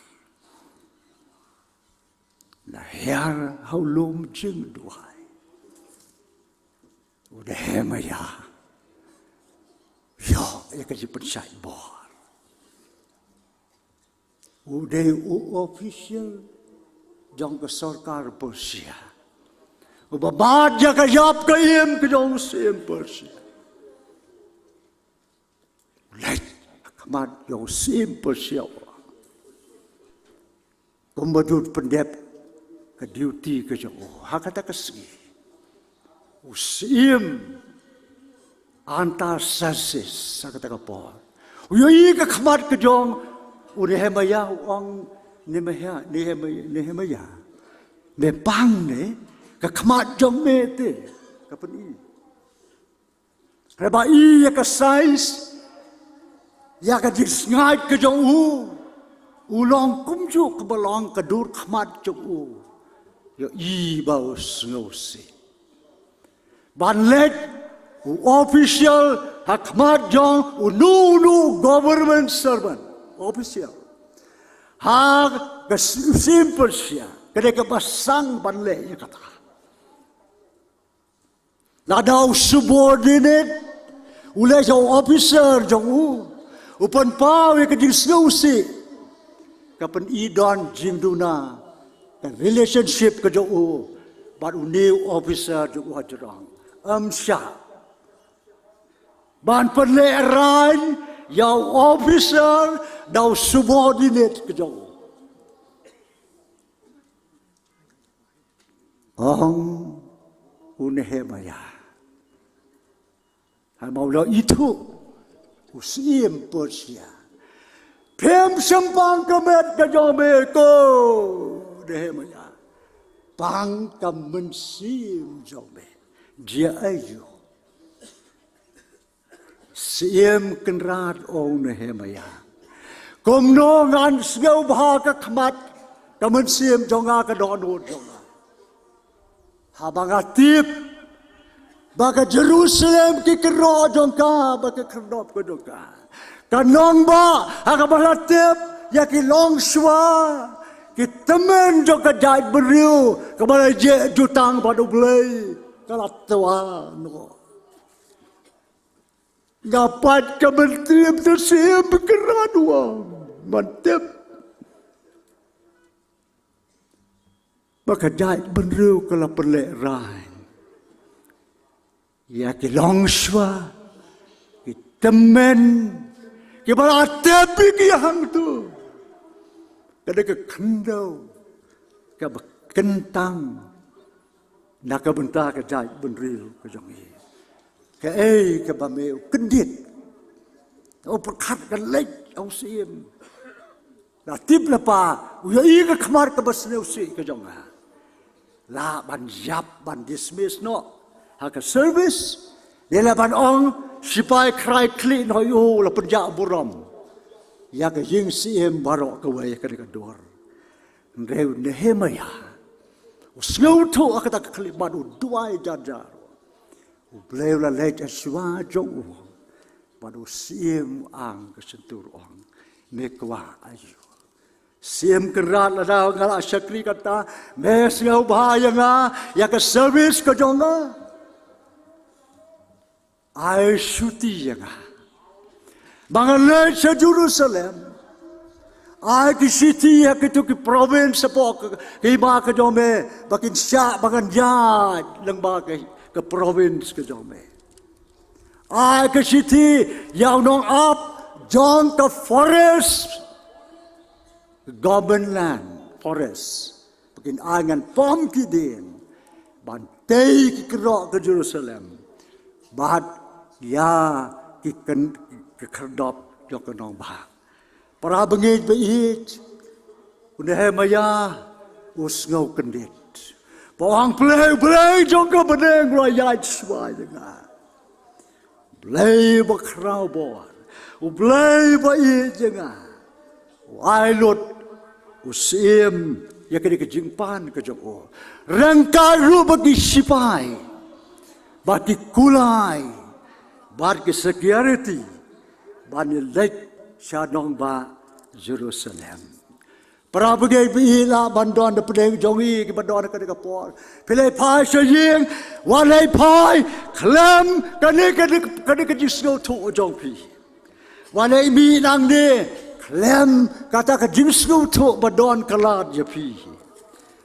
La hiar ha u lum jingduwai. U Nehemaïah u ïoh ïa ka jingpynshait bor. U dei u official jong ka sorkar Persia, uba bat ïa ka ïap ka im ka jong u syiem Persia. U leit ha khmat jong u syiem Persia, kumba u pyndep ka duty ka jong u. Ha kata ka sngi u syiem Artaxerxes, ha kata ka por, u ïohi ka khmat ka jong u Nehemaïah, u ong, Nehemaïah, Nehemaïah, Nehemaïah, me pang ne? Ka khmat jong me te ka pyni. Haba i ïa ka size, ïa ka jingsngaid ka jong u, u long kumjuh kaba long ka dur khmat jong u. Ïohi ba u sngewsih ban leit u official ha khmat jong uno uno government servant, official ha ka s-, syiem Persia, ka dei kaba sdang ban leh ïa kata. Lada u subordinate u leit sha u officer jong u, U pynpaw ïa ka jingsngewsih, ka pyni don jingduna, ka relationship ka jong u bad u new officer jong u ha jrong. Ym shah ban pynlehrain ïa u officer da u subordinate ka jong u. Ong u Nehemiah, ha ma u la ithuh u siem Persia, phim shym pang ka met ka jong me ko Nehemiah, pang ka mynsiem jong me. Jia aiu? Siem Kynrad, ong Nehemiah, kumno ngan sngewbha ka khmat ka mynsiem jong nga, ka dohnud jong nga, haba nga tip ba ka Jerusalem ki kynroh jong ka bad ka khyrdop ka jong ka, ka nongbah ha kaba la tep ïa ki longshuwa, ki tymmen jong ka jaitbynriew kaba la jeh jutang bad U Blei, ka la twa noh. Nga pat ka mynsiem, te Siem Kynrad, u ong, man tip ba ka jaitbynriew ka la pynlehrain ïa ki longshuwa, ki tymmen kiba la tep ïa ki hangto. Ka dei ka khyndew kaba kyntang na ka bynta ka jaitbynriew ka jong i. Kaei kaba me u kyndit? U pyrkhat ka leit, u siem. La tip lypa, u ïohi ka khmat kaba sngewsih ka jong nga. Lah ban ïap, ban dismiss noh ha ka service. Ïa lah ban ong, sipai khrai khlieh noh ïa u, la pynjah burom ïa ka ïing siem baroh kawei ha kane ka dur. Hynrei u Nehemiah u sngewthuh ha kata ka khyllipmat, u duwai jar jar. U Blei u la leit shuwa jong u. Bad u siem u ang ka shyntur, u ong, me kwah aiu? Siem Kynrad, lada nga la shakri kata, me sngewbha ïa nga, ïa ka service ka jong nga. Ai shuti ïa nga ba ngan leit sha Jerusalem. Ai ki shithi ha kito ki province shapoh ka hima ka jong me, ba kin shah ba ngan ïaid lyngba ka, ka province ka jong me. Ai ka shithi ïa u nongap jong ka forest, government land, forest, ba kin ai ngan pom ki dieng ban tei ki kynroh ka Jerusalem bad ïa ki kyn-, ki khyrdop jong ka nongbah. Para bangeit ba ïeit, u Nehemiah u sngew kyndit. Ba u ong, Blei, Blei jong ka bneng, u la ïaid shuwa ïa nga. Blei ba khraw bor, u Blei ba ïeit ïa nga, u ai lut, u siem ïa kane ka jingpan ka jong u. Ryngkat ruh bad ki sipai, bad ki kulai, bad ki security, ban ïaleit sha nongbah Jerusalem. Para bangeit ba ïeit, lah ban don da pdeng jong ngi kiba don ha kane ka por. Phi leit phai sha ïing, wat leit phai khlem kane, kane, kane ka jingsngewthuh jong phi. Wat leit mih nangne khlem kata ka jingsngewthuh ba don kylla ïa phi.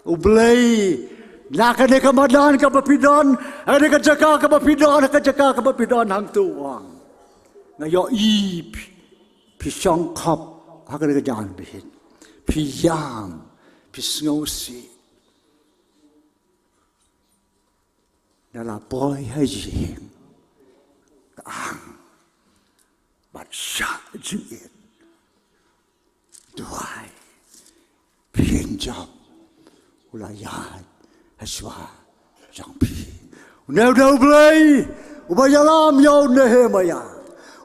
U Blei, na kane ka madan kaba phi don, ha kane ka jaka kaba phi don, ha ka jaka kaba phi don hangto, u ong, nga ïohi phi, phi shongkhop ha kane ka janmiet. Phi ïam, phi sngewsih. Da la poi ha ïing, ka ang bad shah jingit. Duwai, phin jop, u la ïaid ha shuwa jong phi. Une u dei U Blei uba ïalam ïa u Nehemiah.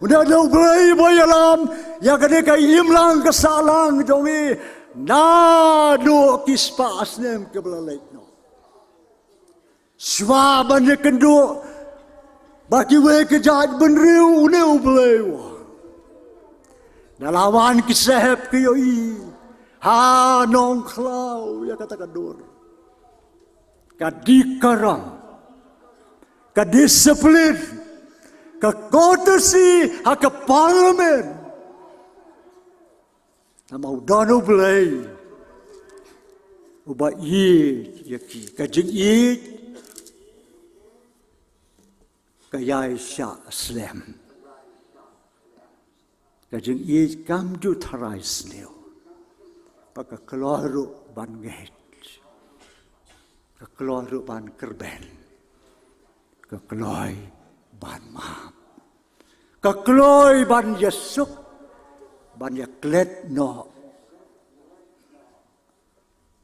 Une u dei U Blei uba ïalam ïa kane ka imlang ka sahlang jong ngi naduh ki spah snem kiba la leit noh. Shuwa ban ïakynduh bad kiwei ki jaitbynriew, une U Blei u ong, da la wan ki sahep ki ïohi ha Nongkhlaw ïa kata ka dur, ka decorum, ka discipline, ka courtesy ha ka parliament. Namar u don U Blei uba ïeit ïa ki. Ka jingïeit ka ïai shah slem. Ka jingïeit kam ju tharai sniew. Ba ka kloi ruh ban ngeit. Ka kloi ruh ban kyrben. Ka kloi ban map. Ka kloi ban ïasuk, ban ïaklet noh.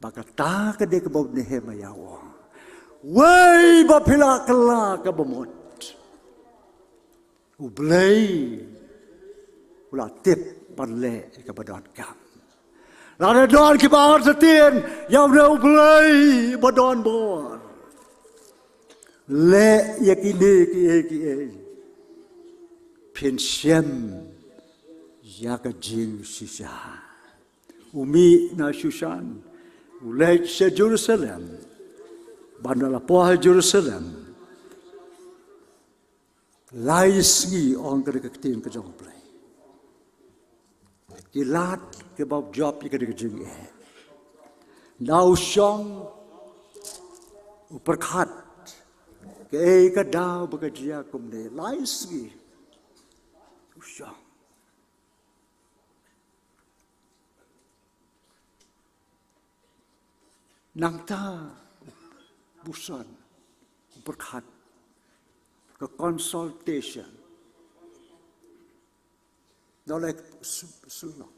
Ba kata ka dei kaba u Nehemaïah u ong. Wei ba phi la kylla kaba mut, U Blei u la tip ban leh kaba donkam. Lada don kiba artatien ïa une U Blei ba don bor, leh ïa kine kiei kiei, phin shem ïa ka jingshisha. U mih na Shushan, u leit sha Jerusalem. Ban da la poi Jerusalem, lai sngi, ong ka dei ka ktien ka jong U Blei, ki lad kiba jop ïa ka dei ka jingeh. Na u shong u pyrkhat, kaei ka daw ba ka jia kumne, lai sngi u shong. Nangta u buson, u pyrkhat, ka consultation. Nolai su-, sulok.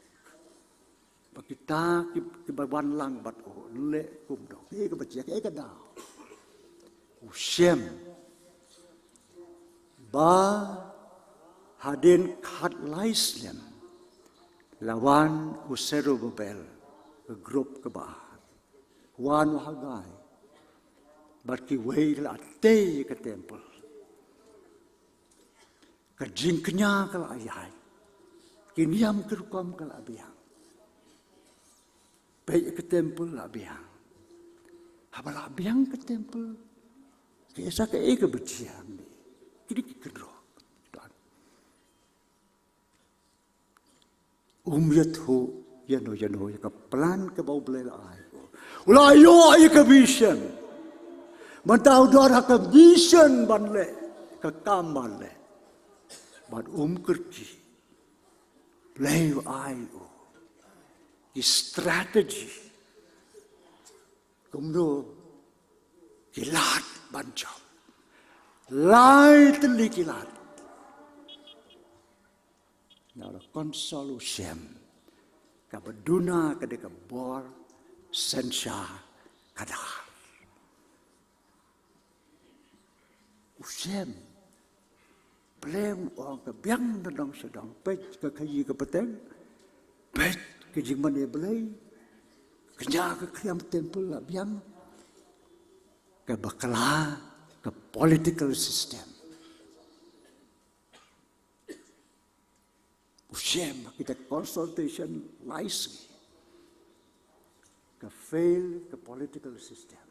Ba kita ki, kiba wan lang bad u, leh kumno. Kaei kaba jia, kaei ka daw. U shem ba hadien khatlai snem la wan u Serubabel, ka grup kaba ar. Wan u Hagai bad kiwei, la tei ka temple. Ka jingkñia ka la ïaid. Ki niam ki rukom ka la biang. Peit ka temple la biang. Haba la biang ka temple, kaei sa kaei kaba jia hangne? Kine ki kynroh. Um ïathuh ïano ïano ïa ka plan kaba U Blei la ai. U la ïoh ïa ka vision. Mynta u don ha ka vision ban leh ka kam ban leh. Bad um kyrkieh. Blei u ai u ki strategy. Kumno ki lad ban jop. Lai tylli ki lad. Nga la konsol u shem. Kaba duna ka dei ka bor synshar khadar. U shem. Blei u ong ka biang na dong sha dong, peit ka khaïi ka pateng, peit ka jingmane Blei, ka kñia ka khriam temple la biang, ka bakla ka political system. U shem ha kita consultation lai sngi. Ka fail ka political system.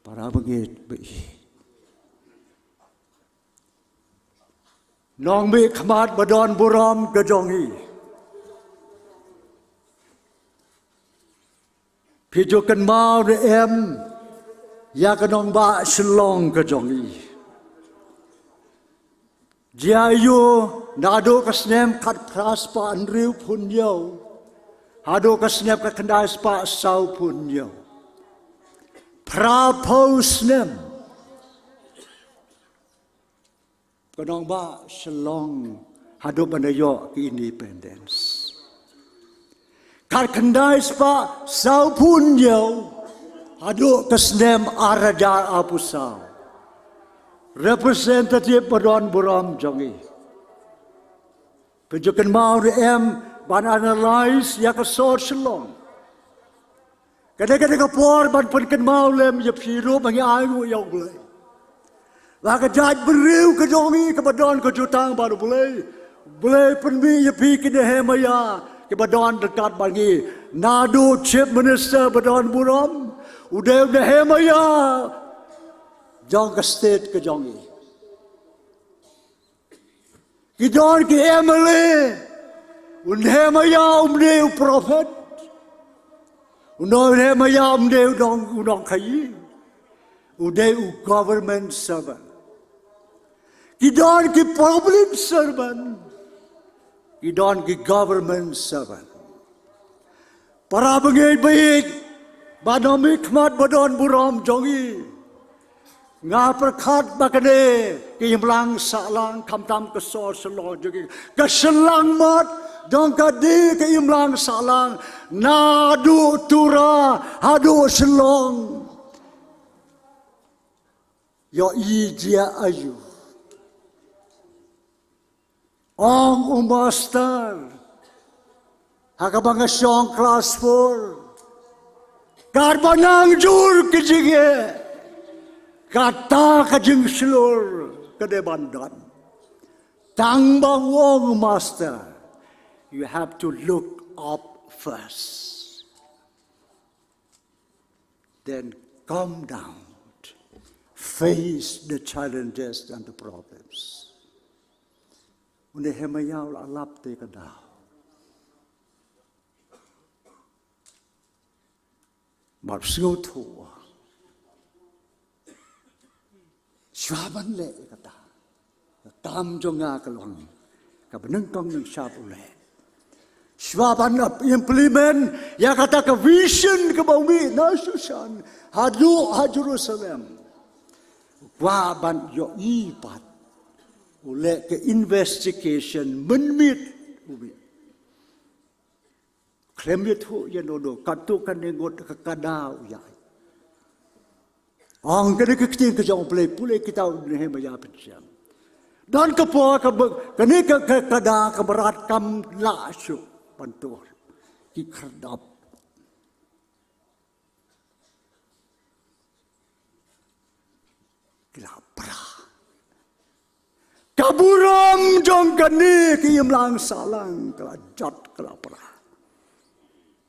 Para bangeit baieit. Nongmihkhmat ba don burom ka jong ngi. Phi ju kynmaw ne em ïa ka nongbah Shillong ka jong ngi? Jia aiu naduh ka snem khatphra spah hynriewphew hynñiew haduh ka snem khatkhyndai spah sawphew hynñiew? Phraphew snem. Ka nongbah Shillong haduh ban da ïoh ka independence. Khatkhyndai spah sawphew hynñiew haduh ka snem ar hajar arphew saw. Representative ba don burom jong ngi, phi ju kynmaw ne em ban analyse ïa ka sor Shillong? Kane ka dei ka por ban pynkynmaw lem ïa phi ruh ba ngi ainguh ïa U Blei. Ba ka jaitbynriew ka jong ngi kaba don ka jutang bad U Blei, U Blei pynmih ïa phi ki Nehemaïah kiba don ryngkat bad ngi. Naduh Chief Minister ba don burom, u dei u Nehemaïah jong ka state ka jong ngi. Ki don ki M L A. U Nehemiah um dei u prophet. U Nehemiah um dei u nong, u nongkhaïi. U dei u government servant. Ki don ki public servant. Ki don ki government servant. Para bangeit baieit, ba nang mih khmat ba don burom jong ngi. Nga pyrkhat ba kane ka imlang sahlang khamtam ka sor Shillong jong ngi, ka Shillong mat, dang ka dei ka imlang sahlang naduh Tura haduh Shillong. Ïohi jia aïu? Ong u master, ha kaba nga shong class four, katba nang jur ka jingeh, kata ka jingshlur ka dei ban don. Tang ba ong u master, you have to look up first. Then come down, face the challenges and the problems. U Nehemiah u la lap te ka daw. Mar sngewthuh. Shuwa ban leh ïa kata, ka kam jong nga ka long kaba nyngkong nyngshap u leh. Shuwa ban ap implement ïa kata ka vision kaba u mih na Shushan haduh ha Jerusalem, u kwah ban ïohi pat, u leh ka investigation mynmiet u mih. Khlem ïathuh ïa no no, katto katne ngut ka kada u ïaid. Ong kane ka ktien ka jong U Blei, pule kita u Nehemiah Pynshang. Don ka por kaba kane ka, ka kada ka mrad kam lah shuh ban tur. Ki khyrdop ki la pra. Ka burom jong kane ka imlang sahlang ka la jot, ka la pra.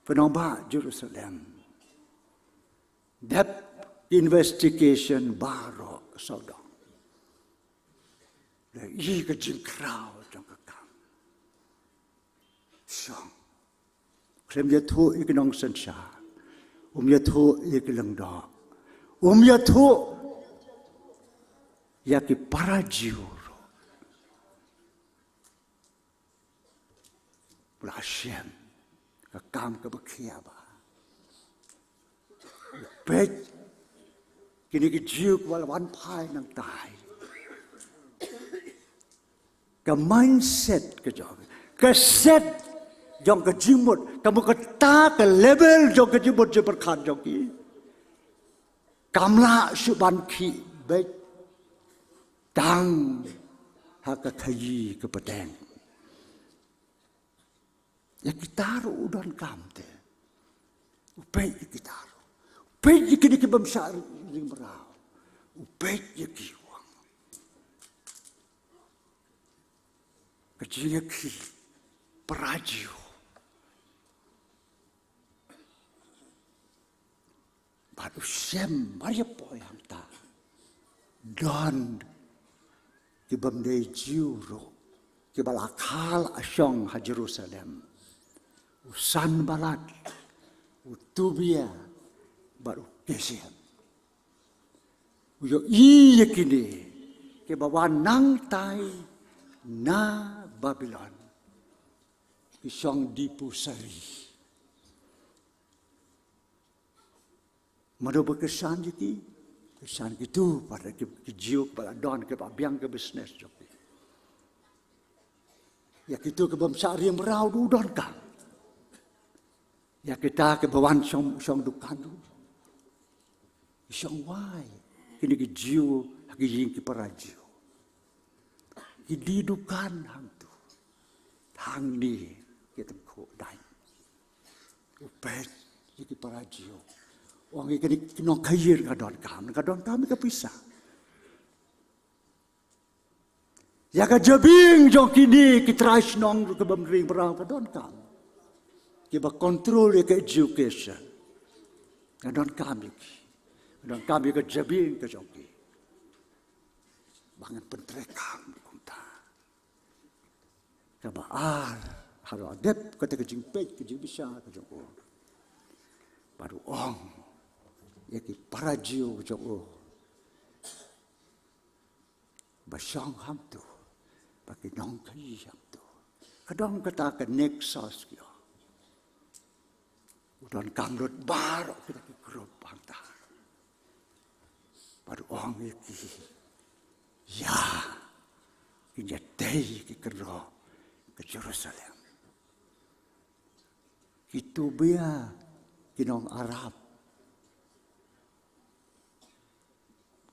Pynban ba Jerusalem dep investigation baroh sawdong. Leh ïa ka jingkhraw jong ka kam. Shong. Khlem ïathuh ïa ki nongsynshar. Um ïathuh ïa ki lyngdoh. Um ïathuh ïa ki para Jiw ruh. Ba la shem ka kam kaba khia ba. Peit kine ki Jiw kiba la wan phai nangtai. Ka mindset ka jong, ka set jong ka jingmut, ka mut kata ka level jong ka jingmut jingpyrkhat jong ki, kam lah shuh ban khih beit tang ha ka khaïi ka pateng. Ïa kita ruh u donkam te. U peit ïa kita ruh. U peit ïa kine ki bym shah ri mraw. U peit ïa ki, u ong. Ka jingïakhih para Jiw. Bad u shem mar ïa poi hangta. Don ki bym dei Jiw ruh kiba la kha la shong ha Jerusalem. U Sanballat, u Tobia, bad u Geshem. U ïohi ïa kine kiba wan nangtai na Babilon. Ki shong dipuh sari. Mano ba kyrshan ïa ki? Kyrshan kito pat ki, ki Jiw kiba la don, kiba biang ka business jong ki. Ïa kito ki bym shah ri mraw ruh u donkam. Ïa kita kiba wan shong, shong dukan ruh. Shong wai kine ki Jiw ha ki ïing ki para Jiw. Ki die dukan hangto. Hangne ki tyngkhuh daiñ. U peit ïa ki para Jiw. U ong ïa kine ki nongkhaïi, nga donkam, nga donkam ïa ka pisa. Ïa ka jabieng jong kine ki trai shnong ruh ki bym ri mraw nga donkam. Kiba control ïa ka education. Nga donkam ïa ki. Nga donkam ïa ka jabieng ka jong ki. Ba ngan pyntreikam kumta. Kaba ar, haduh dep kata ka jingpeit, ka jingbishar ka jong u, bad u ong ïa ki para Jiw ka jong u ba shong hangto, ba ki nongkhaïi hangto. Ka don kata ka nexus, ki ong. U donkam lut baroh kita ki grup hangta. Bad u ong ïa ki, ïa, kin ïa tei ki kynroh ka Jerusalem. Ki Tubia, ki nong Arab,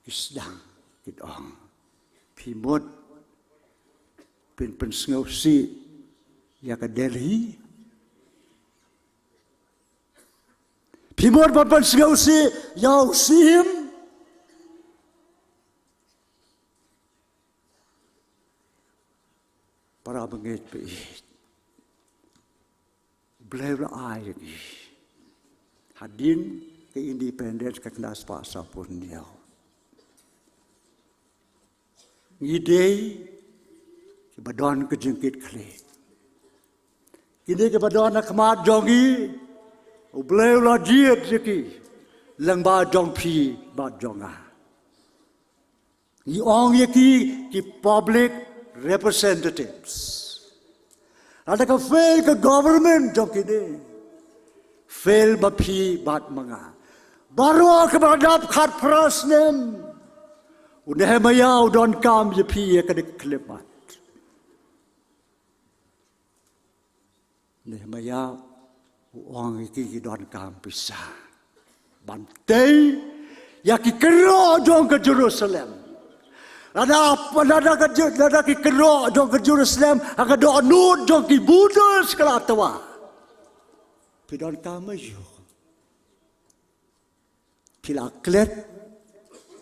ki sdang, ki ong, phi mut phin pynsngewsih ïa ka Delhi? Phi mut ban pynsngewsih ïa u Syiem? Para bangeit, phi ïeit, U Blei u la ai ïa ngi, hadien ka independence, ka khyndai spah sawphew hynñiew, ngi dei kiba don ka jingkitkhlieh. Kine kiba don ha khmat jong ngi, U Blei u la jied ïa ki lyngba jong phi bad jong nga. Ngi ong ïa ki, ki public representatives. Lada ka fail ka government jong kine, fail ma phi bad ma nga. Baroh kaba la dap khatphra snem, u Nehemiah u donkam ïa phi ïa kane ka khyllipmat. Nehemiah u ong ïa ki, ki donkam pisa ban tei ïa ki kynroh jong ka Jerusalem. Lada, lada ka Ju-, lada ki kynroh jong ka Jerusalem ha ka dohnud jong ki Buddhist ka la twa, phi donkam aïu? Phi la klet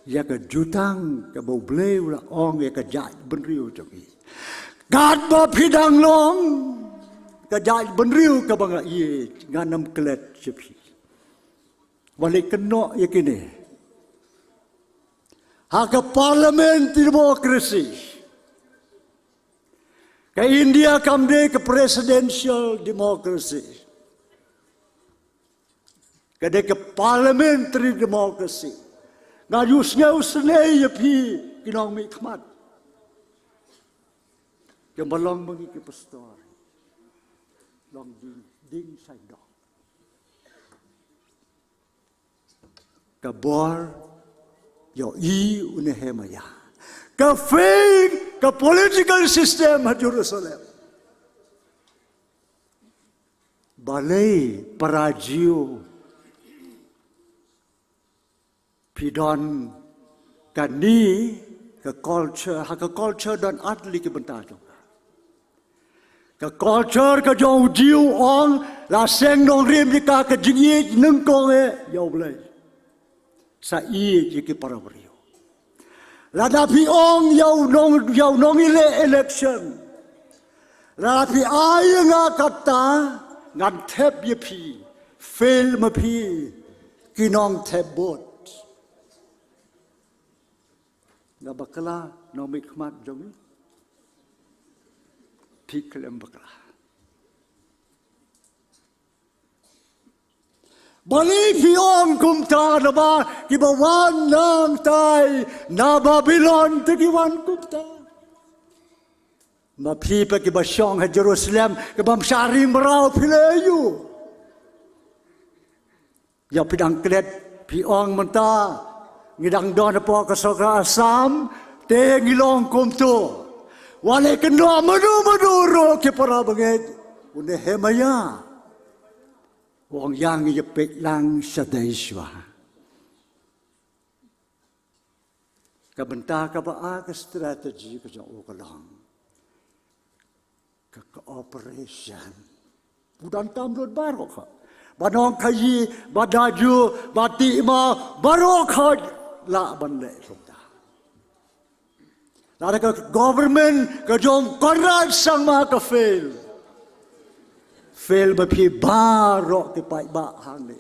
ïa ka jutang kaba U Blei u la ong ïa ka jaitbynriew jong ngi. Katba phi dang long ka jaitbynriew kaba nga ïeit, ngan ym klet sha phi. Wat leit kynnoh ïa kine ha ka parliamentary democracy. Ka India kam dei ka presidential democracy. Ka dei ka parliamentary democracy. Nga ju sngewsynei ïa phi ki nongmihkhmat, kiba long ma ngi ki pastor, long ding, ding saiñdong. Ka bor ïohi u Nehemiah. Ka fail ka political system ha Jerusalem. Balei para Jiw phi don kane ka culture, ha ka culture don ar tylli ki bynta jong ka. Ka culture ka jong u Jiw ong, la seng nongrim ïa ka ka jingïeit nyngkong eh ïa U Blei. Sa ïeit ïa ki para briew. Lada phi ong ïa u nong, ïa u nongïaleh election, lada phi ai ïa nga kata, ngan thep ïa phi. Fail ma phi ki nongthep vote. Nga bakla, nongmihkhmat jong ngi? Phi khlem bakla. Balei phi ong kumta? Naba kiba wan nangtai na Babilon te ki wan kumta. Ma phi pat kiba shong ha Jerusalem, kibym shah ri mraw, phi leh aïu? Ïa phi dang klet, phi ong mynta ngi dang don hapoh ka sorkar Assam, te ngi long kumto. Wat leit kynnoh mano mano ruh ki para bangeit, u Nehemiah u ong ïa ngi ïa peit lang sha dei shuwa. Ka bynta kaba ar ka strategy ka jong u ka long ka cooperation. U donkam lut baroh khoit. Ba nongkhaïi, ba daju, ba tih maw, baroh khoit lah ban leh kumta. Lada ka government ka jong Conrad Sangma ka fail, fail ma phi baroh ki paidbah hangne.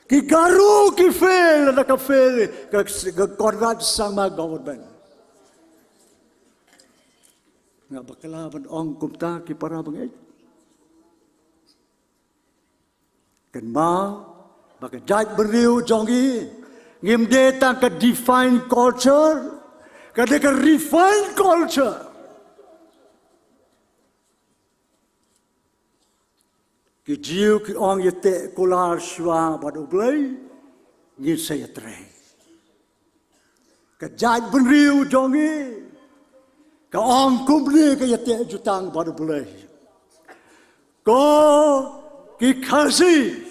Ki Garo ki fail, lada ka fail ka, ka Conrad Sangma government. Nga bakla ban ong kumta ki para bangeit. Kynmaw ba ka jaitbynriew jong ngi ngim dei tang ka defined culture, ka dei ka refined culture. Ki Jiw ki ong ïateh kular shuwa bad U Blei, ngin sa ïatrei. Ka jaitbynriew jong ngi ka ong kumne, ka ïateh jutang bad U Blei. Ko ki Khasi,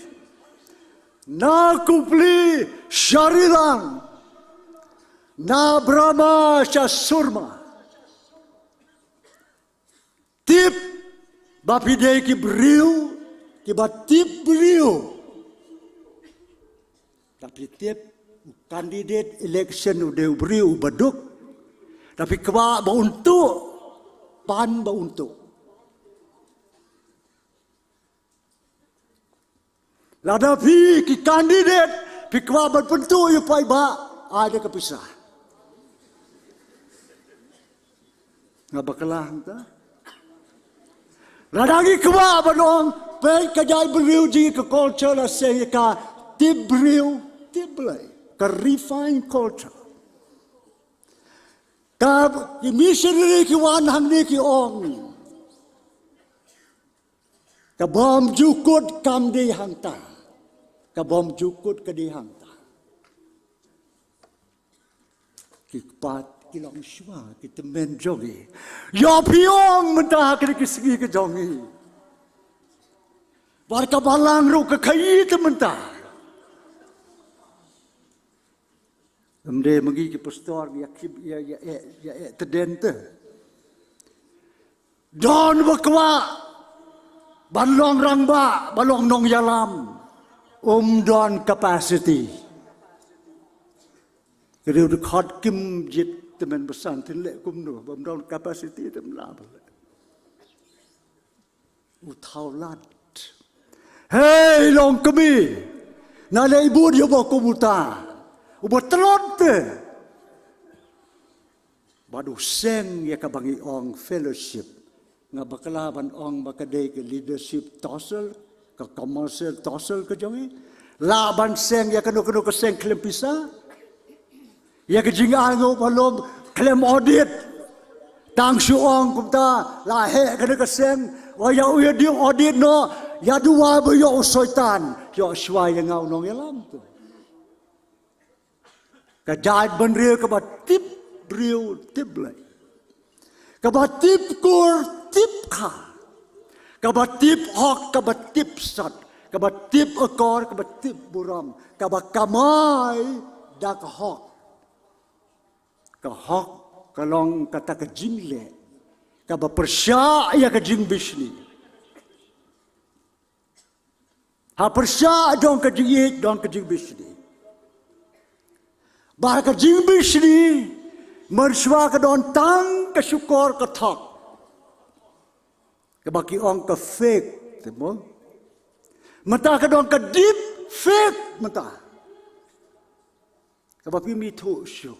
na Kupli sha Rillang, na Brahma sha Surma. Tip ba phi dei ki briew kiba tip briew. Da phi tip u candidate election u dei u briew uba duk, da phi kwah ba un tuh, pan ba un tuh. Lada phi ki candidate phi kwah ban pyntuh ïa u paidbah, ai da ka pisa. Nga bakla hangta. Lada ngi kwah ban ong, peit ka jaitbynriew jong ngi, ka culture la seng ïa ka tip briew tip Blei, ka refined culture. Ka ki missionary ki wan hangne ki ong, ka bym jukut kam dei hangta. Ka bym jukut ka dei hangta. Ki kpat ki long shuwa ki tymmen jong ngi. Ïa phi ong mynta ha kine ki sngi ki jong ngi. Bad ka balang ruh ka khaïi te mynta. Ym dei ma ngi ki pastor ïa khip ïa ïa eh ïa eh tdem te. Don ba kwah ban long rangbah, ban long nongïalam, um don capacity. Ka dei u dkhot kim jied tymmen basan, thin leh kumno, bym don capacity te ym lah ba leh. U thaw lad. Hei long kmie, nga leh bud ïa uba kum uta, uba tlot te. Bad u seng ïa kaba ngi ong fellowship. Nga bakla ban ong ba ka dei ka leadership tussle, ka commercial tussle ka jong ngi. Lah ban seng ïa kano kano ka seng khlem pisa. Ïa ka jingai nguh ba lum khlem audit. Tang shu ong kumta, la heh kane ka seng, wa ïa u ïa dei audit noh, ïa duwai ba ïoh u soitan, ïoh shuwa ïa nga u nongïalam te. Ka jaitbynriew kaba tip briew tip Blei. Kaba tip kur tip kha. Kaba tip hok, kaba tip sot. Kaba tip akor, kaba tip burom. Kaba kamai da ka hok. Ka hok ka long kata ka jingleh kaba pyrshah ïa ka jingbishni. Ha pyrshah jong ka jingïeit don ka jingbishni. Bad ka jingbishni, mynshuwa ka don tang ka shukor ka thok. Kaba ki ong ka fake, te mo. Mynta ka don ka deep fake mynta. Kaba phim ithuh shuh.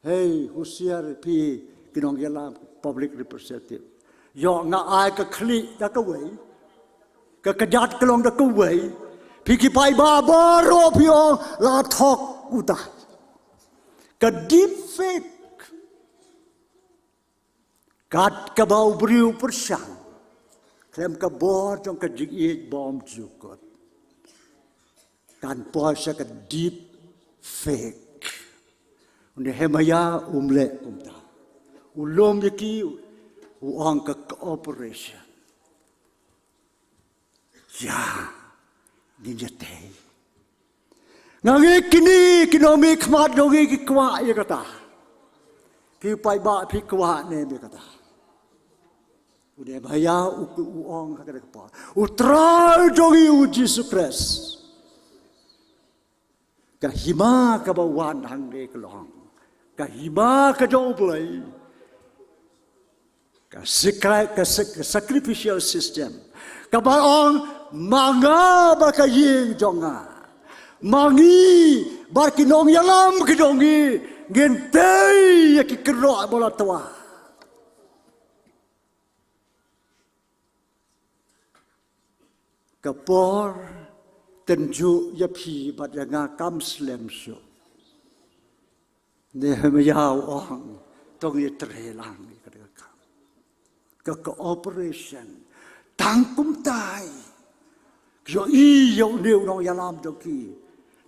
Hei, husiar phi ki nongïalam, public representative. Ïoh nga ai ka khlieh da kawei, ka kjat ka long da kawei. Phi ki paidbah baroh phi ong la thok uta. Ka deep fake. Kat kaba u briew pyrshang khlem ka bor jong ka jingïeit bymjukut, kan poi sha ka deep fake. U Nehemiah um leh kumta. U lum ïa ki, u ong ka cooperation. Ïa, ngin ïatei. Nga ngeit kine ki nongmihkhmat jong ngi ki kwah ïa kata. Phi paidbah phi kwah ne em ïa kata. U Nehemiah u, u ong ha kata ka por, U Trai jong ngi U Jisu Khrist, ka hima kaba wan hangne ka long ka hima ka jong U Blei. Ka sakri-, ka sak-, ka sacrificial system. Kaba ong, ma nga bad ka ïing jong nga, ma ngi bad ki nongïalam ki jong ngi, ngin tei ki kyrroh ba la twa. Ka por tynjuh ïa phi bad ïa nga kam slem shuh. Nehemiah u ong, to ngin ïa trei lang ïa ka, ka, ka cooperation. Tang kumta hi. Ïohi ïa une u nongïalam jong ki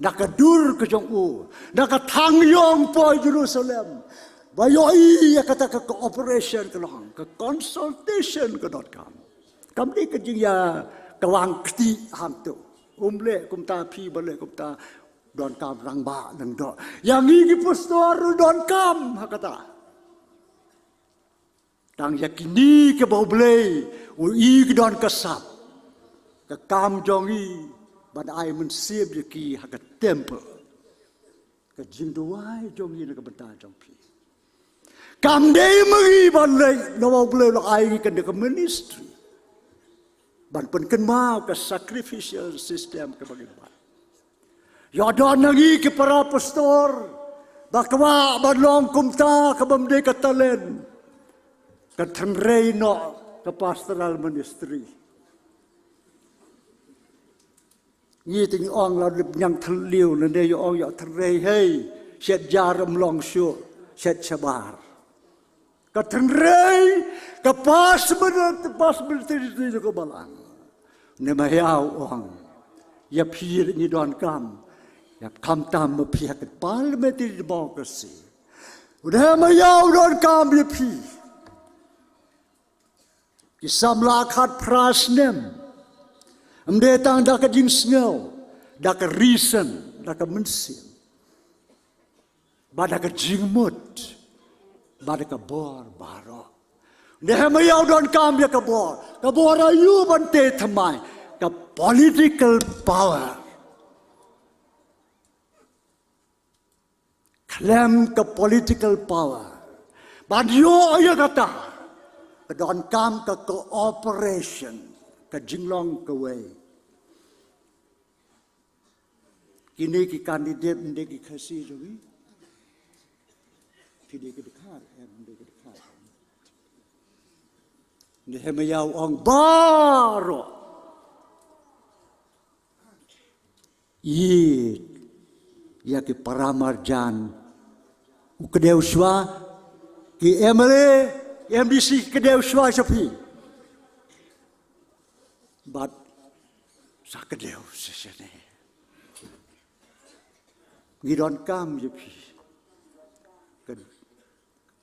na ka dur ka jong u, na ka thang ïong poi Jerusalem. Ba ïohi ïa kata ka cooperation ka long, ka consultation ka donkam. Kam dei ka jingïa ka wang kti hangto. Um leh kumta phi ba leh kumta, donkam rangbah lyngdoh. Ïa ngi ki pastor ruh donkam ha kata. Tang ïa kine kiba U Blei u i ki don ka sap, ka kam jong ngi ban ai mynsiem ïa ki ha ka temple. Ka jingduwai jong ngi na ka bynta jong phi. Kam dei ma ngi ban leh, namar U Blei u la ai ngi kane ka ministry ban pynkynmaw ka sacrificial system kaba ngi don. Ïa don na ngi ki para pastor ba kwah ban long kumta, ka bym dei ka talent, ka tynrai noh ka pastoral ministry. Ngi te ngi ong la lip ñiang thylliew, lane ïa ong ïa tynrai, hei, shet jar ym long shuh, shet shabar. Ka tynrai, ka pas bener, pas bener, tynrai ka balang. Nehemiah u ong, ïa phi ngi donkam, ïa khamtam ma phi ha ka parliamentary democracy. U Nehemiah u donkam ïa phi. Ki samla khatphra snem. Ym dei tang da ka jingsngew, da ka reason, da ka mynsiem, bad da ka jingmut, bad da ka bor baroh. Nehemiah u donkam ïa ka bor, ka bor aïu ban tei thymmai, ka political power. Khlem ka political power ban ïoh ïa kata, ka donkam ka cooperation, ka jinglong kawei. Kine ki candidate ym dei ki Khasi jong ngi. Ki dei ki Dkhar, em, ym dei ki Dkhar. Nehemiah u ong baroh. Ïeit ïa ki paramarjan, u kdew shuwa, ki M L A, M D C, kdew shuwa sha phi. Bad sa kdew sha shane. Ngi donkam ïa phi. Ka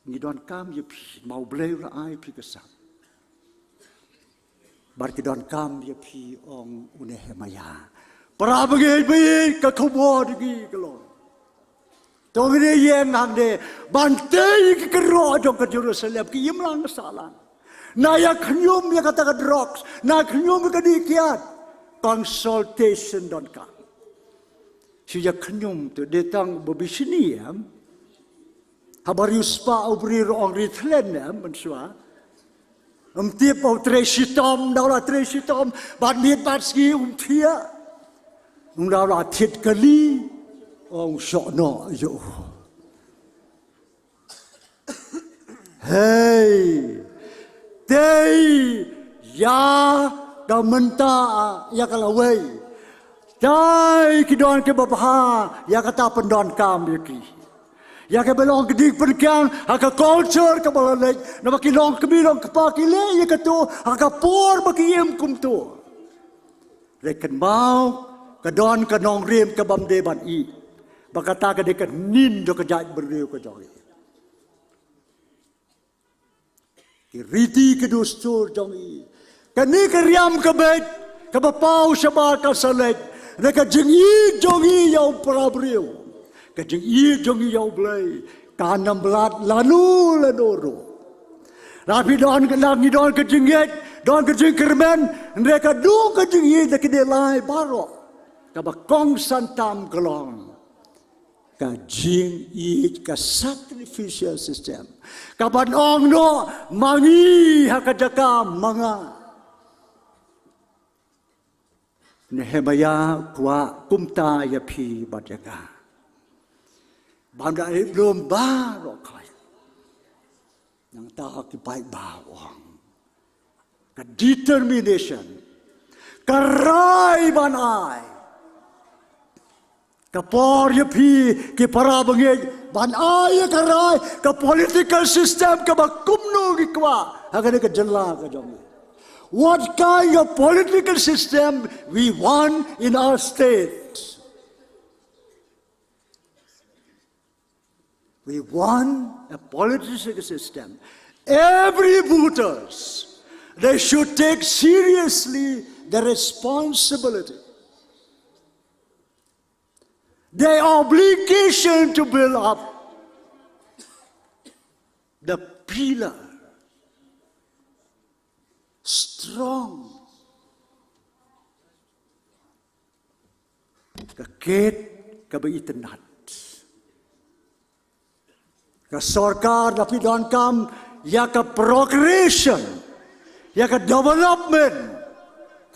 Ngi donkam ïa phi, ma U Blei u la ai phi ka sap. Bad ki donkam ïa phi, ong u Nehemiah. Para bangeit bangeit, ka khubor ngi ka long, to ngin ïeng hangne ban tei ki kyrroh jong ka Jerusalem, ki imlang sahlang. Na ïa khñium ïa kata ka drugs, na khñium ïa ka dih kiad. Consultation donkam. Shu ïa khñium te dei tang ba bishni, em. Haba riewspah u briew ruh ong ri thlen, em, mynshuwa. Ym tip ba u trei shitom, da u la trei shitom bad miet bad sngi um thiah. Um da u la thied kali, ong shoh noh ïa u. Hei, tei ïa ka mynta, ïa ka lawei. Tei ki don kiba bha, ïa kata pyndonkam ïa ki. Ïa kiba long ki ding pynkiang ha ka culture kaba la leit, naba ki long kmie long kpa ki leh ïa kato ha ka por ba ki im kumto. Hynrei kynmaw, ka don ka nongrim kaba ym dei ban ïeh, ba kata ka dei ka nin jong ka jaitbynriew ka jong ngi. Ki riti ki dustur jong ngi. Kane ka riam ka beit kaba paw shabar ka sa leit na ka jingïeit jong ngi ïa u para briew, ka jingïeit jong ngi ïa U Blei kan ym blat lano lano ruh. Lada phi don, lada ngi don ka jingngeit, don ka jingkyrmen, hynrei ka don ka jingïeit na kine lai baroh, kaba kongsan tam ka long ka jingïeit, ka sacrificial system, kaban ong noh ma ngi ha ka jaka ma nga. Nehemiah kwah kumta ïa phi bad ïa nga. Bym da ïeit lum baroh khoit. Nangta ki paidbah u ong, ka determination, ka rai ban ai. Ka por ïa phi ki para bangeit ban ai ïa ka rai, ka political system kaba kumno ngi kwah ha kane ka jylla ka jong ngi. What kind of political system we want in our state? We want a political system. Every voters, they should take seriously the responsibility, the obligation to build up the pillar, strong, ka kit kaba itynnad. Ka sorkar da phi donkam ïa ka progression, ïa ka development,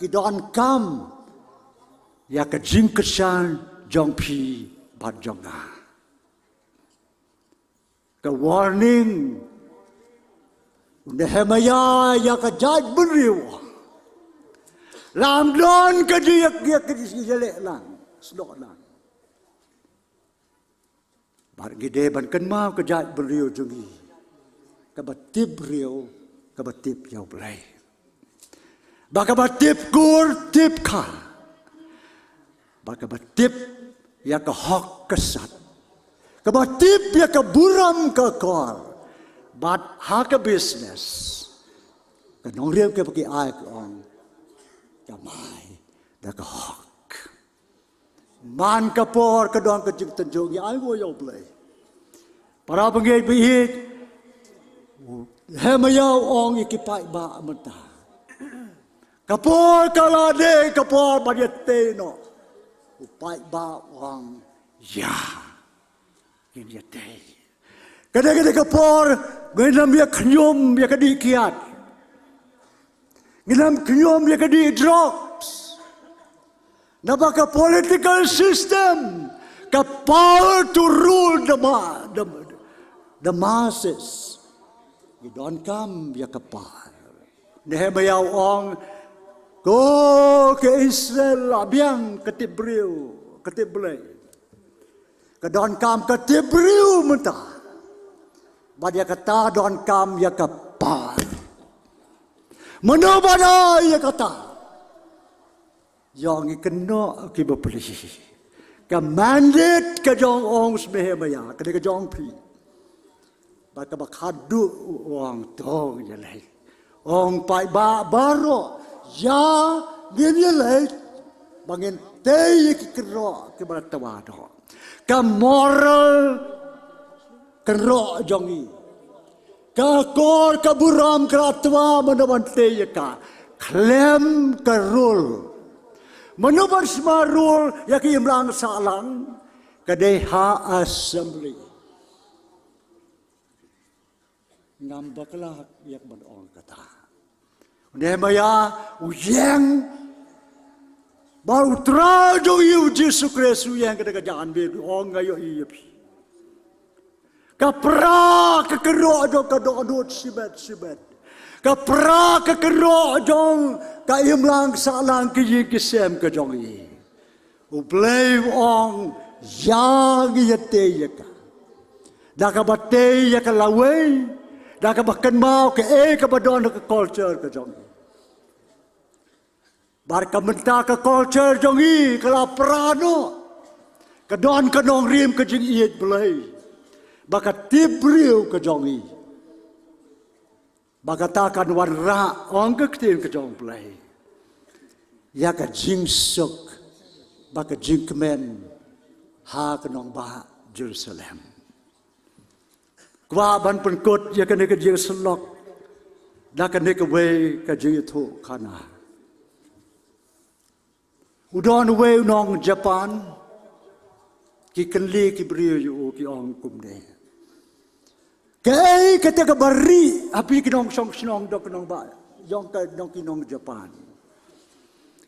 ki donkam ïa ka jingkyrshan jong phi bad jong nga. Ka warning u Nehemiah ïa ka jaitbynriew. Lam don ka jingïaleh lang, sdok lang. Bad ngi dei ban kynmaw ka jaitbynriew jong ngi kaba tip briew, kaba tip ïa U Blei. Ba kaba tip kur, tip kha. Ba kaba tip ïa ka hok ka sat. Kaba tip ïa ka burom ka kor. Bad ha ka business, ka nongrim kaba ki ai ka ong, ka mai da ka hok. Man ka por ka don ka jingtynjuh, ngi ai nguh ïa U Blei. Para bangeit ba ïeit, u Nehemiah u ong ïa ki paidbah mynta, ka por ka la dei ka por ban ïatei noh. U paidbah u ong, ïa, ngin ïatei. Ka dei, ka dei ka por ngin ym ïa khñium ïa ka dih kiad. Ngin ym khñium ïa ka dih drugs. Naba ka political system, ka power to rule the, ma, the, the masses, ki donkam ïa ka power. Nehemiah u ong, ko ki Israel, la biang ka tip briew, ka tip Blei. Ka donkam ka tip briew mynta. Bad ïa kata donkam ïa ka power. Mano ban ai ïa kata? Ïa ngi kynnoh ki bapli. Ka mandate ka jong u Nehemiah, ka dei ka jong phi. Bad kaba khatduh u ong, to ngin ïa leit. Ong paidbah baroh, ïa ngin ïa leit. Ba ngin tei ïa ki kynroh kiba la twa noh. Ka moral kynroh jong ngi. Ka kor ka burom ka la twa, mano ban tei ïa ka? Khlem ka rule. Mano ban sma rule ïa ka imlang sahlang? Ka dei ha assembly. Ngam bakla ïa ka ban ong kata. U Nehemiah u ïeng, ba U Trai jong ngi U Jisu Khrist u ïeng, ka dei ka janmiet, u ong, nga ïohi ïa phi. Ka pra ka kynroh jong ka dohnud shimet shimet. Ka pra ka kynroh jong ka imlang sahlang, ka ïing ka sem ka jong ngi. U Blei u ong, ïa ngi ïa tei ïa ka. Da kaba tei ïa ka lawei, da kaba kynmaw kaei kaba don ha ka culture ka jong ngi. Bad ka mynta ka culture jong ngi ka la pra noh. Ka don ka nongrim ka jingïeit Blei. Ba ka tip briew ka jong ngi. Ba kata kan wanrah, ong ka ktien ka jong U Blei, ïa ka jingsuk bad ka jingkmen ha ka nongbah Jerusalem. Kwah ban pynkut ïa kane ka jingsyllok da kane kawei ka jingïathuhkhana. U don uwei u nong Japan, ki kylli ki briew ïa u, ki ong kumne: Kaei kata kaba rieh ha phi ki nongshong shnong jong ka nongbah, jong ka, jong ki nong Japan?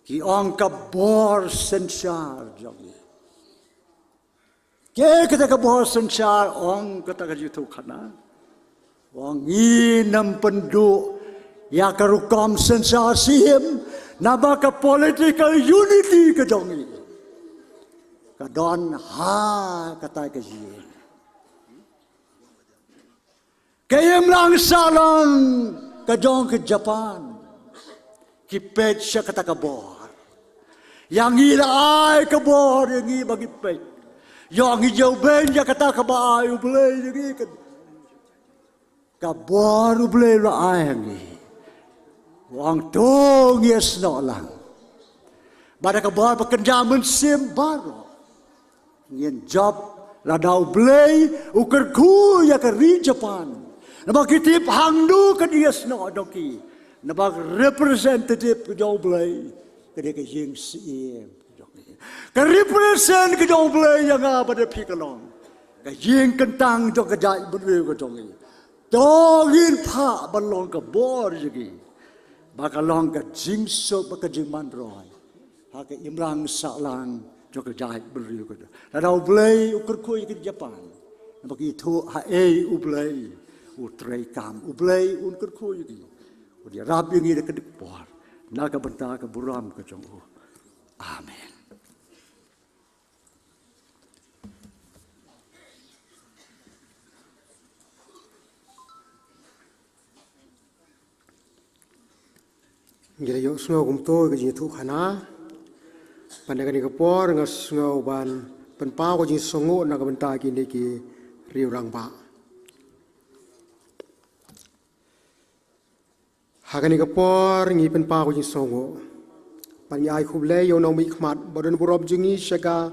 Ki ong: Ka bor synshar jong ngi. Kaei kata ka bor synshar? Ong kata ka jingïathuhkhana. Ong ngin ym pynduh ïa ka rukom synshar syiem namar ka political unity ka jong ngi ka don ha kata ka ïing. Ka imlang sahlang ka jong ka Japan ki peit sha kata ka bor. Ïa ngi la ai ka bor ïa ngi ba ngi peit. Ïa ngi jubab ïa kata kaba ai U Blei ïa ngi ka, ka bor U Blei la ai ïa ngi. Ong to ngin ïasnoh lang. Bad da ka bor ba kynja mynsiem baroh ngin jop lada U Blei u kyrkhu ïa ka ri Japan. Namar ki tip hangno kan ïasnoh jong ki. Namar ka representative ka jong U Blei ka dei ka ïing syiem ka jong ngi. Ka represent ka jong U Blei ïa nga bad ïa phi ka long ka ïing kyntang jong ka jaitbynriew ka jong ngi. To ngin phah ban long ka bor ïa ngi ba ka long ka jingsuk bad ka jingmanroi ha ka imlang sahlang jong ka jaitbynriew ka jong. Lada U Blei u kyrkhu ïa ka Japan, namar ki ithuh haei U Blei u treikam. U Blei un kyrkhu ïa ki, un ïarap ïa ngi da ka dei ka bor na ka bynta ka burom ka jong u. Amen. Ngi la ïohsngew kumto ka jingïathuhkhana. Ban da kane ka por nga sngew ban pynpaw ka jingsngewnguh na ka bynta kine ki riew rangbah. Ha kane ka por ngi pynpaw ka jingsngewnguh. Ban ngi ai khublei ïa u nongmihkhmat ba don burom jong ngi sha ka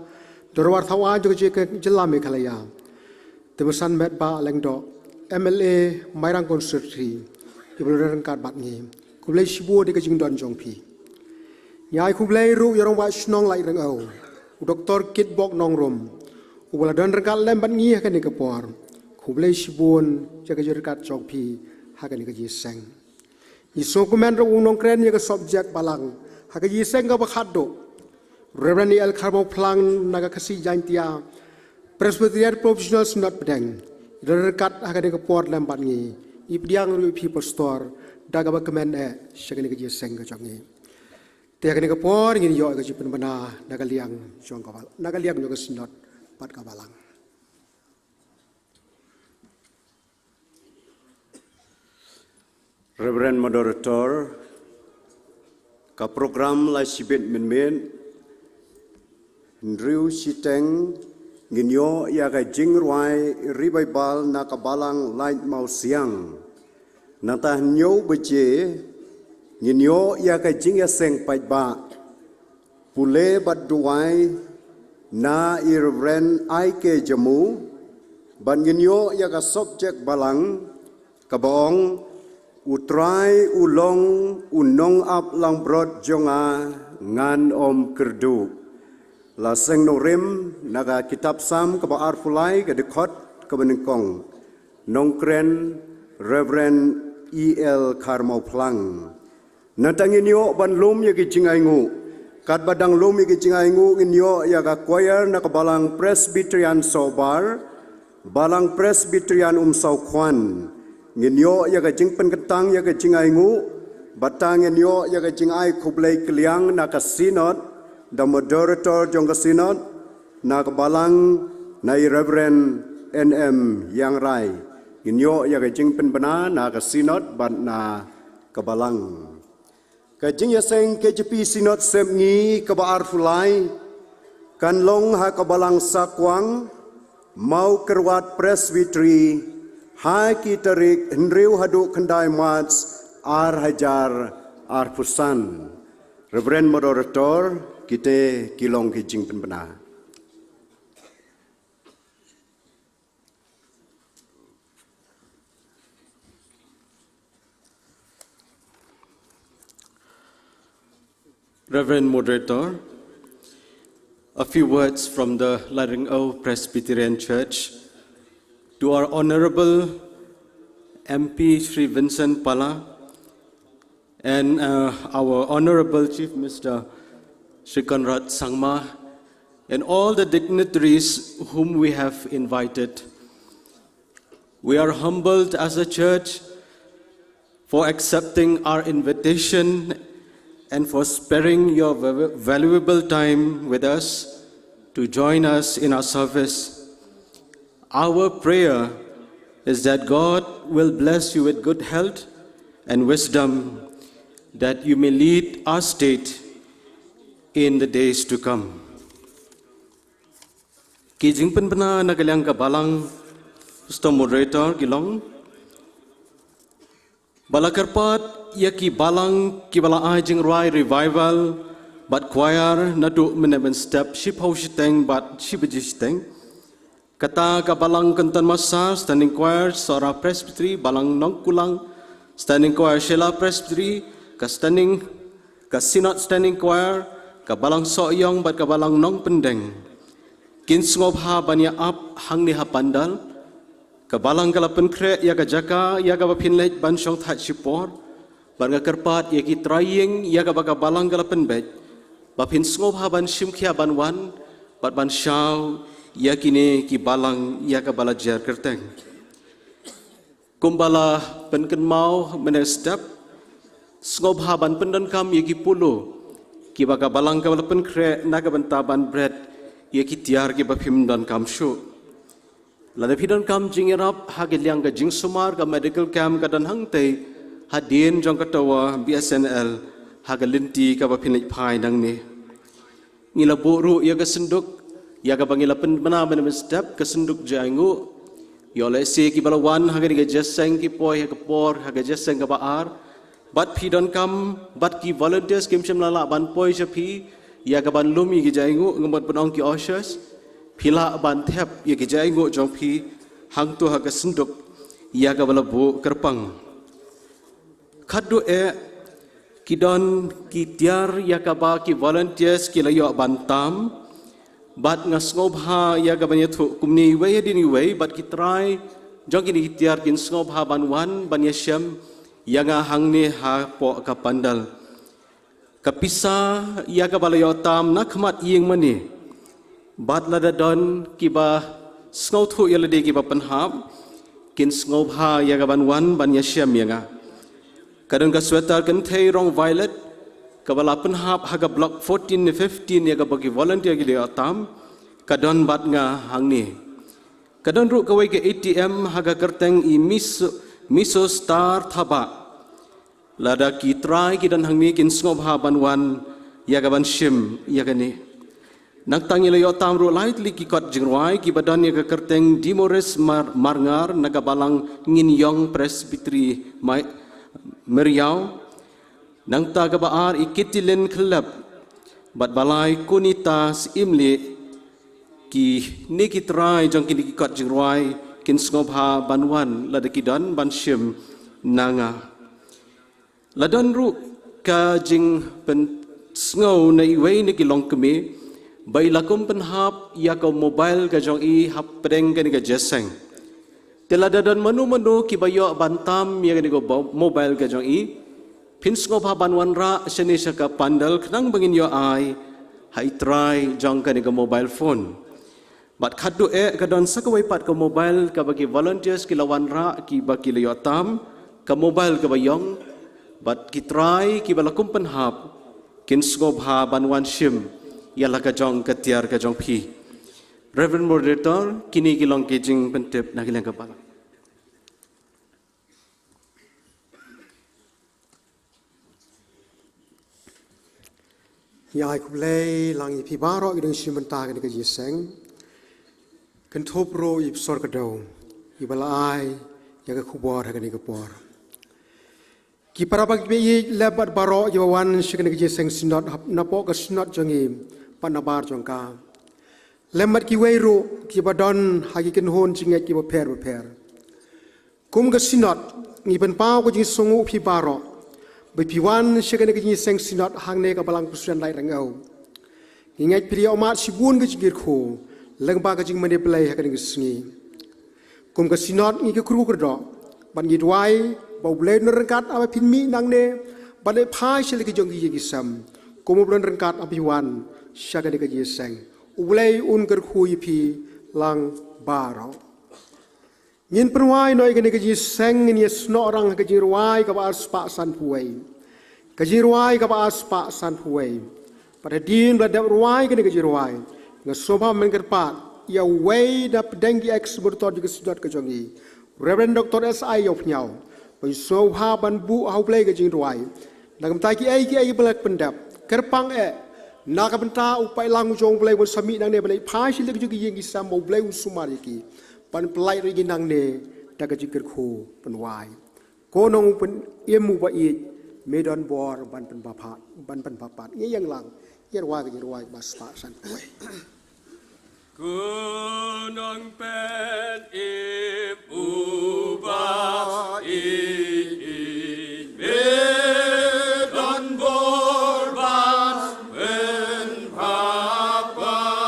dorbar thaw aiñ jong ka jylla Meghalaya. Te ba san met Bah Lyngdoh, M L A Mairang Constituency, iba la don ryngkat bad ngi. Khublei shibun ïa ka jingdon jong phi. Ngi ai khublei ruh ïa u Rangbah Shnong Laitryngew, u Doktor Kitbok Nongrum, uba la don ryngkat lem bad ngi ha kane ka por. Khublei shibun ïa ka jingryngkat jong phi ha kane ka jingïaseng. Ngi sngewkmen ruh u nongkren ïa ka subject balang ha ka jingïaseng kaba khatduh, Reverend E L Kharmawphlang na ka Khasi Jaintia Presbyterian Professional Synod Pdeng, i don ryngkat ha kane ka por lem bad ngi. Ngi pdiang ruh ïa phi Pastor da kaba kmen eh sha kane ka jingïaseng ka jong ngi. Te ha kane ka por ngin ïoh ïa ka jingpynbna na ka liang jong ka, na ka liang jong ka Synod bad ka balang. Reverend Moderator, ka program la shibit mynmiet. Hynriew shiteng ngin ïoh ïa ka jingrwai revival na ka balang Laiñ Mawsiang. Nangta hynñiew baje ngin ïoh ïa ka jingïaseng paidbah pule bad duwai na i Reverend I K Jamu. Bad ngin ïoh ïa ka subject balang kaba ong U Trai u long u nongap langbrot jong nga, ngan ym kyrduh. La seng nongrim na ka kitab Salm kaba arphew lai, ka dkhot kaba nyngkong. Nongkren Reverend E L Kharmawphlang. Nangta ngin ïoh ban lum ïa ki jingainguh. Katba dang lum ïa ki jingainguh ngin ïoh ïa ka choir na ka balang Presbyterian Sohbar, balang Presbyterian Umsawkhwan. Ngin ïoh ïa ka jingpynkyntang ïa ka jingainguh, bad ngin ïoh ïa ka jingai khublei kylliang na ka Synod, da Moderator jong ka Synod, na ka balang na i Reverend N M Ïangrai. Ngin ïoh ïa ka jingpynbna na ka Synod bad na ka balang. Ka jingïaseng K J P Synod Sepngi kaba arphew lai kan long ha ka balang Sakwang, Mawkyrwat Presbytery, ha ki tarik hynriew haduh khyndai March ar hajar arphew san. Reverend Moderator, kite ki long ki jingpynbna. Reverend Moderator, a few words from the Laitryngew Presbyterian Church to our Honorable M P Shri Vincent Pala and, uh, our Honorable Chief Minister Shri Conrad Sangma and all the dignitaries whom we have invited. We are humbled as a church for accepting our invitation and for sparing your valuable time with us to join us in our service. Our prayer is that God will bless you with good health and wisdom, that you may lead our state in the days to come. Ki jingpynbna na ka liang ka balang, Pastor Moderator, ki long ba la kyrpad ïa ki balang kiba la ai jingrwai revival bad choir naduh mynne mynstep shiphew shiteng bad shi baje shiteng. Kata ka balang Kynton Massar, Standing Choir Sohra Presbytery, balang Nongkulang, Standing Choir Shella Presbytery, ka standing, ka Synod Standing Choir, ka balang Sohiong bad ka balang Nongpyndeng. Kin sngewbha ban ïa ap hangne ha pandal. Ka balang ka la pynkhreh ïa ka jaka ïa kaba phin leit ban shong thait shipor. Bad nga kyrpad ïa ki trai ïing ïa kaba ka balang ka la pynbeit ba phin sngewbha ban shim khia ban wan bad ban shaw ïa kine ki balang ïa kaba la jer kyrteng. Kumba la pynkynmaw mynne mynstep, sngewbha ban pyndonkam ïa ki polo kiba ka balang kaba la pynkhreh na ka bynta ban bret ïa ki tiar kiba phim donkam shuh. Lada phi donkam jingïarap ha ka liang ka jingsumar, ka medical camp ka don hangtei hadien jong ka tower B S N L ha ka lynti kaba phin leit phai nangne. Ngi la buh ruh ïa ka synduk ïa kaba ngi la pynbna mynne mynstep, ka synduk jainguh. Ïoh lehse kiba la wan ha kane ka jingïaseng ki poi ha ka por, ha ka jingïaseng kaba ar. Bad phi donkam bad ki volunteers kim shym la lah ban poi sha phi ïa ka ban lum ïa ki jainguh, nga mut ban ong ki ushers, phi lah ban thep ïa ki jainguh jong phi hangto ha ka synduk ïa kaba la buh kyrpang. Khadduh eh ki don ki tiar ïa kaba ki volunteers ki la ïoh ban tam. Bad nga sngewbha ïa ka ban ïathuh kumne iwei hadien iwei, bad ki trai jong kine ki tiar kin sngewbha ban wan ban ïashem ïa nga hangne hapoh ka pandal. Ka pisa ïa kaba la ïoh tam na khmat ïing mane. Bad lada don kiba sngewthuh ïa lade kiba pynhap, kin sngewbha ïa ka ban wan ban ïashem ïa nga. Ka don ka sweater kynthei rong violet kaba la pynhap ha ka block fourteen ne fifteen ïa kaba ki volunteer ki la ïoh tam, ka don bad nga hangne. Ka don ruh kawei ka A T M ha ka kyrteng i Miso, Miso Star Thabah. Lada ki trai ki don hangne kin sngewbha ban wan ïa ka ban shim ïa kane. Nangta ngi la ïoh tam ruh lai tylli ki kot jingrwai kiba don ïa ka kyrteng Dimoris Mar-, Marngar na ka balang Ngin Ïong Presbytery Mai-, Meriaw. Nangta kaba ar i Kitilin Khlep bad ba lai Kunita Syiemlieh. Kine ki trai jong kine ki kot jingrwai kin sngewbha ban wan lada ki don ban shim na nga. La don ruh ka jingpynsngew na iwei na ki longkmie ba i la kum pynhap ïa ka mobile ka jong i hapdeng kane ka jingïaseng. Te lada don mano mano kiba ïoh ban tam ïa kane ka bo-, mobile ka jong i, phin sngewbha ban wanrah shane sha ka pandal khnang ba ngin ïoh ai ha i trai jong kane ka mobile phone. Bad khadduh eh ka don sa kawei pat ka mobile kaba ki volunteers ki la wanrah kiba ki la ïoh tam, ka mobile kaba ïong, bad ki trai kiba la kum pynhap kin sngewbha ban wan shim ïa la ka jong ka tiar ka jong phi. Reverend Moderator, kine ki long ki jingpyntip na ka liang ka balang. Ngi ai khublei lang ïa phi baroh ki dang shim bynta ha kane ka jingïaseng. Kynthup ruh ïa i Pastor Kdew iba la ai ïa ka khubor ha kane ka por. Ki para bangeit lem bad baroh kiba wan sha kane ka jingïaseng Synod hap napoh ka Synod jong ngi bad nabar jong ka. Lem bad kiwei ruh kiba don ha ki kynhun jingngeit kiba pher bapher. Kum ka Synod, ngi pynpaw ka jingsngewnguh phi baroh ba phi wan sha kane ka jingïaseng Synod hangne ka Balang Presbyterian Laitrangew. Ngi ngeit phi la ïohmad shibun ka jingkyrkhu lyngba ka jingmane Blei ha kane ka sngi. Kum ka Synod ngi kyrkhu kyrdoh bad ngi duwai ba U Blei un ryngkat haba phin mih nangne ban leit phai sha la ki jong ki ïing ki sem. Kum U Blei un ryngkat haba phi wan sha kane ka jingïaseng. U Blei un kyrkhu ïa phi lang baroh. Ngin pynrwai noh ïa kane ka jingseng, ngin ïa snoh rang ha ka jingrwai kaba ar spah san phew wei. Ka jingrwai kaba ar spah san phew wei. Bad hadien ba la dep rwai kane ka jingrwai, nga sngewbha ban kyrpad ïa uwei na pdeng ki ex-moderator jong ka Synod ka jong ngi, Reverend Doctor S I Ïawphniaw, ban sngewbha ban buh ha U Blei ka jingrwai na ka bynta kiei kiei ba la pyndep. Kyrpang eh na ka bynta u paidlang u jong U Blei ban sa mih nangne ban leit phai sha la ki jong ki ïing ki sem, ba U Blei un sumar ïa ki, ban pyllait ïa ki nangne da ka jingkyrkhu pynwai. Ko Nongpynim uba ïeit, me don bor ban pynpaw pat, ban pynpaw pat. Ngi ïeng lang, ngi rwai ka jingrwai ba spah san phew wei. Ko Nongpynim uba ïeit, me don bor ban pynpaw pat.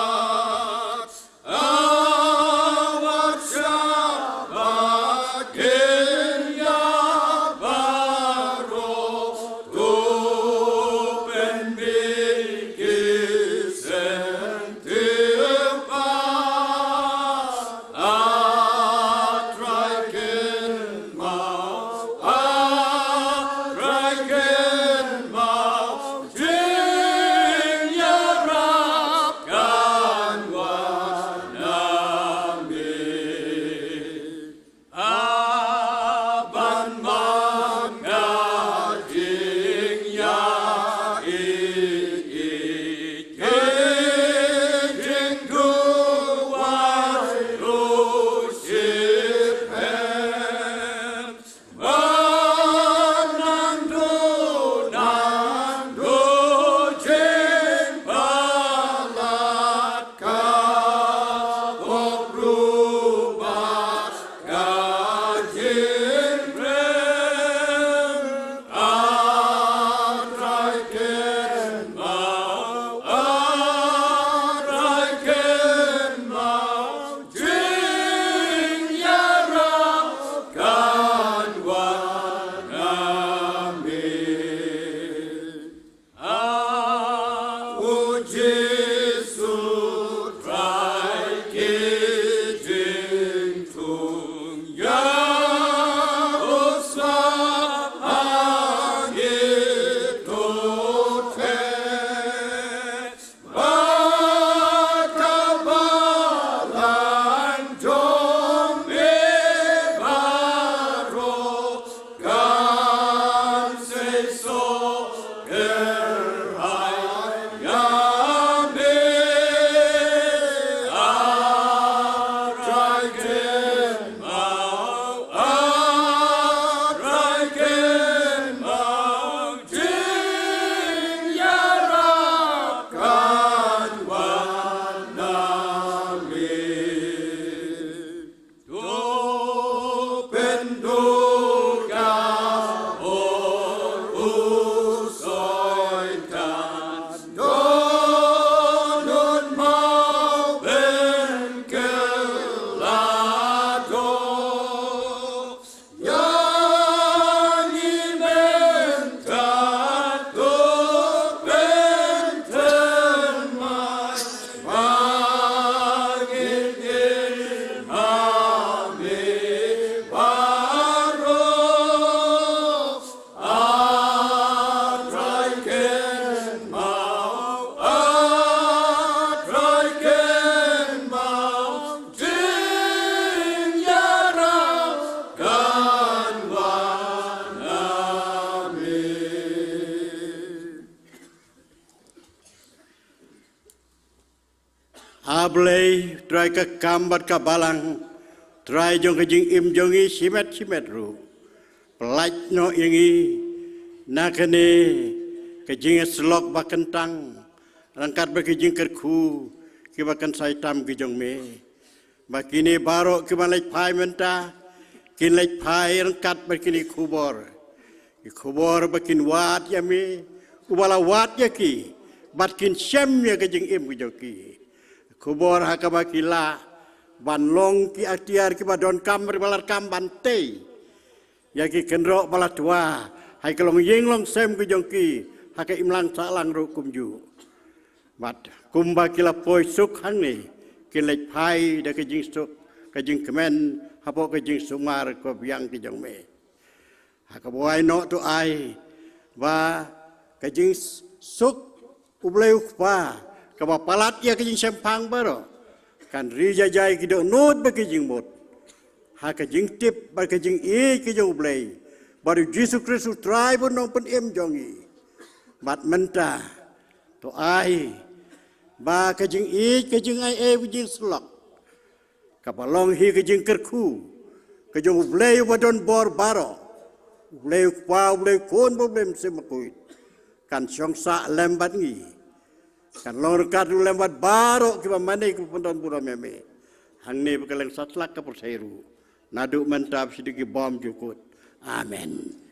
A Blei, Trai ka kam bad ka balang, Trai jong ka jingim jong ngi shimet shimet ruh, pyllait noh ïa ngi na kane ka jingïasyllok ba kyntang, ryngkat bad ka jingkyrkhu kiba kynsai tam ki jong me. Ba kine baroh kiba leit phai mynta, kin leit phai ryngkat bad kine khubor. Ki khubor ba kin wad ïa me, uba la wad ïa ki, bad kin shem ïa ka jingim ka jong ki. Khubor ha kaba ki lah ban long ki atiar kiba donkam, kiba la kam ban tei ïa ki kynroh ba la twa ha ka longïing longsem ka jong ki, ha ka imlang sahlang ruh kumjuh. Bad kumba ki la poi suk hangne, kin leit phai da ka jingsuk, ka jingkmen, hapoh ka jingsumar ka biang ka jong me. Ha kaba wai noh to ai ba ka jingsuk U Blei U Kpa kaba palat ïa ka jingshemphang baroh kan ri jajai ki dohnud bad ki jingmut ha ka jingtip bad ka jingïeit ka jong U Blei bad U Jisu Khrist U Trai bad U Nongpynim jong ngi. Bad mynta to ai ba ka jingïeit, ka jingai ei, ka jingsyllok kaba long hi ka jingkyrkhu ka jong U Blei uba don bor baroh, U Blei U Kpa, U Blei U Khun bad U Blei Mynsiem Bakhuid, kan shong sah lem bad ngi, kan long ryngkat ruh lem bad baroh kiba mane kiba pyndon burom ïa me, hangne bad ka leng satlak ka pyrthei ruh, naduh mynta bad shaduh ki bymjukut. Amen.